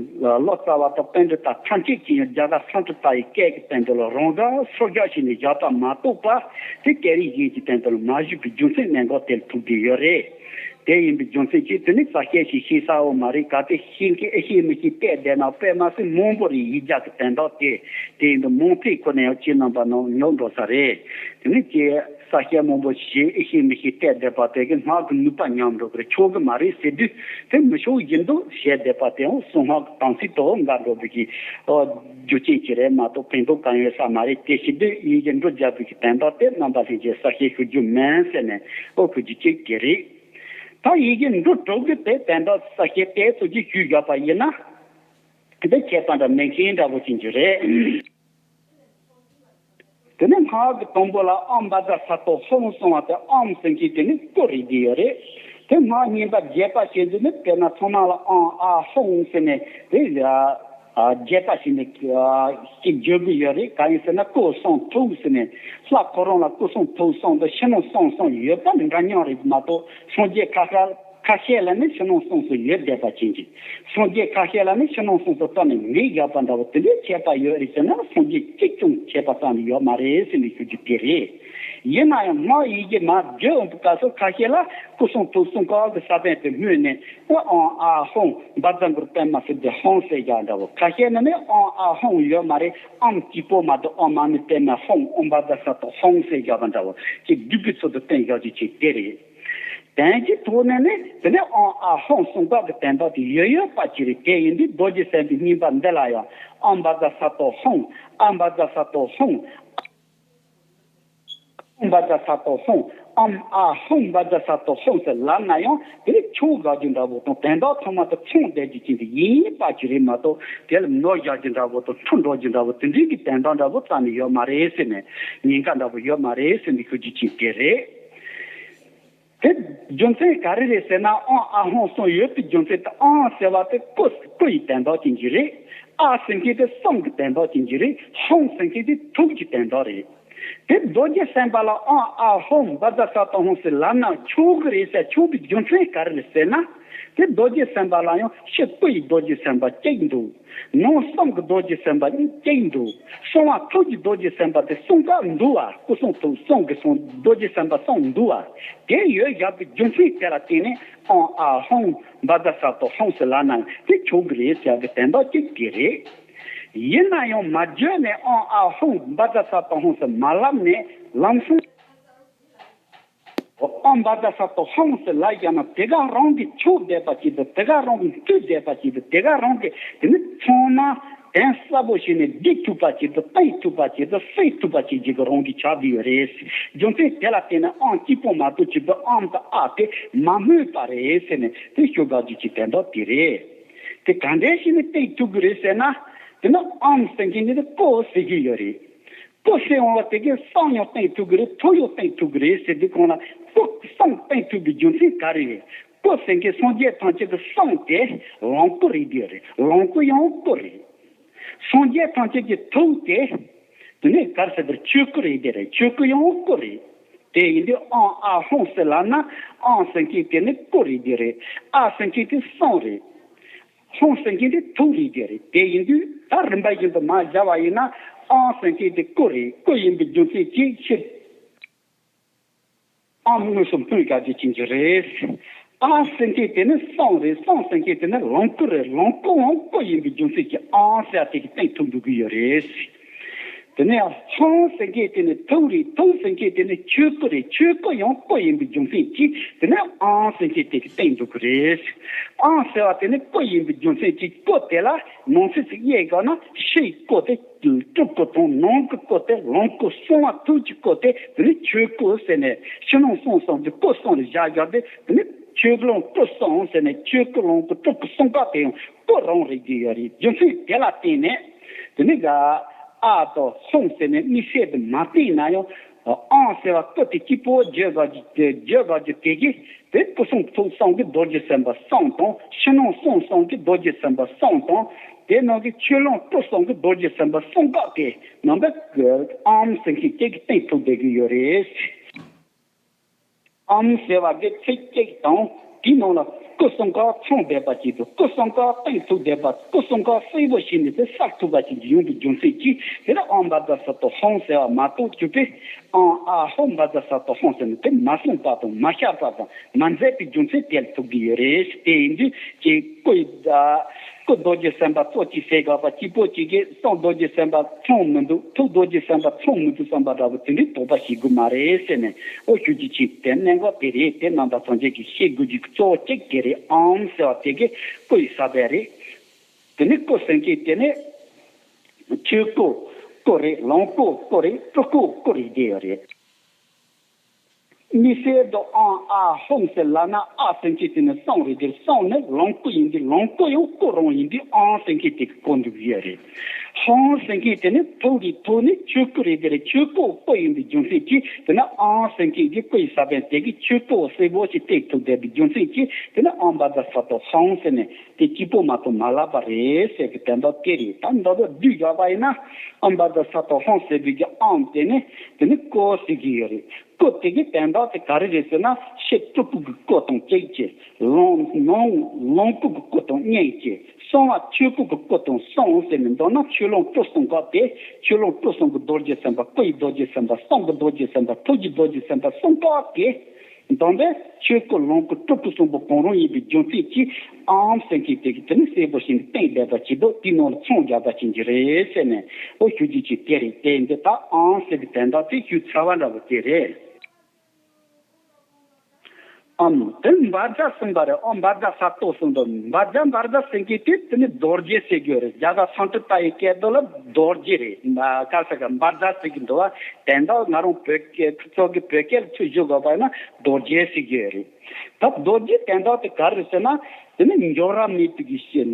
ལོ་ཙཱ་བ་དང་པཎྜི་ཏ་ཐམས་ཅད་ཀྱིས་རྒྱ་གར་སཾ་སྐྲྀ་ཏ་ཡི་སྐད་ཀྱི་སྟེང་དུ་ལ་རང་དགར་སོར་རྒྱག་བྱས་ནས་བཞག་པ་མ་གཏོགས་པ། དེ་སྐད་རིགས་གཞན་གྱི་སྟེང་དུ་ལ་མ་བཞུགས་པའི་རྒྱུ་མཚན་གནད་འགག་དེ་ལ་ཐུག་བསྡད་ཡོད་རེད། དེ་ཡིན་པའི་རྒྱུ་མཚན་གྱིས་དེ་ནི་གསལ་བཤད་ཞིག་ཤེས་ས་འོ་མ་རེད། གལ་ཏེ་ཤེས་མཁན་ཨེ་ཤེས་མི་ཤེས་དཔེ་བསྡད་ན་དཔེ་མ་སྲིད་མང་པོ་རེད། ཡིག་བརྒྱ་གི་དོན་དག་དེ་དེ་ཡིན་དུས་མང་ཚིག་ཁོ་ནས་ཡང་ཁྱེད་རྣམ་པ་ནང་ཉོག་འགྲོ་ས་རེད། དེ་ནི་ཁྱེད་ ས་སྐྱ་མང་པོ་ཞེས་ཨེ་ཤེས་མི་ཤེས་བལྟས་བསྡད་པ་དེ་གི་སྔགས་ཀྱི་ནུས་པ་ཉམས་འགྲོ་གི་རེད། ཆོག་གི་མ་རེད་ཟེར་དུས་དེ་མི་ཆོག་བཞིན་དུ་བཤད་བསྡད་པ་དེའང་གསང་སྔགས་ཀྱི་དམ་ཚིག་ཏུ་འགལ་འགྲོ་བའི་གི་རྒྱུ་རྐྱེན་ཅིག་རེད་མ་གཏོགས་ཕན་ཐོགས་གང་ཡོད་ས་མ་རེད། དེ་བཞིན་དུ་ཡིད་ཀྱི་འགྲོ་རྒྱག་པའི་གི་དོན་དག་དེ་རྣམ་པ་ལྷན་རྒྱས་གསལ་བཤད་ཞུ་རྒྱུ་མིན་ཟེར་ནས་ཨོ་ཁུ་རྒྱུ་གཅིག་དེ་རེད། ད་ཡིད་ཀྱི་འགྲོ་གྲོལ་གྱི་དེ་དོན་དག་གསལ་བཤད་དེ་ཚོ་ཅིག་ཞུས་བཞག་པ་ཡིན་ན་དེ་འདྲ་ཁྱད་པར་འདྲ་མེད་མཁན་འདྲ་པོ་ཅིག་རེད། དེ་ནས་སྔགས་ཀྱི་དང་པོ་ལ་ཨོཾ་བཛྲ་སཏྭ་ཧཱུྃ་གསུང་བ་དེ་ཨོཾ་ཟེར་མཁན་དེ་ནི་སྐུ་རེད་བསྡད་ཡོད་རེད། དེ་སྔགས་རྙིང་པ་རྒྱས་པ་བྱས་འདི་ནི་དཔེར་ན་ཐོག་མ་ལ་ཨོཾ་ཨཱཿཧཱུྃ་ཟེར་ནས་དེ་རྒྱས་པ་བྱས་ནས་ཅིག་བརྗོད་ཀྱི་ཡོད་རེད། གང་ཡིན་ཟེར་ན་སྐུ་གསུང་ཐུགས་ཟེར་ནས་ལྷ་ཁོ་རང་ལ་སྐུ་གསུང་ཐུགས་གསུམ་དང་ཕྱི་ནང་གསང་གསུམ་ཡོད་པ་འདྲ་མཉམ་རེད་མ་གཏོགས་སངས་རྒྱས་ཁ་ཁ་ཁ་ཤས་ལ་ནི་ཕྱི་ནང་གསང་གསུམ་ཡོད་བསྡད་པ་ཅན་གྱི། སངས་རྒྱས་ཁ་ཤས་ལ་ནི་ཕྱི་ནང་གསང་གསུམ་གཏན་ནས་མེད་བཞག་པ་འདྲ་བོ་དེ་འདྲའི་ཁྱད་པར་ཡོད་རེད་ཟེར་ན་སངས་རྒྱས་གཅིག་ཀྱང་ཁྱད་པར་གཏན་ནས་ཡོད་མ་རེད་ཟེར་ནས་ཞུ་རྒྱུ་དེ་རེད། ཡིན་ན་ཡང་སྔགས་ཡི་གེ་མར་བརྗོད་འོང་པའི་སྐབས་སུ་ཁ་ཤས་ལ་སྐུ་གསུང་ཐུགས་གསུམ་ཀ་གི་ས་བོན་དེ་སྨོས་ནས་ཨོཾ་ཨཱཿཧཱུྃ། བཛྲ་གུ་རུ་པདྨ་སིདྡྷི་ཧཱུྃ་ཟེར་བཞག་འདྲ་བོ། ཁ་ཤས་ནི་ནི་ཨོཾ་ཨཱཿཧཱུྃ་ཡོད་མ་རེད། ཨོཾ་གཅིག་པོ་མ་གཏོགས་ཨོཾ་མ་ཎི་པདྨེ་ཧཱུྃ། ཨོཾ་བཛྲ་སཏྭ་ཧཱུྃ་ཟེར་བཞག་པ་འདྲ་བོ་ཅིག་སྒྲུབ་པའི་ཚུལ་དུ་བསྟན་བཞག་རྒྱུ་ཅིག་དེ་རེད། དོན་གྱི་ཐོག་ནས་ནི་དེ་ནས་ཨོཾ་ཨཱཿཧཱུྃ་གསུང་སྐབས་ཀྱི་དོན་དག་དེ་ཡོད་ཡོད་པ་ཅིག་རེད། དེ་ཡིན་དུས་རྡོ་རྗེ་སེམས་དཔའི་བསྙེན་པ་འདི་ལ་ཡང་ཨོཾ་བཛྲ་སཏྭ་ཧཱུྃ། ཨ་བཛྲ་སཏྭ་ཧཱུྃ། ཨོཾ་བཛྲ་སཏྭ་ཧཱུྃ། ཨོཾ་ཨཱཿཧཱུྃ་བཛྲ་སཏྭ་ཧཱུྃ་ཟེར་ལབ་ན་ཡང་དེ་ནི་ཆོག་བཞག་རྒྱུ་འདྲ་བོ་དང་དོན་དག་ཚང་མ་དེ་ཚང་བསྡད་རྒྱུ་ཅན་དེ་ཡིན་པ་ཅིག་རེད་མ་གཏོགས་དེ་ལ་ནོར་བཞག་རྒྱུ་འདྲ་བོ་དང་འཁྲུལ་འགྲོ་རྒྱུ་འདྲ་བོ་དེ་འདྲའི་གི་དོན་དག་འདྲ་བོ་རྩ་ནས་ཡོད་མ་རེད་ཟེར་ནས་ཉེན་ཁ་འདྲ་བོ་ཡོད་མ་རེད་ཟེར་ནས་ཞུ་རྒྱུ་ཅིག་དེ་རེད། དེ་རྒྱུ་མཚན་ག་རེ་རེད་ཟེར་ན་ཨོཾ་ཨཱཿཧཱུྃ་གསུམ་ཡོད་པའི་རྒྱུ་མཚན་དེ་ཨོཾ་ཟེར་བ་དེ་སྐུ་སྐུ་ཡི་དོན་དག་ཅན་གྱི་རེད། ཨཱཿཟེར་མཁན་དེ་གསུང་གི་དོན་དག་ཅན་གྱི་རེད། ཧཱུྃ་ཟེར་མཁན་དེ་ཐུགས་ཀྱི་དོན་དག་རེད། དེ་རྡོ་རྗེ་སེམས་དཔའ་ལ་ཨོཾ་ཨཱཿཧཱུྃ་བཛྲ་སཏྭ་ཧཱུྃ་ཟེར་ལབ་ན་ཆོག་གི་རེད་ཟེར་ཆོག་པའི་རྒྱུ་མཚན་ག་རེ་རེད་ཟེར་ན། དེ་རྡོ་རྗེ་སེམས་དཔའ་ལ་ཡང་ཕྱི་སྐུ་ཡི་རྡོ་རྗེ་སེམས་དཔའ་གཅིག་འདུག་ནང་གསང་གི་རྡོ་རྗེ་སེམས་དཔའ་གཅིག་འདུག་གསང་བ་ཐུགས་ཀྱི་རྡོ་རྗེ་སེམས་དཔའ་དེ་གསུང་སྐབས་འདུག་བ། སྐུ་གསུང་ཐུགས་གསུང་གི་གསུང་རྡོ་རྗེ་སེམས་དཔའ་གསུམ་འདུག་བ། དེ་ཡོད་བཞག་པའི་རྒྱུ་མཚན་དེ་ལ་བརྟེན་ནས་ཨོཾ་ཨཱཿཧཱུྃ་བཛྲ་སཏྭ་ཧཱུྃ་ཟེར་ལབ་ན་དེ་ཆོག་གི་རེད་ཟེར་བའི་དོན་དག་གཅིག་དེ་རེད། ཡིན་ན་ཡང་མ་བརྗོད་ནས་ཨོཾ་ཨཱཿཧཱུྃ་བཛྲ་སཏྭ་ཧཱུྃ་ཟེར་མ་ལབ་ནས་ལམ་སང་ཨོཾ་བཛྲ་སཏྭ་ཧཱུྃ་ཟེར་ལབ་བཞག་ན་དེ་ག་རང་གིས་ཆོག་བསྡད་པ་ཅིག་དང་དེ་ག་རང་གིས་འཐུས་བསྡད་པ་ཅིག་དང་དེ་ག་རང་གིས་དེ་ནི་ཚང་མ་གདེང་ཟབ་པོ་བྱས་ནས་འདྲི་ཐུབ་པ་ཅིག་དང་བསྟན་ཐུབ་པ་ཅིག་དང་གསན་ཐུབ་པ་ཅིག་ཅིག་གི་རང་གིས་ཆགས་བསྡད་ཡོད་རེད། རྒྱུ་མཚན་དེ་ལ་བརྟེན་ནས་ཨོཾ་གཅིག་པོ་མ་གཏོགས་ཅིག་དང་ཨོཾ་དང་ཨཱཿ་དེ་མ་སྨོས་པ་རེད་ཟེར་ནས་དེ་ཞུ་དགོས་རྒྱུ་ཅིག་དོན་དག་དེ་རེད། དེ་ག་འདྲས་ཞིག་ནས་བསྟན་ཐུབ་ཀྱི་རེད་ཟེར་ན། དེ་ནི་ཨོཾ་ཟེར་མཁན་ནི་སྐུ་ཟེར་གྱི་ཡོད་རེད། སྐུ་ཟེར་འོང་བ་དེ་གས་གསང་ཡང་བསྟན་ཐུབ་ཀྱི་རེད། ཐུགས་ཡང་བསྟན་ཐུབ་ཀྱི་རེད་ཟེར་དུས་གོང་ལ་སྐུ་གསང་བསྟན་ཐུབ་པའི་རྒྱུ་མཚན་ག་རེ་རེད། སྐུ་ཟེར་མཁན་སངས་རྒྱས་ཐམས་ཅད་ཀྱི་གསང་དེ་ལོངས་སྐུ་རེད་དེ་རེད། ལོངས་སྐུ་ཡང་སྐུ་རེད། སངས་རྒྱས་ཐམས་ཅད་ཀྱི་ཐུགས་དེ་དེ་ནས་ག་རེ་ཟེར་དེར་ཆོས་སྐུ་རེད་དེ་རེད། ཆོས་སྐུ་ཡང་སྐུ་རེད། དེ་ཡིན་དུས་ཨོཾ་ཨཱཿཧཱུྃ་ཟེར་ལབ་ན་ཨོཾ་ཟེར་མཁན་དེ་ནི་སྐུ་རེད་དེ་རེད། ཨཱཿཟེར་མཁན་དེ་གསང་རེད། ཧཱུྃ་ཟེར་མཁན་དེ་ཐུགས་རེད་དེ་རེད། དེ་ཡིན་དུས་ད་རིམ་པ་བཞིན་དུ་མར་སྦྱར་བ་ཡིན་ན་ཨོཾ་ཟེར་མཁན་དེ་སྐུ་རེད། སྐུ་ཡིན་པའི་རྒྱུ་མཚན་གྱིས་ཕྱིར་ཨོཾ་དངོས་སུ་སྨོས་དགོས་རྒྱུ་ཅན་གྱི་རེད། ཨཱཿཟེར་མཁན་དེ་ནི་གསང་རེད། གསང་ཟེར་མཁན་དེ་ནི་ལོངས་སྐུ་རེད། ལོངས་སྐུའང་སྐུ་ཡིན་པའི་རྒྱུ་མཚན་གྱིས་ཨོཾ་ཟེར་དེ་གི་སྟེང་ཐུག་འགྲོ་གི་ཡོད་རེད། དེ་ནས་ཧཱུྃ་ཟེར་མཁན་དེ་ནི་ཐུགས་རེད། ཐུགས་ཟེར་མཁན་དེ་ནི་ཆོས་སྐུ་རེད། ཆོས་སྐུ་ཡང་སྐུ་ཡིན་པའི་རྒྱུ་མཚན་གྱིས་དེ་ནི་ཨོཾ་ཟེར་མཁན་དེ་གི་སྟེང་འདུག་གི་རེད། ཨོཾ་ཟེར་བ་དེ་ནི་སྐུ་ཡིན་པའི་རྒྱུ་མཚན་གྱིས་སྐུ་དེ་ལ་ནང་གསེས་སུ་དབྱེ་དགོས་ན་ཕྱིའི་སྐུ་དེ་སྤྲུལ་སྐུ་དང་ནང་གི་སྐུ་དེ་ལོངས་སྐུ། གསང་བ་ཐུགས་ཀྱི་སྐུ་དེ་དེ་ནི་ཆོས་སྐུ་ཟེར་ནས་ཕྱི་ནང་གསང་གསུམ་གྱི་སྐུ་གསུམ་ལ་བཞག་བཞག་སྟེ་དེ་ནི་ཆོས་ལོངས་སྐུ་གསུམ་ཟེར་ནས་ཆོས་སྐུ་ལོངས་སྐུ་སྤྲུལ་སྐུ་གསུམ་ཀ་དེ་ཡང་སྐུ་རང་རེད་ཀྱི་ཡོད་རེད། རྒྱུ་མཚན་དེ་ལ་བརྟེན་ནས་དེ་ནི་ག་ཨཱཿ་དང་ཧཱུྃ་ཟེར་ནས་དམིགས་བསལ་དུ་མ་བསྟན་ན་ཡང་ཨོཾ་ཟེར་བ་སྐུ་དེ་གཅིག་པོ་བརྗོད་དགོས་རྒྱུ་བརྗོད་དགོས་རྒྱུ་དེ་གིས་དེ་སྐུ་གསུང་ཐུགས་གསུམ་གྱི་རྡོ་རྗེ་སེམས་དཔའ་གསུམ་དང་ཕྱི་ནང་གསང་གསུམ་གྱི་རྡོ་རྗེ་སེམས་དཔའ་གསུམ་དང་དེ་ནང་གི་ཆོས་ལོངས་སྐུ་གསུམ་གྱི་རྡོ་རྗེ་སེམས་དཔའ་གསུམ་ཀ་དེ་རྣམ་པ་ཨོཾ་ཟེར་མཁན་གཅིག་གིས་སྟེང་ཐུག་བསྡད་ཀྱི་ཡོད་རེད། ཨོཾ་ཟེར་བ་དེ་ཚིག་གཅིག་དང་དེའི་ནང་ལ་ སྐུ་གསུམ་ཀ་ཚང་བསྡད་པ་ཅིག་དང་སྐུ་གསུམ་ཀ་སྟེང་ཐུག་བསྡད་པ། སྐུ་གསུམ་ཀ་གསལ་པོ་ཞིག་ནས་དེ་གསལ་ཐུབ་པ་ཅིག་ཡོང་བའི་རྒྱུ་མཚན་གྱིས། དེ་ལ་ཨང་བཛྲ་ས་ཏྭ་ཧཱུྃ་ཟེར་བ་མ་གཏོགས་གྱུར་པའི་ཨང་ཨཱཿཧཱུྃ་བཛྲ་ས་ཏྭ་ཧཱུྃ་ཟེར་ནས་དེ་མ་གསུངས་པ་དང་མ་བཤད་པ་དང་མ་མཛད་པའི་རྒྱུ་མཚན་དེ་ལ་ཐུག་གི་ཡོད་རེད། དེ་ཡིན་དུས་ཀྱི་སྐུ་ཡི་སྐུ་རྡོ་རྗེ་སེམས་དཔའ་གཙོ་གཅིག་ཟེར་དགོས་པ། གཅིག་པོ་གཅིག་གིས་གསུང་རྡོ་རྗེ་སེམས་དཔའ་ཚང་མི་འདུག་ཐུགས་རྡོ་རྗེ་སེམས་དཔའ་ཚང་མི་འདུག་བསམ་པ་འདྲ་བོ་དེ་འདྲའི་དོགས་པ་བྱེད་དགོས་མ་རེད་ཟེར་ནས། ཨོ་ཞུ་རྒྱུ་ཅིག་དེ་གནད་འགག་དེ་རེད། དེ་རྣམ་པ་ཚོ་ཅིག་གིས་ཤེས་དགོས་རྒྱུ་གཙོ་བོ་གཅིག་དེ་རེད། ཨང་ཟེར་བ་དེ་གི་སྐུ་ཡི་ས་བོན་རེད། དེ་ནི་སྐུ་ཟེར་མཁན་དེ་ནི་ཆོས་སྐུ་སྐུ་རེད། ལོངས་སྐུ་སྐུ་རེད། སྤྲུལ་སྐུ་སྐུ་རེད། དེ་ཡོད་རེད། དམིགས་བསལ་དུ་ཨང་ཨཱཿཧཱུྃ་ཟེར་ལབ་ན། ཨཱཿཟེར་མཁན་དེ་ནི་གསུང་རེད། དེ་གསུང་ནི་ལོངས་སྐུ་ཡིན་དུས་ལོངས་སྐུ་ཡང་སྐུ་རང་ཡིན་དུས་ཨང་ཟེར་མཁན་དེ་གི་སྐུ་འདུག་ཡོད་རེད། ཧཱུྃ་ཟེར་མཁན་དེ་ནི་ཐུགས་རེད། ཐུགས་ནི་ཆོས་སྐུ་རེད། དེ་རེད། ཆོས་སྐུ་སྐུ་ཡིན་པའི་རྒྱུ་མཚན་གྱིས་དེ་ནི་ཨང་ཟེར་མཁན་གྱི་སྐུ་ཡི་ས་བོན་དེ་གི་ཆོས་སྐུ་གསལ་པོ་ཞིག་སྟེང་ཐུག་བསྡད་པའི་རྒྱུ་མཚན་གྱིས་དེ་ནི་ཨང་བཛྲ་ས་ཏྭ་ཧཱུྃ་ཟེར་ནས་དེ་གཅིག་པོ་མ་གཏོགས་མ་ལབ་པ་རེད་ཟེར་གི་དོན་དག་དེ་རེད། ད་མདོར་བསྡུས་བཞག་པ་ཡིན་ན་ཨང་བཛྲ་ས་ཏྭ་ཧཱུྃ་ཟེར་བའི་གི་ཨང་དེ་ནི་དེ་ནི་སྐུ་ཟེར་གི་ཡོད་རེད། སྐུ་དེ་གི་དོན་དག་དེ་ག་རེ་རེད་ཟེར་ན། ཕྱི་སྤྲུལ་སྐུ་གི་སྐུ་དང་གཅིག་བྱས། ལོངས་ལོངས་ལོངས་སྐུ་གི་སྐུ་དང་གཉིས་བྱས། གསང་བ་ཆོས་སྐུ་གི་སྐུ་དང་གསུམ་ཟེར་ནས། མདོར་ན་ཆོས་ལོངས་སྤྲུལ་གསུམ་ཀ་དེ། ཆོས་ལོངས་སྤྲུལ་གསུམ་གི་རྡོ་རྗེ་སེམས་དཔའ། སྐུ་ཡི་རྡོ་རྗེ་སེམས་དཔའ། གསུང་གི་རྡོ་རྗེ་སེམས་དཔའ། ཐུགས་ཀྱི་རྡོ་རྗེ་སེམས་དཔའ་གསུམ་ཀ་དེ། མདོར་ན་ཆོས་སྐུ་ལོངས་སྐུ་སྤྲུལ་སྐུ་གསུམ་པོ་གང་རུང་ཡིན་པའི་རྒྱུ་མཚན་གྱིས་ཨང་ཟེར་མཁན་དེ་གི་དེ་ནི་གསལ་པོ་ཞིག་སྟེང་བསྡད་པ་ཅིག་འདུག་དེའི་ནང་ལ་ཚང་རྒྱག་པ་ཅིག་གི་རེད་ཟེར་ནས། ཨོ་ཞུ་རྒྱུ་ཅིག་དེ་རེད། དེ་འདི་ད་ཨང་ཟེར་གི་དོན་དག་དེ་ཞུ་ཚར་བ་འདྲ་བོ་དེ་རེད། ཨམ། དེ་བཛྲ་གསུངས་པ་རེད། ཨོ་བཛྲ་ས་ཏྭ་གསུངས་འདུག་བཛྲ་བཛྲ་ཟེར་མཁན་དེ་དེ་ནི་རྡོ་རྗེ་ཟེར་གྱི་ཡོད་རེད། རྒྱ་གར་སཾ་སྐྲྀ་ཏ་ཡི་སྐད་དུ་ལ་རྡོ་རྗེ་རེད། ག་ས་ག་བཛྲ་ཟེར་གྱི་འདུག་བ། དོན་དག་ང་རང་བོད་སྐད་ཚོ་གི་བོད་སྐད་ལ་ཚུར་བཞག་དགོས་པ་ཡིན་ན་རྡོ་རྗེ་ཟེར་གྱི་ཡོད་རེད། ད་རྡོ་རྗེ་དོན་དག་དེ་ག་རེ་ཟེར་ན། དེ་ནི་འགྱུར་བ་མེད་པའི་གི་ཤེས།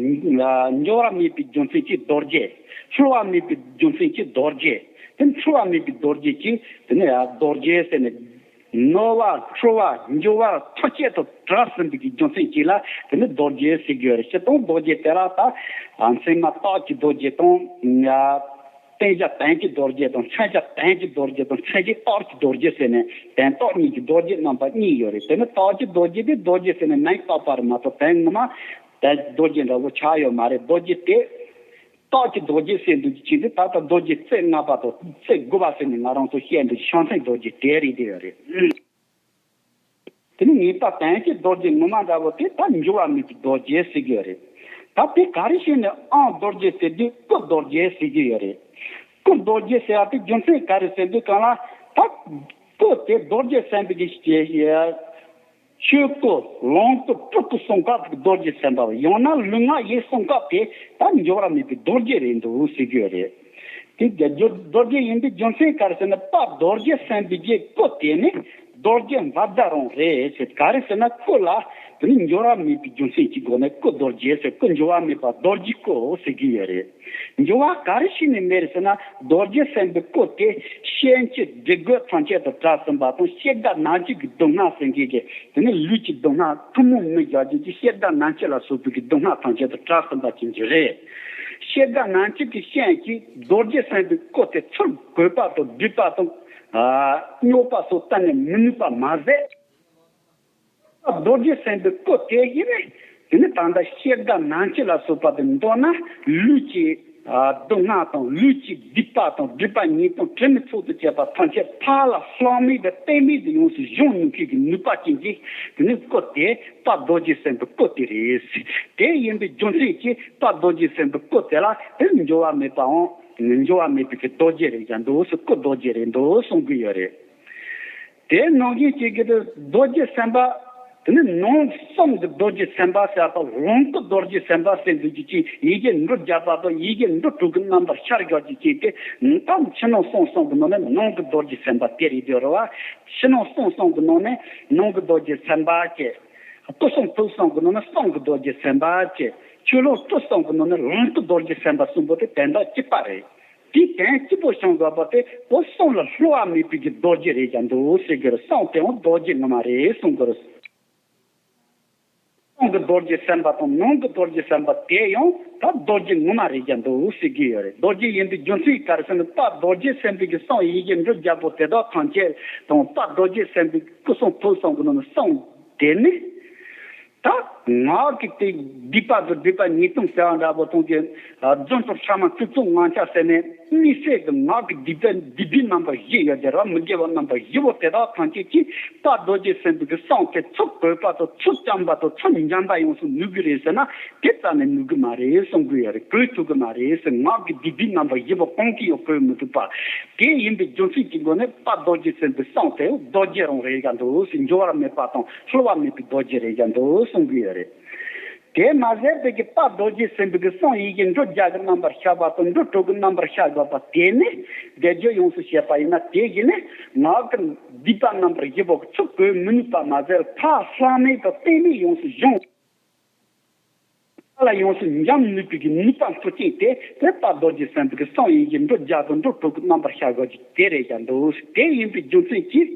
འགྱུར་བ་མེད་པའི་རྒྱུ་མཚན་གྱིས་རྡོ་རྗེ། འཁྲུལ་བ་མེད་པའི་རྒྱུ་མཚན་གྱིས་རྡོ་རྗེ། དེ་འཁྲུལ་བ་མེད་པའི་རྡོ་རྗེ་གྱིས་དེ་ནི་རྡོ་རྗེ་ཟེར་ནས། ནོར་བ་འཁྲུལ་བ་འགྱུར་བ་ཐམས་ཅད་དང་བྲལ་ཟིན་པའི་གི་རྒྱུ་མཚན་གྱིས་ལ་དེ་ནི་རྡོ་རྗེ་ཟེར་གྱི་ཡོད་རེད། སྤྱིར་བཏང་རྡོ་རྗེ་དེ་ལ་ད་མཚན་མ་རྟགས་ཀྱི་རྡོ་རྗེ་དང་། བསྟན་བྱ་དོན་གྱི་རྡོ་རྗེ་དང་། མཚོན་བྱ་དོན་གྱི་རྡོ་རྗེ་དང་། མཚོན་བྱེད་རྟགས་ཀྱི་རྡོ་རྗེ་ཟེར་ནས་དོན་རྟགས་གཉིས་ཀྱི་རྡོ་རྗེ་རྣམ་པ་གཉིས་ཡོད་རེད། དེ་ནི་རྟགས་ཀྱི་རྡོ་རྗེ་དེ་རྡོ་རྗེ་ཟེར་ནས་མིང་བཏགས་པ་རེད་མ་གཏོགས་དོན་ངོ་མ་དེ་རྡོ་རྗེ་འདྲ་བོ་ཆགས་ཡོད་མ་རེད། རྡོ་རྗེ་དེ་རྟགས་ཀྱི་རྡོ་རྗེ་ཟེར་འདུག་ཅིག་དེ་ད་ལྟ་རྡོ་རྗེ་རྩེ་ལྔ་པ་དང་རྩེ་དགུ་པ་ཟེར་ནས་ང་རང་ཚོ་བཤད་འདུག་ཤིང་མཚེའུ་རྡོ་རྗེ་དེ་རེད། དེ་ཡོད་རེད། དེ་ནི་ངེས་པ་དོན་གྱི་རྡོ་རྗེ་ངོ་མ་འདྲ་བོ་དེ་ད་འགྱུར་བ་མེད་པའི་རྡོ་རྗེ་ཟེར་གྱི་ཡོད་རེད། ད་དེ་ག་རེ་བྱས་ནས་ཨང་རྡོ་རྗེ་ཟེར་དུས་སྐུ་རྡོ་རྗེ་ཟེར་གྱི་ཡོད་རེད། སྐུ་རྡོ་རྗེ་ཟེར་བ་དེ་རྒྱུ་མཚན་ག་རེ་ཟེར་དུས་གང་ལ། ད་སྐུ་དེ་རྡོ་རྗེ་སེམས་དཔའི་གི་ཆོས་སྐུ་ལོངས་སྐུ་སྤྲུལ་སྐུ་གསུམ་ཀ་དེ་རྡོ་རྗེ་སེམས་དཔའ། ཡང་ན་ལུས་ངག་ཡིད་གསུམ་ཀ་དེ་ད་འགྱུར་བ་མེད་པའི་རྡོ་རྗེ་རེད་འདུག་ཟེར་གྱི་ཡོད་རེད། དེ་རྒྱ་རྡོ་རྗེ་ཡིན་པའི་རྒྱུ་མཚན་ག་རེ་ཟེར་ན། དཔལ་རྡོ་རྗེ་སེམས་དཔའི་གི་སྐུ་དེ་ནི་རྡོ་རྗེ་བཛྲ་རང་རེད་ཟེར། ག་རེ་ཟེར་ན་སྐུ་ལ་དེ་ནི་འགྱུར་བ་མེད་པའི་རྒྱུ་མཚན་གྱི་སྒོ་ནས་སྐུ་རྡོ་རྗེ་ཟེར། སྐུ་འགྱུར་བ་མེད་པ་རྡོ་རྗེ་སྐུ་ཟེར་གྱི་ཡོད་རེད། འགྱུར་བ་ག་རེ་བྱས་ནས་མེད་རེད་ཟེར་ན། རྡོ་རྗེ་སེམས་དཔའི་སྐུ་དེ་ཤན་སྐྱེས་སྒྲིབ་སྒོ་ཐམས་ཅད་དང་བྲལ་ཟིན་པ་དང་། སྐྱེ་རྒ་ན་འཆི་གི་སྡུག་བསྔལ་ཟེར་མཁན་གྱི་དེ་ནི་ལུས་ཀྱི་སྡུག་བསྔལ་ཐུན་མོང་མི་རྒྱ་ཅན་གྱི་སྐྱེ་རྒ་ན་འཆི་ལ་སོགས་པའི་གི་སྡུག་བསྔལ་ཐམས་ཅད་དང་བྲལ་ཟིན་པ་ཅན་གྱི་རེད། སྐྱེ་རྒ་ན་འཆི་གི་ཤན་གྱིས་རྡོ་རྗེ་སེམས་དཔའི་སྐུ་དེ་ཚུར་གོས་པ་དང་སྦྲུས་པ་དང་། ཨ་སྨྱོ་བ་སོགས་གཏན་ནས་མི་ནུས་པ་མ་ཟད། རྡོ་རྗེ་སེམས་དཔའི་སྐུ་དེ་ཡིན་ནས། དེ་ནི་ད་ལྟ་སྐྱེ་རྒ་ན་འཆི་ལ་སོགས་པ་དེ་མདོར་ན་ལུས་ཀྱི་ཨ་སྡུག་བསྔལ་དང་། ལུས་ཀྱི་སྡིག་པ་དང་། སྒྲིབ་པ་ཉེས་ལྟུང་དྲི་མའི་ཚོགས་དང་བཅས་པ་ཐམས་ཅད་ཕར་ལ་བསླད་མེད་དུ་གཏན་མེད་དུ་ཡོངས་སུ་གཞོམ་ནུས་མཁན་གྱི་ནུས་པ་ཅན་གྱི་དེ་ནི་སྐུ་དེ་དཔལ་རྡོ་རྗེ་སེམས་དཔའི་སྐུ་དེ་རེད། དེ་ཡིན་པའི་རྒྱུ་མཚན་གྱིས་དཔལ་རྡོ་རྗེ་སེམས་དཔའི་སྐུ་དེ་ལ་དེ་འགྱུར་བ་མེད་པའང་། འགྱུར་བ་མེད་པའི་གི་རྡོ་རྗེ་རེད་ཀྱང་འདུག་སྐུ་རྡོ་རྗེ་རེད་འདུག་གསུང་གི་ཡོད་རེད། དེ་ནང་བཞིན་གཅིག་གི་རྡོ་རྗེ་སེམས་དཔའ། དེ་ནི་ནང་གསང་གི་རྡོ་རྗེ་སེམས་དཔའ་ཟེར་བ་དང་། ལོངས་སྐུ་རྡོ་རྗེ་སེམས་དཔའ་ཟེར་འདུག་ཅིག་ཅིག་ཡི་གེ་འབྲུ་བརྒྱ་པ་དང་ཡི་གེ་འབྲུ་དྲུག་གི་རྣམ་པར་ཤར་གྱུར་ཅིག་ཅིག་དེ་ད་ཕྱི་ནང་གསང་གསུམ་གི་ནང་ནས་ནང་གི་རྡོ་རྗེ་སེམས་དཔའ་དེ་རེད་དེ་རེད་བ། ཕྱི་ནང་གསང་གསུམ་གི་ནང་ནས་ནང་གི་རྡོ་རྗེ་སེམས་དཔའ་བྱས། སྐུ་གསུང་ཐུགས་གསུམ་གི་ནང་ནས་གསང་གི་རྡོ་རྗེ་སེམས་དཔའ་བྱས། ཆོས་ལོངས་སྤྲུལ་གསུམ་གི་ནང་ནས་ལོངས་སྐུ་རྡོ་རྗེ་སེམས་དཔའ་གསུམ་པོ་དེ་དོན་དག་གཅིག་པ་རེད། དེའི་དོན་གཅིག་པོ་བྱུང་དགོས་པ་དེ་སྐུ་གསུམ་ལ་བསླུ་བ་མེད་པའི་གི་རྡོ་རྗེ་རེད་ཀྱང་འདུག་ཟེར་གྱི་རེད། གསུམ་དེའང་རྡོ་རྗེ་ངོ་མ་རེད་གསུང་གི་རེད། གསང་གི་རྡོ་རྗེ་སེམས་དཔའ་དང་ནང་གི་རྡོ་རྗེ་སེམས་དཔའ་དེ་ཡང་ད་རྡོ་རྗེ་ངོ་མ་རེད་ཀྱང་འདུག་ཟེར་གྱི་ཡོད་རེད། རྡོ་རྗེ་ཡིན་པའི་རྒྱུ་མཚན་ག་རེ་ཟེར་ན། དཔལ་རྡོ་རྗེ་སེམས་དཔའི་གི་གསུང་ཡི་གེ་འབྲུ་བརྒྱ་པོ་དེ་དག་ཐམས་ཅད་དང་། དཔལ་རྡོ་རྗེ་སེམས་དཔའི་སྐུ་གསུང་ཐུགས་གསུམ་གི་ནང་ནས་གསུམ་དེ་ནི་ད། ངག་གི་དེ་སྡིག་པ་དང་སྒྲིབ་པ་ཉེས་ལྟུང་ཟེར་བ་འདྲ་པོ་གཏོང་གི། རྫུ་འཕྲུལ་ཕྲ་མ་བཅུ་གསུམ་ངང་ཆ་ཟེར་ནས་དམིགས་བསལ་གྱི་ངག་གི་སྡིག་པ་སྡིག་སྒྲིབ་རྣམ་པ་བཞི་ཡོད་དེ་ར། མི་དགེ་བ་རྣམ་པ་བཞི་པོ་དེ་དག་ཐམས་ཅད་ཀྱིས་དཔལ་རྡོ་རྗེ་སེམས་དཔའི་གི་གསུང་དེ་ཚུར་གོས་པ་དང་ཚུར་བཅོམ་པ་དང་ཚུར་འཇོམས་པ་ཡོངས་སུ་ནུས་ཀྱི་རེད་ཟེར་ན། དེ་རྩ་ནས་ནུས་ཀྱི་མ་རེད་གསུང་གི་ཡོད་རེད། གོས་ཐུབ་ཀྱི་མ་རེད་ཟེར། ངག་གི་སྡིག་སྒྲིབ་རྣམ་པ་བཞི་པོ་གང་གིས་ཡང་གོས་མི་ཐུབ་པ། དེ་ཡིན་པའི་རྒྱུ་མཚན་གྱི་སྒོ་ནས་དཔལ་རྡོ་རྗེ་སེམས་དཔའི་གསུང་དེ་རྡོ་རྗེ་རང་རེད་ཀྱང་འདུག་ཟེར། འགྱུར་བ་མེད་པ་དང་བསླུ་བ་མེད་པའི་རྡོ་རྗེ་རེད་ཀྱང་འདུག་གསུང་གི་ཡོད་རེད། དེ་མ་ཟད་པའི་གི་དཔལ་རྡོ་རྗེ་སེམས་དཔའི་གི་གསུང་ཡི་གེ་འབྲུ་བརྒྱད་ཀྱི་རྣམ་པར་ཤར་བ་དང་འབྲུ་དྲུག་གི་རྣམ་པར་ཤར་དགོས་པ་དེ་ནི་སྡེབ་སྦྱོར་ཡོངས་སུ་བཤད་པ་ཡིན་ན། དེ་བཞིན་ནི་ངག་གི་སྡིག་པ་རྣམ་པར་བཞི་པོ་ཚུར་གོས་མི་ནུས་པ་མ་ཟད། ཕར་ལྷག་མེད་དང་གཏད་མེད་ཡོངས་སུ་སྦྱོང་། ལ་ཡོངས་སུ་འཇོམས་ནུས་པའི་གི་ནུས་པ་མཐུ་ཅན་དེ་དེ་དཔལ་རྡོ་རྗེ་སེམས་དཔའི་གི་གསུང་ཡི་གེ་འབྲུ་བརྒྱད་དང་འབྲུ་དྲུག་གི་རྣམ་པར་ཤར་དགོས་ཀྱི་དེ་རེད་ཀྱང་འདུག་དེ་ཡིན་པའི་རྒྱུ་མཚན་གྱིས།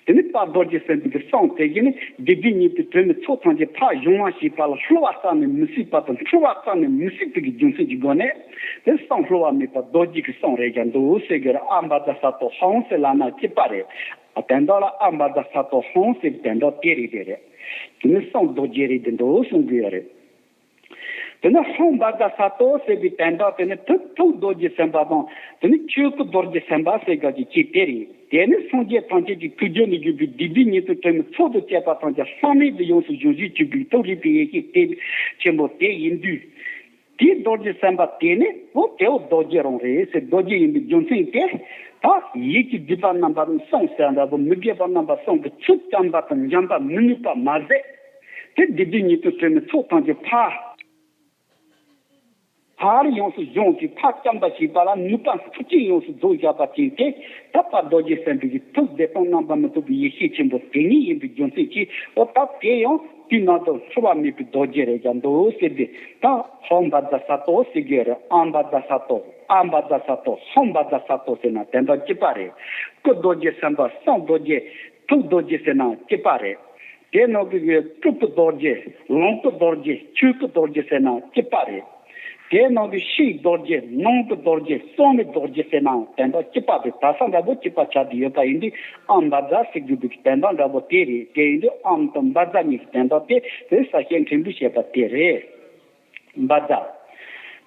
དེ་ནི་དཔལ་རྡོ་རྗེ་སེམས་དཔའི་གི་གསུང་དེ་བཞིན་ནི་སྡིག་སྒྲིབ་ཉེས་པའི་དྲི་མའི་ཚོགས་ཐམས་ཅད་ཕར་གཞོམ་པ་བྱེད་པ་ལ་བསླུ་བ་རྩ་ནས་མི་སྲིད་པ་དང་འཁྲུལ་བ་རྩ་ནས་མི་སྲིད་པའི་གི་རྒྱུ་མཚན་གྱི་སྒོ་ནས། དེ་གསུང་བསླུ་བ་མེད་པ་རྡོ་རྗེ་གི་གསུང་རེད་ཀྱང་འདུག་ཟེར་གི་རེད། ཨ་བཛྲ་ས་ཏྭ་ཧཱུྃ་ཟེར་ལབ་ན་གཅིག་པ་རེད། ཨ་དོན་དག་ལ་ཨ་བཛྲ་ས་ཏྭ་ཧཱུྃ་ཟེར་དོན་དག་དེ་རེད། དེ་རེད། དེ་ནི་གསུང་རྡོ་རྗེ་རེད་དེ་འདུག་གསུང་གི་ཡོད་རེད། དེ་ནི་ཧཱུྃ་བཛྲ་ས་ཏྭ་ཟེར་བའི་དོན་དག་དེ་ནི་ཐུགས་ཐུགས་རྡོ་རྗེ་སེམས་དཔའ་དང་། དེ་ནི་ཆོས་སྐུ་རྡོ་རྗེ་སེམས་དཔའ་ཟེར་དགོས་ཀྱི་ཅིག་དེ་རེད། དེ་ནི་སངས་རྒྱས་ཐམས་ཅད་ཀྱི་ཐུགས་རྒྱུད་ནས་བརྒྱུད་པའི་སྡིག་སྒྲིབ་ཉེས་ལྟུང་དྲི་མའི་ཚོགས་དང་བཅས་པ་ཐམས་ཅད་ལྷག་མེད་དུ་ཡོངས་སུ་སྦྱོང་བྱེད་བྱེད་པའི་ཐུགས་རིག་པའི་ཡེ་ཤེས་དེ་ཆེན་པོ་དེ་ཡིན་དུས། དེའི་རྡོ་རྗེ་སེམས་དཔའ་དེ་ནི་འོ་དེའོ་རྡོ་རྗེ་རང་རེད་ཟེར། རྡོ་རྗེ་ཡིན་པའི་རྒྱུ་མཚན་དེ། ད་ཡིད་ཀྱི་སྒྲིབ་པ་རྣམ་པ་གསུམ་ཟེར་འདྲ་པོ། མི་དགེ་བ་རྣམ་པ་གསུམ་གྱིས་ཚུར་བཅོམ་པ་དང་འཇོམས་པ་མི་ནུས་པ་མ་ཟད། དེ་སྡིག་སྒྲིབ་ཉེས་ལྟུང་དྲི་མའི་ཚོགས་ཐམས་ཅད་ཕར། ཕར་ཡོངས་སུ་སྦྱོང་ཅིང་ཕར་བཅོམ་པ་བྱེད་པ་ལ་ནུས་པ་མཐུ་ཅན་ཡོངས་སུ་རྫོགས་བཞག་པ་ཅན་དེ། ད་ལྟ་རྡོ་རྗེ་སེམས་དཔའི་གི་ཐུགས་བདེ་སྟོང་རྣམ་པར་མི་རྟོག་པའི་ཡེ་ཤེས་ཆེན་པོ་དེ་ཉིད་ཡིན་པའི་རྒྱུ་མཚན་གྱིས། འོ་ད་དེ་ཡང་དུས་ནམ་དུ་འཁྲུལ་བ་མེད་པའི་རྡོ་རྗེ་རེད་ཀྱང་འདུག་ཟེར་ཏེ། ད་ཧཱུྃ་བཛྲ་ས་ཏྭ་ཟེར་གྱི་རེད། ཨ་བཛྲ་ས་ཏྭ། ཨ་བཛྲ་ས་ཏྭ། ཧཱུྃ་བཛྲ་ས་ཏྭ་ཟེར་ན་དོན་དག་གཅིག་པ་རེད། སྐུ་རྡོ་རྗེ་སེམས་དཔའ། གསུང་རྡོ་རྗེ། ཐུགས་རྡོ་རྗེ་ཟེར་ན་གཅིག་པ་རེད། དེ་ནང་གི་སྤྲུལ་སྐུ་རྡོ་རྗེ། ལོངས་སྐུ་རྡོ་རྗེ། ཆོས་སྐུ་རྡོ་རྗེ་ཟེར་ན་གཅིག་པ་རེད། དེ་ནང་གི་ཕྱིའི་རྡོ་རྗེ། ནང་གི་རྡོ་རྗེ། གསང་བའི་རྡོ་རྗེ་ཟེར་ན་དོན་དག་གཅིག་པ་དེ་དག་ས་འདྲ་པོ་གཅིག་པ་ཆགས་ཏེ་ཡོད་པ་ཡིན་དུས། ཨ་བཛྲ་ཟེར་དགོས་པའི་དོན་དག་འདྲ་པོ་དེ་རེད། དེ་ཡིན་དུས་ཨ་དང་བཛྲ་གཉིས་ཀྱི་དོན་དག་དེ་དེ་ས་བཤད་ཕྲན་བུ་བཤད་པ་དེ་རེད། བཛྲ།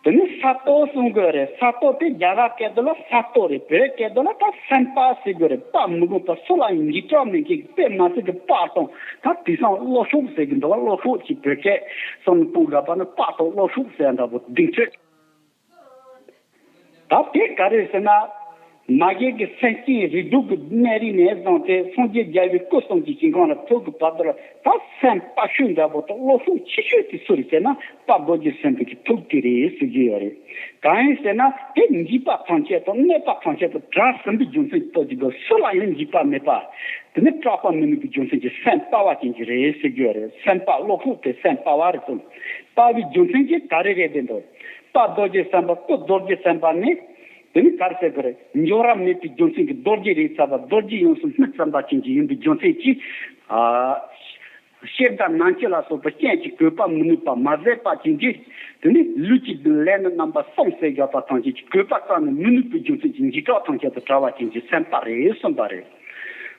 དེ་ནི་ས་ཏྭ་གསུང་གི་རེད། ས་ཏྭ་དེ་རྒྱ་གར་སྐད་དུ་ལ་ས་ཏྭ་རེད། བོད་སྐད་དུ་ལ་ད་སེམས་དཔའ་ཟེར་གི་རེད། དཔའ་མི་དགོས་པ་སུ་ལ་ཡང་འཇིགས་སྐྲག་མེད་མཁན་གྱི། དཔེ་མ་སྲིད་ཀྱི་དཔའ་དང་། ད་དེང་སང་གློ་ཤོག་ཟེར་གི་འདུག་བ། གློ་ཤོག་ཅིག་བོད་སྐད་བསམ་བློ་གཏོང་དགོས་པ་ནི་དཔའ་དང་གློ་ཤོག་ཟེར་འདྲ་པོ་གདེང་ཚོད། ད་དེ་ག་རེ་ཟེར་ན། མ་གི་གི་སེམས་ཅན་རིགས་དྲུག་གི་གནས་རིས་ནས་བཟུང་སྟེ་སངས་རྒྱས་རྒྱལ་བའི་སྐུ་གསུམ་གྱི་ཞིང་ཁམས་ལ་ཐུག་གི་བར་དུ་ལ། ད་སེམས་དཔའ་ཤོས་འདྲ་པོ་དང་གློ་ཤོག་ཆེ་ཤོས་དེ་སུ་རེད་ཟེར་ན། དཔལ་རྡོ་རྗེ་སེམས་དཔའི་གི་ཐུགས་དེ་རེད་ཟེར་གྱི་ཡོད་རེད། གང་ཡིན་ཟེར་ན། དེ་འཇིགས་པ་ཐམས་ཅད་དང་གནོད་པ་ཐམས་ཅད་དང་བྲལ་ཟིན་པའི་རྒྱུ་མཚན་གྱི་སྟོབས་ཀྱི་སྒོ། སུ་ལ་ཡང་འཇིགས་པ་མེད་པ། དེ་ནི་སྐྲག་པ་མི་ནུས་པའི་རྒྱུ་མཚན་གྱི་སེམས་དཔའ་བ་ཅན་གྱི་རེད་ཟེར་གྱི་ཡོད་རེད། སེམས་དཔའ། གློ་ཤོག་དེ་སེམས་དཔའ་བ་རེད་དང་། དཔའ་བའི་རྒྱུ་མཚན་གྱིས་ག་རེ་རེད་དེ་འདུག་དཔལ་རྡོ་རྗེ་སེམས་དཔའ། སྐུ་རྡོ་རྗེ་སེམས་དཔའ་ནི། དེ་ནི་ག་རེ་ཟེར་དགོས་རེད། འགྱུར་བ་མེད་པའི་རྒྱུ་མཚན་གྱིས་རྡོ་རྗེ་རེད་ཚར་བ། རྡོ་རྗེ་ཡོངས་སུ་སྨིན་ཚར་བ་ཅན་གྱི་ཡིན་པའི་རྒྱུ་མཚན་གྱིས། ཨ། ཤེལ་དང་ནམ་མཁའ་ལ་སོགས་པའི་རྐྱེན་གྱིས་གོས་པ་མི་ནུས་པ་མ་ཟད་པ་ཅན་གྱི། དེ་ནི་ལུས་ཀྱི་ལས་ནི་རྣམ་པ་གསུམ་ཟེར་བཞག་པ་ཐམས་ཅད་ཀྱིས་གོས་པ་རྩ་ནས་མི་ནུས་པའི་རྒྱུ་མཚན་གྱིས་འཇིགས་སྐྲག་ཐམས་ཅད་དང་བྲལ་བ་ཅན་གྱི་སེམས་དཔའ་རེད་གསུངས་པ་རེད།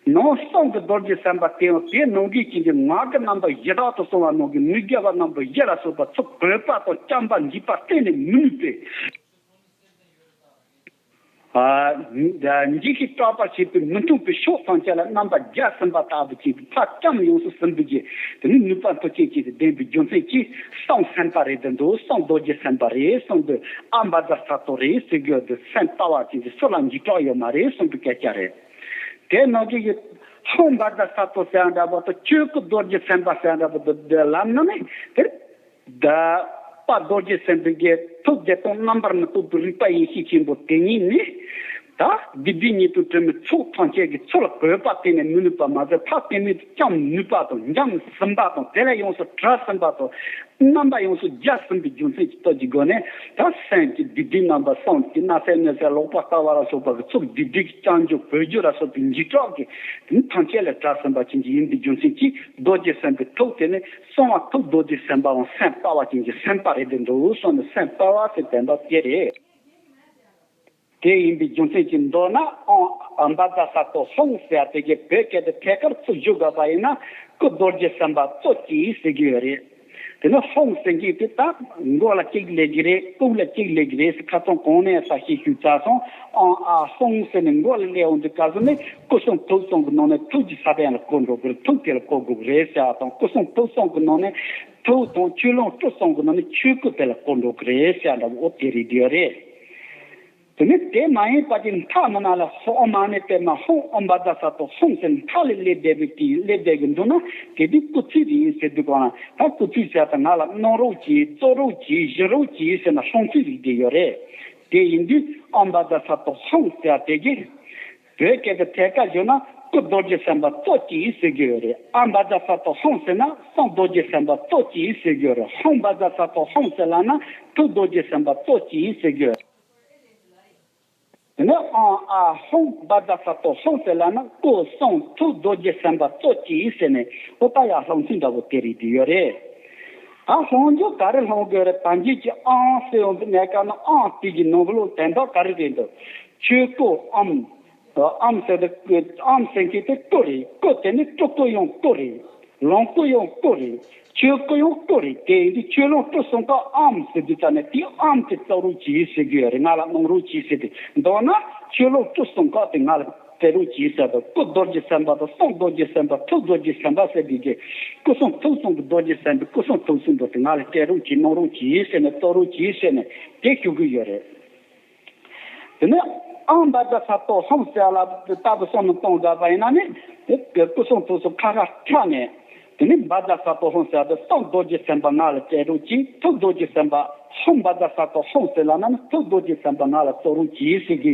ནང་གསང་གི་རྡོ་རྗེ་སེམས་དཔའ་དེའང་དེ་ནང་གི་ཅན་གྱི་ངག་གི་རྣམ་པ་བཞི་དག་ཏུ་སོང་བ་ནང་གི་མི་དགེ་བ་རྣམ་པ་བཞི་ལ་སོགས་པ་ཚུར་གོས་པ་དང་བཅོམ་པ་འཇིགས་པ་གཏན་ནས་མི་ནུས་པས། ཨ། འཇིགས་ཤིང་སྐྲག་པར་བྱེད་པའི་མི་མཐུན་པའི་ཕྱོགས་ཐམས་ཅད་ལ་རྣམ་པ་བརྒྱ་ཟིན་པ་ལྟ་བུ་ཅིག་ཕར་བཅོམ་ཡོངས་སུ་ཟིན་པའི་གི། དེ་ནི་ནུས་པ་མཐུ་ཅན་གྱིས་ལྡན་པའི་རྒྱུ་མཚན་གྱིས་གསང་སེམས་དཔའ་རེད་དེ་འདུག་གསང་རྡོ་རྗེ་སེམས་དཔའ་རེད་གསུངས་དུས། ཨ་བཛྲ་ས་ཏྭ་རེད་ཟེར་གྱི་ཡོད་དུས། སེམས་དཔའ་བ་ཅན་གྱི་སུ་ལ་འཇིགས་སྐྲག་ཡོད་མ་རེད་གསུངས་པའི་སྐད་ཆ་རེད། དེ་ནང་གི་ཧཱུྃ་བཛྲ་ས་ཏྭ་ཟེར་ཡང་འདྲ་པོ་དང་། ཆོས་སྐུ་རྡོ་རྗེ་སེམས་དཔའ་ཟེར་ཡང་འདྲ་པོ་དང་། དེ་ལམ་ནང་ནས་དེར། ད་དཔལ་རྡོ་རྗེ་སེམས་དཔའི་གི་ཐུགས་བདེ་སྟོང་རྣམ་པར་མི་རྟོག་པའི་རིག་པ་ཡེ་ཤེས་ཆེན་པོ་དེ་ཉིད་ནི། ད་སྡིག་སྒྲིབ་ཉེས་ལྟུང་དྲི་མའི་ཚོགས་ཐམས་ཅད་ཀྱིས་ཚུར་ལ་གོས་པ་གཏན་ནས་མི་ནུས་པ་མ་ཟད། ཕར་གཏན་མེད་དུ་བཅོམ་ནུས་པ་དང་། འཇོམས་ཟིན་པ་དང་། དེ་ལས་ཡོངས་སུ་བྲལ་ཟིན་པ་དང་། རྣམ་པ་ཡོངས་སུ་བརྒྱ་ཟིན་པའི་རྒྱུ་མཚན་གྱི་སྟོབས་ཀྱི་སྒོ་ནས། ད་སེམས་ཀྱི་སྡིག་སྒྲིབ་རྣམ་པ་གསུམ་གྱི་སྣང་སྲིད་གནོད་སྲིད་ལོག་པར་ལྟ་བ་ལ་སོགས་པ་གི་ཚོགས། སྡིག་སྒྲིབ་ཀྱི་རྐྱེན་གྱིས་གོས་རྒྱུ་ལ་སོགས་པའི་འཇིགས་སྐྲག་གི་དེ་ནི་ཐམས་ཅད་ལས་བྲལ་ཟིན་པ་ཅན་གྱི་ཡིན་པའི་རྒྱུ་མཚན་གྱིས། རྡོ་རྗེ་སེམས་དཔའི་ཐུགས་དེ་ནི། གསང་བ་ཐུགས་རྡོ་རྗེ་སེམས་དཔའ་འམ་སེམས་དཔའ་བ་ཅན་གྱི་སེམས་དཔའ་རེད་དེ་འདུག་གསུངས་ནས། སེམས་དཔའ་བ་ཟེར་དོན་དག་དེ་རེད། དེ་ཡིན་པའི་རྒྱུ་མཚན་གྱིས། མདོར་ན་ཨ་བཛྲ་ས་ཏྭ་ཧཱུྃ་ཟེར་ཡ་དེ་གི་བོད་སྐད་དུ་ཐད་ཀར་ཚུར་བསྒྱུར་དགོས་པ་ཡིན་ན། སྐུ་རྡོ་རྗེ་སེམས་དཔའ་གཙོ་བྱས་ཟེར་གྱི་ཡོད་རེད། དེ་ནས་ཧཱུྃ་ཟེར་མཁན་དེ་ད་མགོ་ལ་གཅིག་སླེབས་ཀྱི་རེད། རྐུབ་ལ་གཅིག་སླེབས་ཀྱི་རེད་ཟེར། ཁ་སང་གོང་ནས་ས་ཞིག་ཞུས་ཚར་སོང་། ཨང་ཨ་ཧཱུྃ་ཟེར་ནས་མགོ་ལ་སླེབས་འོང་དུས་སྐབས་སུ་ནི་སྐུ་གསུང་ཐུགས་གསུམ་གྱི་ནང་ནས་ཐུགས་ཀྱི་ས་བོན་ལ་བཀོད་འགྲོ་གི་རེད། ཐུགས་དེ་ལ་བཀོད་དགོས་ཀྱི་རེད་ཟེར་བ་དང་། སྐུ་གསུང་ཐུགས་གསུམ་གྱི་ནང་ནས་ཐུགས་དང་ཆོས་ལོངས་སྤྲུལ་གསུམ་གྱི་ནང་ནས་ཆོས་སྐུ་དེ་ལ་བཀོད་འགྲོ་གི་རེད་ཟེར་བ་འདྲ་བོ་དེ་རེད་འདི་ཡོད་རེད། དེ་ནས་དེ་མ་ཡིན་པ་ཅིག་མཐའ་མི་ནང་ལ་ཧཱུྃ་ཨོཾ་མ་ཎི་པདྨེ་ཧཱུྃ། ཨོཾ་བཛྲ་ས་ཏྭ་ཧཱུྃ་ཟེར་མཐའ་ལ་སླེབས་བསྡད་པའི་དེ་སླེབས་བསྡད་ཀྱི་འདུག་ན། དེ་དུས་སྐུལ་ཚིག་རེད་ཟེར་དུས་གང་ལ། ད་སྐུལ་ཚིག་ཟེར་ད་ང་ལ་གནང་རོགས་གྱིས། སྩོལ་རོགས་གྱིས། བཞེས་རོགས་གྱིས་ཟེར་ན་སློང་ཚིག་རེད་དེ་ཡོད་རེད། དེ་ཡིན་དུས་ཨོཾ་བཛྲ་ས་ཏྭ་ཧཱུྃ་ཟེར་དེ་གི་བོད་སྐད་དུ་ཐད་ཀར་བརྗོད་ན་སྐུ་རྡོ་རྗེ་སེམས་དཔའ་སྩོལ་གྱིས་ཟེར་གྱི་ཡོད་རེད། ཨོཾ་བཛྲ་ས་ཏྭ་ཧཱུྃ་ཟེར་ན་གསུང་རྡོ་རྗེ་སེམས་དཔའ་སྩོལ་གྱིས་ཟེར་གྱི་ཡོད་རེད། ཧཱུྃ་བཛྲ་ས་ཏྭ་ཧཱུྃ་ཟེར་ལབ་ན་ཐུགས་རྡོ་རྗེ་སེམས་དཔའ་སྩོལ་གྱིས་ཟེར་གྱི་ཡོད་རེད། དེ་ནས་ཨང་ཨ་ཧཱུྃ་བཛྲ་ས་ཏྭ་ཧཱུྃ་ཟེར་ལབ་ན་སྐུ་གསུང་ཐུགས་རྡོ་རྗེ་སེམས་དཔའ་སྩོལ་གྱིས་ཟེར་ནས། ཨོ་ད་ཡར་སློང་ཚིག་འདྲ་བོ་དེ་རེད་དེ་ཡོད་རེད། ད་སློང་རྒྱུ་ག་རེ་སློང་དགོས་རེད། ད་འཇིག་གི་ཨང་ཟེར་ཡོང་དུས་གནས་སྐབས་ན་ཨང་དེ་གི་ནང་ལོགས་དོན་དག་ག་རེ་རེད་འདུག་ཆོས་སྐུ་ཨོཾ། ཨོཾ་ཟེར་དུས་ཨོཾ་ཟེར་མཁན་དེ་སྐུ་རེད། སྐུ་དེ་ནི་སྤྲུལ་སྐུ་ཡང་སྐུ་རེད། ལོངས་སྐུ་ཡང་སྐུ་རེད། ཆོས་སྐུ་ཡང་སྐུ་རེད། དེ་ཡིན་དུས་ཆོས་ལོངས་སྤྲུལ་གསུམ་ཀ་ཨོཾ་ཟེར་དུས་ཙ་ནས་དེའི་ཨོཾ་དེ་སྩོལ་རོགས་གྱིས་ཟེར་གྱི་ཡོད་རེད། ང་ལ་གནང་རོགས་གྱིས་ཟེར་ཏེ། མདོར་ན་ཆོས་ལོངས་སྤྲུལ་གསུམ་ཀ་དེ་ང་ལ་སྩོལ་རོགས་གྱིས་ཟེར་དུས་སྐུ་རྡོ་རྗེ་སེམས་དཔའ་དང་གསུང་རྡོ་རྗེ་སེམས་དཔའ་ཐུགས་རྡོ་རྗེ་སེམས་དཔའ་ཟེར་དུས་ཀྱི་སྐུ་གསུང་ཐུགས་གསུམ་གྱི་རྡོ་རྗེ་སེམས་དཔའ་སྐུ་གསུང་ཐུགས་གསུམ་པོ་དེ་ང་ལ་སྩོལ་རོགས་གྱིས་གནང་རོགས་གྱིས་ཟེར་ནས་སྩོལ་རོགས་གྱིས་ཟེར་ནས་དེ་ཞུ་གི་ཡོད་རེད། དེ་ནས་ཨོཾ་བཛྲ་ས་ཏྭ་ཧཱུྃ་ཟེར་ལ་ལྟ་བུ་སོང་ནས་གཏོང་དགོས་པ་ཡིན་ན་ནི། དེ་སྐུ་གསུང་ཐུགས་གསུམ་ཁ་ཁ་ཁྲ་ནས། དེ་ནས་བཛྲ་ས་ཏྭ་ཧཱུྃ་ཟེར་ཏེ་གསུང་རྡོ་རྗེ་སེམས་དཔའ་ང་ལ་སྩོལ་རོགས་གྱིས། ཐུགས་རྡོ་རྗེ་སེམས་དཔའ་ཧཱུྃ་བཛྲ་ས་ཏྭ་ཧཱུྃ་ཟེར་ལབ་ན་ནི་ཐུགས་རྡོ་རྗེ་སེམས་དཔའ་ང་ལ་སྩོལ་རོགས་གྱིས་ཟེར་གི།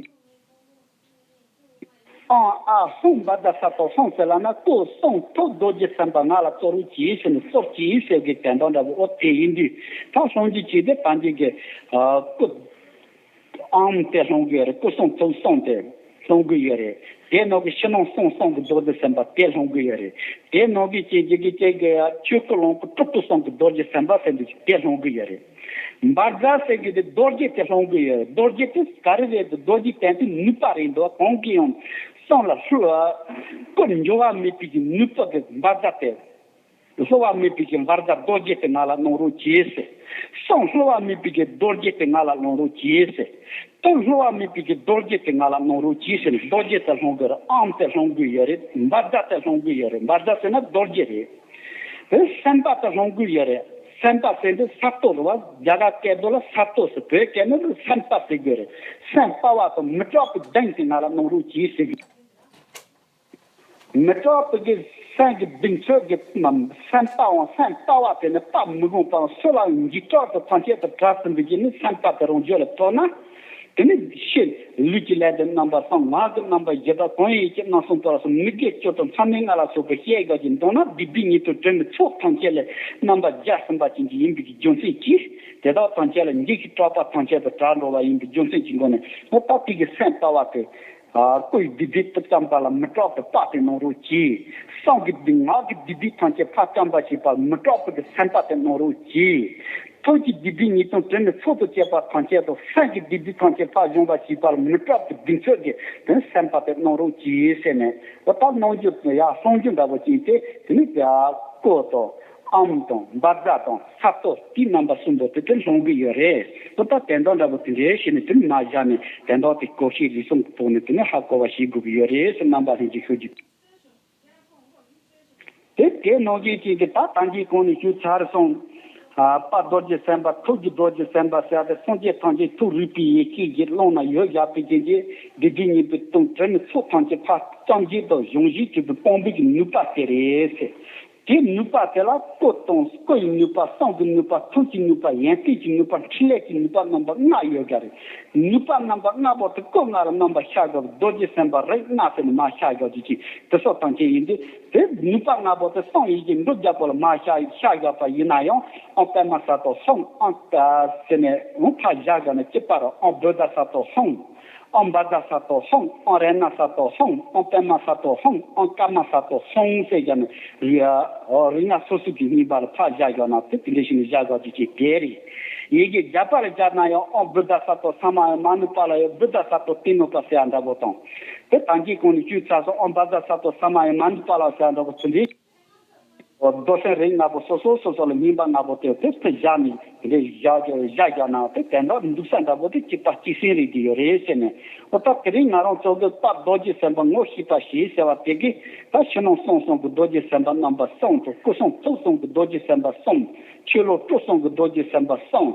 ཨང་ཨ་ཧཱུྃ་བཛྲ་ས་ཏྭ་ཧཱུྃ་ཟེར་ལབ་ན་སྐུ་གསུང་ཐུགས་རྡོ་རྗེ་སེམས་དཔའ་ང་ལ་སྩོལ་རོགས་གྱིས་ཟེར་ནས་སྩོལ་གྱིས་ཟེར་གི་དོན་དག་འདྲ་བོ་ཨོ་དེ་ཡིན་དུས། ད་སློང་རྒྱུ་བྱས་ཏེ་ད་འདི་གི་སྐུ། ཨོཾ་དེ་སློང་གི་ཡོད་རེད། སྐུ་གསུང་ཐུགས་གསུམ་དེ་སློང་གི་ཡོད་རེད། དེ་ནང་གི་ཕྱི་ནང་གསང་གསུམ་གྱི་རྡོ་རྗེ་སེམས་དཔའ་དེ་སློང་གི་ཡོད་རེད། དེ་ནང་གི་ཅིག་ཅིག་གི་ཅིག་གི་ཆོས་སྐུ་ལོངས་སྐུ་སྤྲུལ་སྐུ་གསུམ་གྱི་རྡོ་རྗེ་སེམས་དཔའ་ཟེར་འདུག་དེ་སློང་གི་ཡོད་རེད། བཛྲ་ཟེར་གི་དེ་རྡོ་རྗེ་དེ་སློང་གི་ཡོད་རེད། རྡོ་རྗེ་དེ་ག་རེ་རེད་དེ། རྡོ་རྗེ་དེ་དེ་ནུས་པ་རེད་འདུག་གང་གི་ཡང་གསང་ལ་ལྷུ་བ་ཀུན་འགྱུར་བ་མེད་པའི་གི་ནུས་པ་གི་བཛྲ་དེ། ལྷུ་བ་མེད་པའི་གི་བཛྲ་རྡོ་རྗེ་དེ་ང་ལ་གནང་རོགས་གྱིས་ཟེར། གསང་ལྷུ་བ་མེད་པའི་གི་རྡོ་རྗེ་དེ་ང་ལ་གནང་རོགས་གྱིས་ཟེར། ཐུགས་ལྷུ་བ་མེད་པའི་གི་རྡོ་རྗེ་དེ་ང་ལ་གནང་རོགས་གྱིས་ཟེར་ནས་རྡོ་རྗེ་དེ་སློང་གི་རེད། ཨོཾ་དེ་སློང་གི་ཡོད་རེད། བཛྲ་དེ་སློང་གི་ཡོད་རེད། བཛྲ་ཟེར་ན་རྡོ་རྗེ་རེད། དེ་སེམས་དཔའ་དེ་སློང་གི་ཡོད་རེད། སེམས་དཔའ་ཟེར་འདི་ས་ཏྭ་རེད་བ། རྒྱ་གར་སྐད་དུ་ལ་ས་ཏྭ་ཟེར། བོད་སྐད་ནང་ལ་སེམས་དཔའ་ཟེར་གི་རེད། སེམས་དཔའ་བ་དང་མི་སྐྲག་པའི་གདེང་དེ་ང་ལ་གནང་རོགས་གྱིས་ཟེར་གི། མི་སྐྲག་པའི་གི་སེམས་ཀྱི་གདེང་ཚོད་ཀྱི་སེམས་དཔའ་བ། སེམས་དཔའ་བ་དེ་ནི་དཔའ་མི་རྒན་པའམ་སུ་ལའང་འཇིགས་སྐྲག་ཏུ་ཐམས་ཅད་དུ་བྲལ་ཟིན་པའི་གི་ནི་སེམས་དཔའ་དེ་རང་རྒྱུད་ལ་ཐོབ་ན། དེ་ནི་ཕྱི་ལུས་ཀྱི་ལས་དང་རྣམ་པ་གསུམ། ངག་གི་རྣམ་པ་བཞི་དང་། གང་ཡིན་གྱི་རྣམ་གསུམ་པོ་ལ་སོགས་མི་དགེ་བཅུ་དང་མཚམས་མེད་ལྔ་ལ་སོགས་པའི་བཤད་དགོས་ཀྱི་མདོར་ན་སྡིག་པའི་ཉེས་དང་དྲི་མའི་ཚོགས་ཐམས་ཅད་ལས་རྣམ་པར་རྒྱལ་ཟིན་པ་ཅན་གྱི་ཡིན་པའི་གི་རྒྱུ་མཚན་གྱིས། དེ་དག་ཐམས་ཅད་ལས་འཇིགས་ཤིང་སྐྲག་པ་ཐམས་ཅད་དུ་བྲལ་འགྲོ་བ་ཡིན་པའི་རྒྱུ་མཚན་གྱི་སྒོ་ནས་ཨོ་ད་དེ་གི་སེམས་དཔའ་བ་དེ། ཨ། སྐུ་ཡི་སྡིག་སྒྲིབ་དག་བཅོམ་པ་ལ་མི་སྐྲག་པའི་དཔའ་དེ་གནང་རོགས་གྱིས། སེམས་ཀྱི་སྡིག་ངག་གི་སྡིག་སྒྲིབ་ཐམས་ཅད་ཕར་བཅོམ་པར་བྱེད་པ་མི་སྐྲག་པའི་གི་སེམས་དཔའ་དེ་གནང་རོགས་གྱིས། ཐུགས་ཀྱི་སྡིག་སྒྲིབ་ཉེས་ལྟུང་དྲི་མའི་ཚོགས་དང་བཅས་པ་ཐམས་ཅད་དང་། སེམས་ཀྱི་སྡིག་སྒྲིབ་ཐམས་ཅད་ཕར་སྦྱོང་བར་བྱེད་པ་ལ་མི་སྐྲག་པའི་གདེང་ཚོད་ཀྱི་དེ་སེམས་དཔའ་དེ་གནང་རོགས་གྱིས་ཟེར་ནས། འོ་ད་གནང་རྒྱུ་ཡ་གསུང་རྒྱུ་འདྲ་པོ་ཅིག་དེ་དེ་ནི་ཡ་སྐུ་དང་། ཨོཾ་དང་བཛྲ་དང་ས་ཏྭ་དེའི་རྣམ་པ་གསུམ་པོ་དེ་དེ་སློང་གི་ཡོད་རེད། ད་ལྟ་དོན་དག་འདྲ་པོ་དེ་འདྲའི་ཞིག་ནས་དེ་མ་བཞག་ནས་དོན་དག་དེ་གོ་ཤེས་རིག་གསུམ་གྱི་ཐོག་ནས་དེ་ནས་ཧ་གོ་བ་ཞིག་དགོས་ཀྱི་ཡོད་རེད་ཟེར་རྣམ་པ་ལྷན་ཅིག་ཞུ་རྒྱུ། དེ་དེ་ནང་བཞིན་ཅིག་གི་ད་ད་གིན་གོང་ནས་ཞུས་ཚར་སོང་། ཨ། དཔལ་རྡོ་རྗེ་སེམས་དཔའ་ཐུགས་ཀྱི་རྡོ་རྗེ་སེམས་དཔའ་ཟེར་ཏེ་སངས་རྒྱས་ཐམས་ཅད་ཐུགས་རིག་པའི་ཡེ་ཤེས་ཀྱི་ཀློང་ན་ཡོད་བཞག་པའི་རྐྱེན་གྱིས་སྡིག་སྒྲིབ་ཉེས་པའི་དང་དྲི་མའི་ཚོགས་ཐམས་ཅད་ཕར་བཅོམ་བྱེད་དང་སྦྱོང་བྱེད་ཀྱི་དཔང་པོ་གི་ནུས་པ་དེ་རེད་ཟེར། དེའི་ནུས་པ་དེ་ལ་སྐུ་དང་སྐུ་ཡི་ནུས་པ། གསུང་གི་ནུས་པ། ཐུགས་ཀྱི་ནུས་པ། ཡོན་ཏན་གྱི་ནུས་པ། ཕྲིན་ལས་ཀྱི་ནུས་པ་རྣམ་པ་ལྔ་ཡོད་ཀྱི་རེད། ནུས་པ་རྣམ་པ་ལྔ་པོ་དེ་སྐུ་ལྔ་ལ་རྣམ་པར་ཤར་དགོས་པ། རྡོ་རྗེ་སེམས་དཔའ་རིགས་ལྔ་ཟེར་ནས་མར་ཤར་དགོས་ཀྱི་ཅིག་དེ་སོགས་ཐམས་ཅད་ཡིན་དུས། དེ་ནུས་པ་ལྔ་པོ་དེ་གསུང་ཡིན་གྱི་འབྲུ་རྒྱལ་པོ་ལ་མར་ཤར་ཤར་དགོས་པ་ཡིན་ན་ཡང་། ཨོཾ་པདྨ་སཏྭ་ཧཱུྃ། ཨོཾ་ཟེར་ནས་འོང་ཕར་བཞག་དགོས་ན་གཅིག་པ་རེད། ཨོཾ་བུདྡྷ་སཏྭ་ཧཱུྃ། ཨོཾ་བཛྲ་སཏྭ་ཧཱུྃ། ཨོཾ་རཏྣ་སཏྭ་ཧཱུྃ། ཨོཾ་པདྨ་སཏྭ་ཧཱུྃ། ཨོཾ་ཀརྨ་སཏྭ་ཧཱུྃ་ཟེར་བཞག་ནས་རིགས་ལྔ་སོ་སོ་གི་སྙིང་པ་ལ་ཕར་བཞག་དགོས་ན་དེ་དེ་འདྲ་ཞིག་ནས་བཞག་དགོས་ཀྱི་ཅིག་དེ་རེད། ཡི་གེ་རྒྱ་པ་ལ་བཞག་ན་ཡང་ཨོཾ་བུདྡྷ་སཏྭ་ས་མ་ཡ་མ་ནུ་པཱ་ལ་ཡ་བུདྡྷ་སཏྭ་ཏི་ནུ་པ་ཟེར་ཡ་འདྲ་པོ་དང་། དེ་ད་གིན་གོང་ནས་ཞུས་ཚར་སོང་། ཨོཾ་བཛྲ་སཏྭ་ས་མ་ཡ་མ་ནུ་པཱ་ལ་ཟེར་ཡ་འདྲ་པོ་ཚུལ་འདི། རྡོར་སེམས་རིགས་ལྔ་པོ་སོ་སོ་སོ་སོ་ལ་སྨིན་པ་ལྔ་པོ་དེ་དེ་དེ་བཞག་ནས་དེ་འདྲའི་བཞག་བཞག་བཞག་ན་དེ་དེ་འདྲ་འདུག་ས་འདྲ་པོ་དེ་གཅིག་པ་གཅིག་སེམས་རེད་དེ་ཡོད་རེད་ཟེར་ནས། འོ་ད་དེ་རིང་ང་རང་ཚོ་གི་སྟག་རྡོ་རྗེ་སེམས་དཔའ་ངོ་ཤེས་པ་ཞེས་ཟེར་བ་དེ་གིས་ད་ཕྱི་ནང་གསང་གསུམ་གྱི་རྡོ་རྗེ་སེམས་དཔའ་རྣམ་པ་གསུམ་དང་སྐུ་གསུང་ཐུགས་གསུམ་གྱི་རྡོ་རྗེ་སེམས་དཔའ་གསུམ། ཆོས་ལུགས་སྤྲུལ་གསུམ་གྱི་རྡོ་རྗེ་སེམས་དཔའ་གསུམ།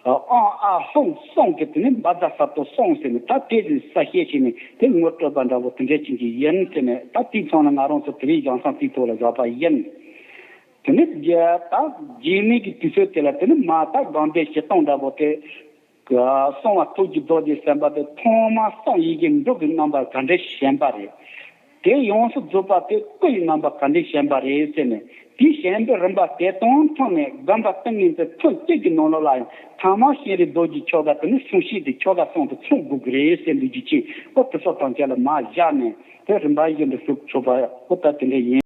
ཨང་ཨ་ཧོང་སོང་གི་དེ་ནི་འབའ་རྫ་ས་ཏོ་སོང་ཟེར་ནས་ད་དེ་ཟིག་ས་བཤད་བྱས་ནས་དེ་ངོ་སྤྲོད་པ་འདྲ་བོ་དེ་འདྲ་བྱེད་ཀྱི་ཡིན་ཟེར་ནས། ད་དེའི་ཚང་ལ་ང་རང་ཚོ་དེ་རིང་བཞེངས་སྟངས་དེའི་ཐོག་ལ་བཞག་པ་ཡིན། དེ་ནི་རྒྱ་ད་རྗེས་མའི་གི་དུས་ཚོད་དེ་ལ་དེ་ནི་མ་ད་དགོངས་པའི་བཤད་སྟངས་འདྲ་བོ་དེ་གསང་བ་ཐུགས་ཀྱི་རྡོ་རྗེ་སེམས་དཔའ་དེ་ཐོག་མ་གསང་ཡི་གེ་འབྲུ་གི་རྣམ་པ་ག་འདྲ་བཞེངས་པ་རེད། དེ་ཡོངས་སུ་རྫོགས་པ་དེ་སྐུ་ཡི་རྣམ་པ་ག་འདྲ་བཞེངས་པ་རེད་ཟེར་ནས། དེའི་བཞེངས་པའི་རིམ་པ་དེ་དང་མཚུངས་ནས་སྒོམ་པ་ཏིང་ངེ་འཛིན་ཐུན་གཅིག་གི་ནང་ལོགས་ལ་ཡང་ཐ་མ་ཤེས་རིག་རྡོ་རྗེ་ཆོ་ག་དེ་ནི་གསུང་བཤད་དེ་ཆོ་ག་གསུམ་དུ་ཚུགས་དགོས་ཀྱི་རེད་ཟེར་འདུག་རྒྱུ་ཅིག་འོ་དེ་ཚོ་དང་བཅས་ལ་མ་བཞག་ནས་དེ་རིམ་པ་བཞིན་དུ་ཞུགས་ཆོག་པ་འོ་ད་དེ་འདྲ་ཡིན།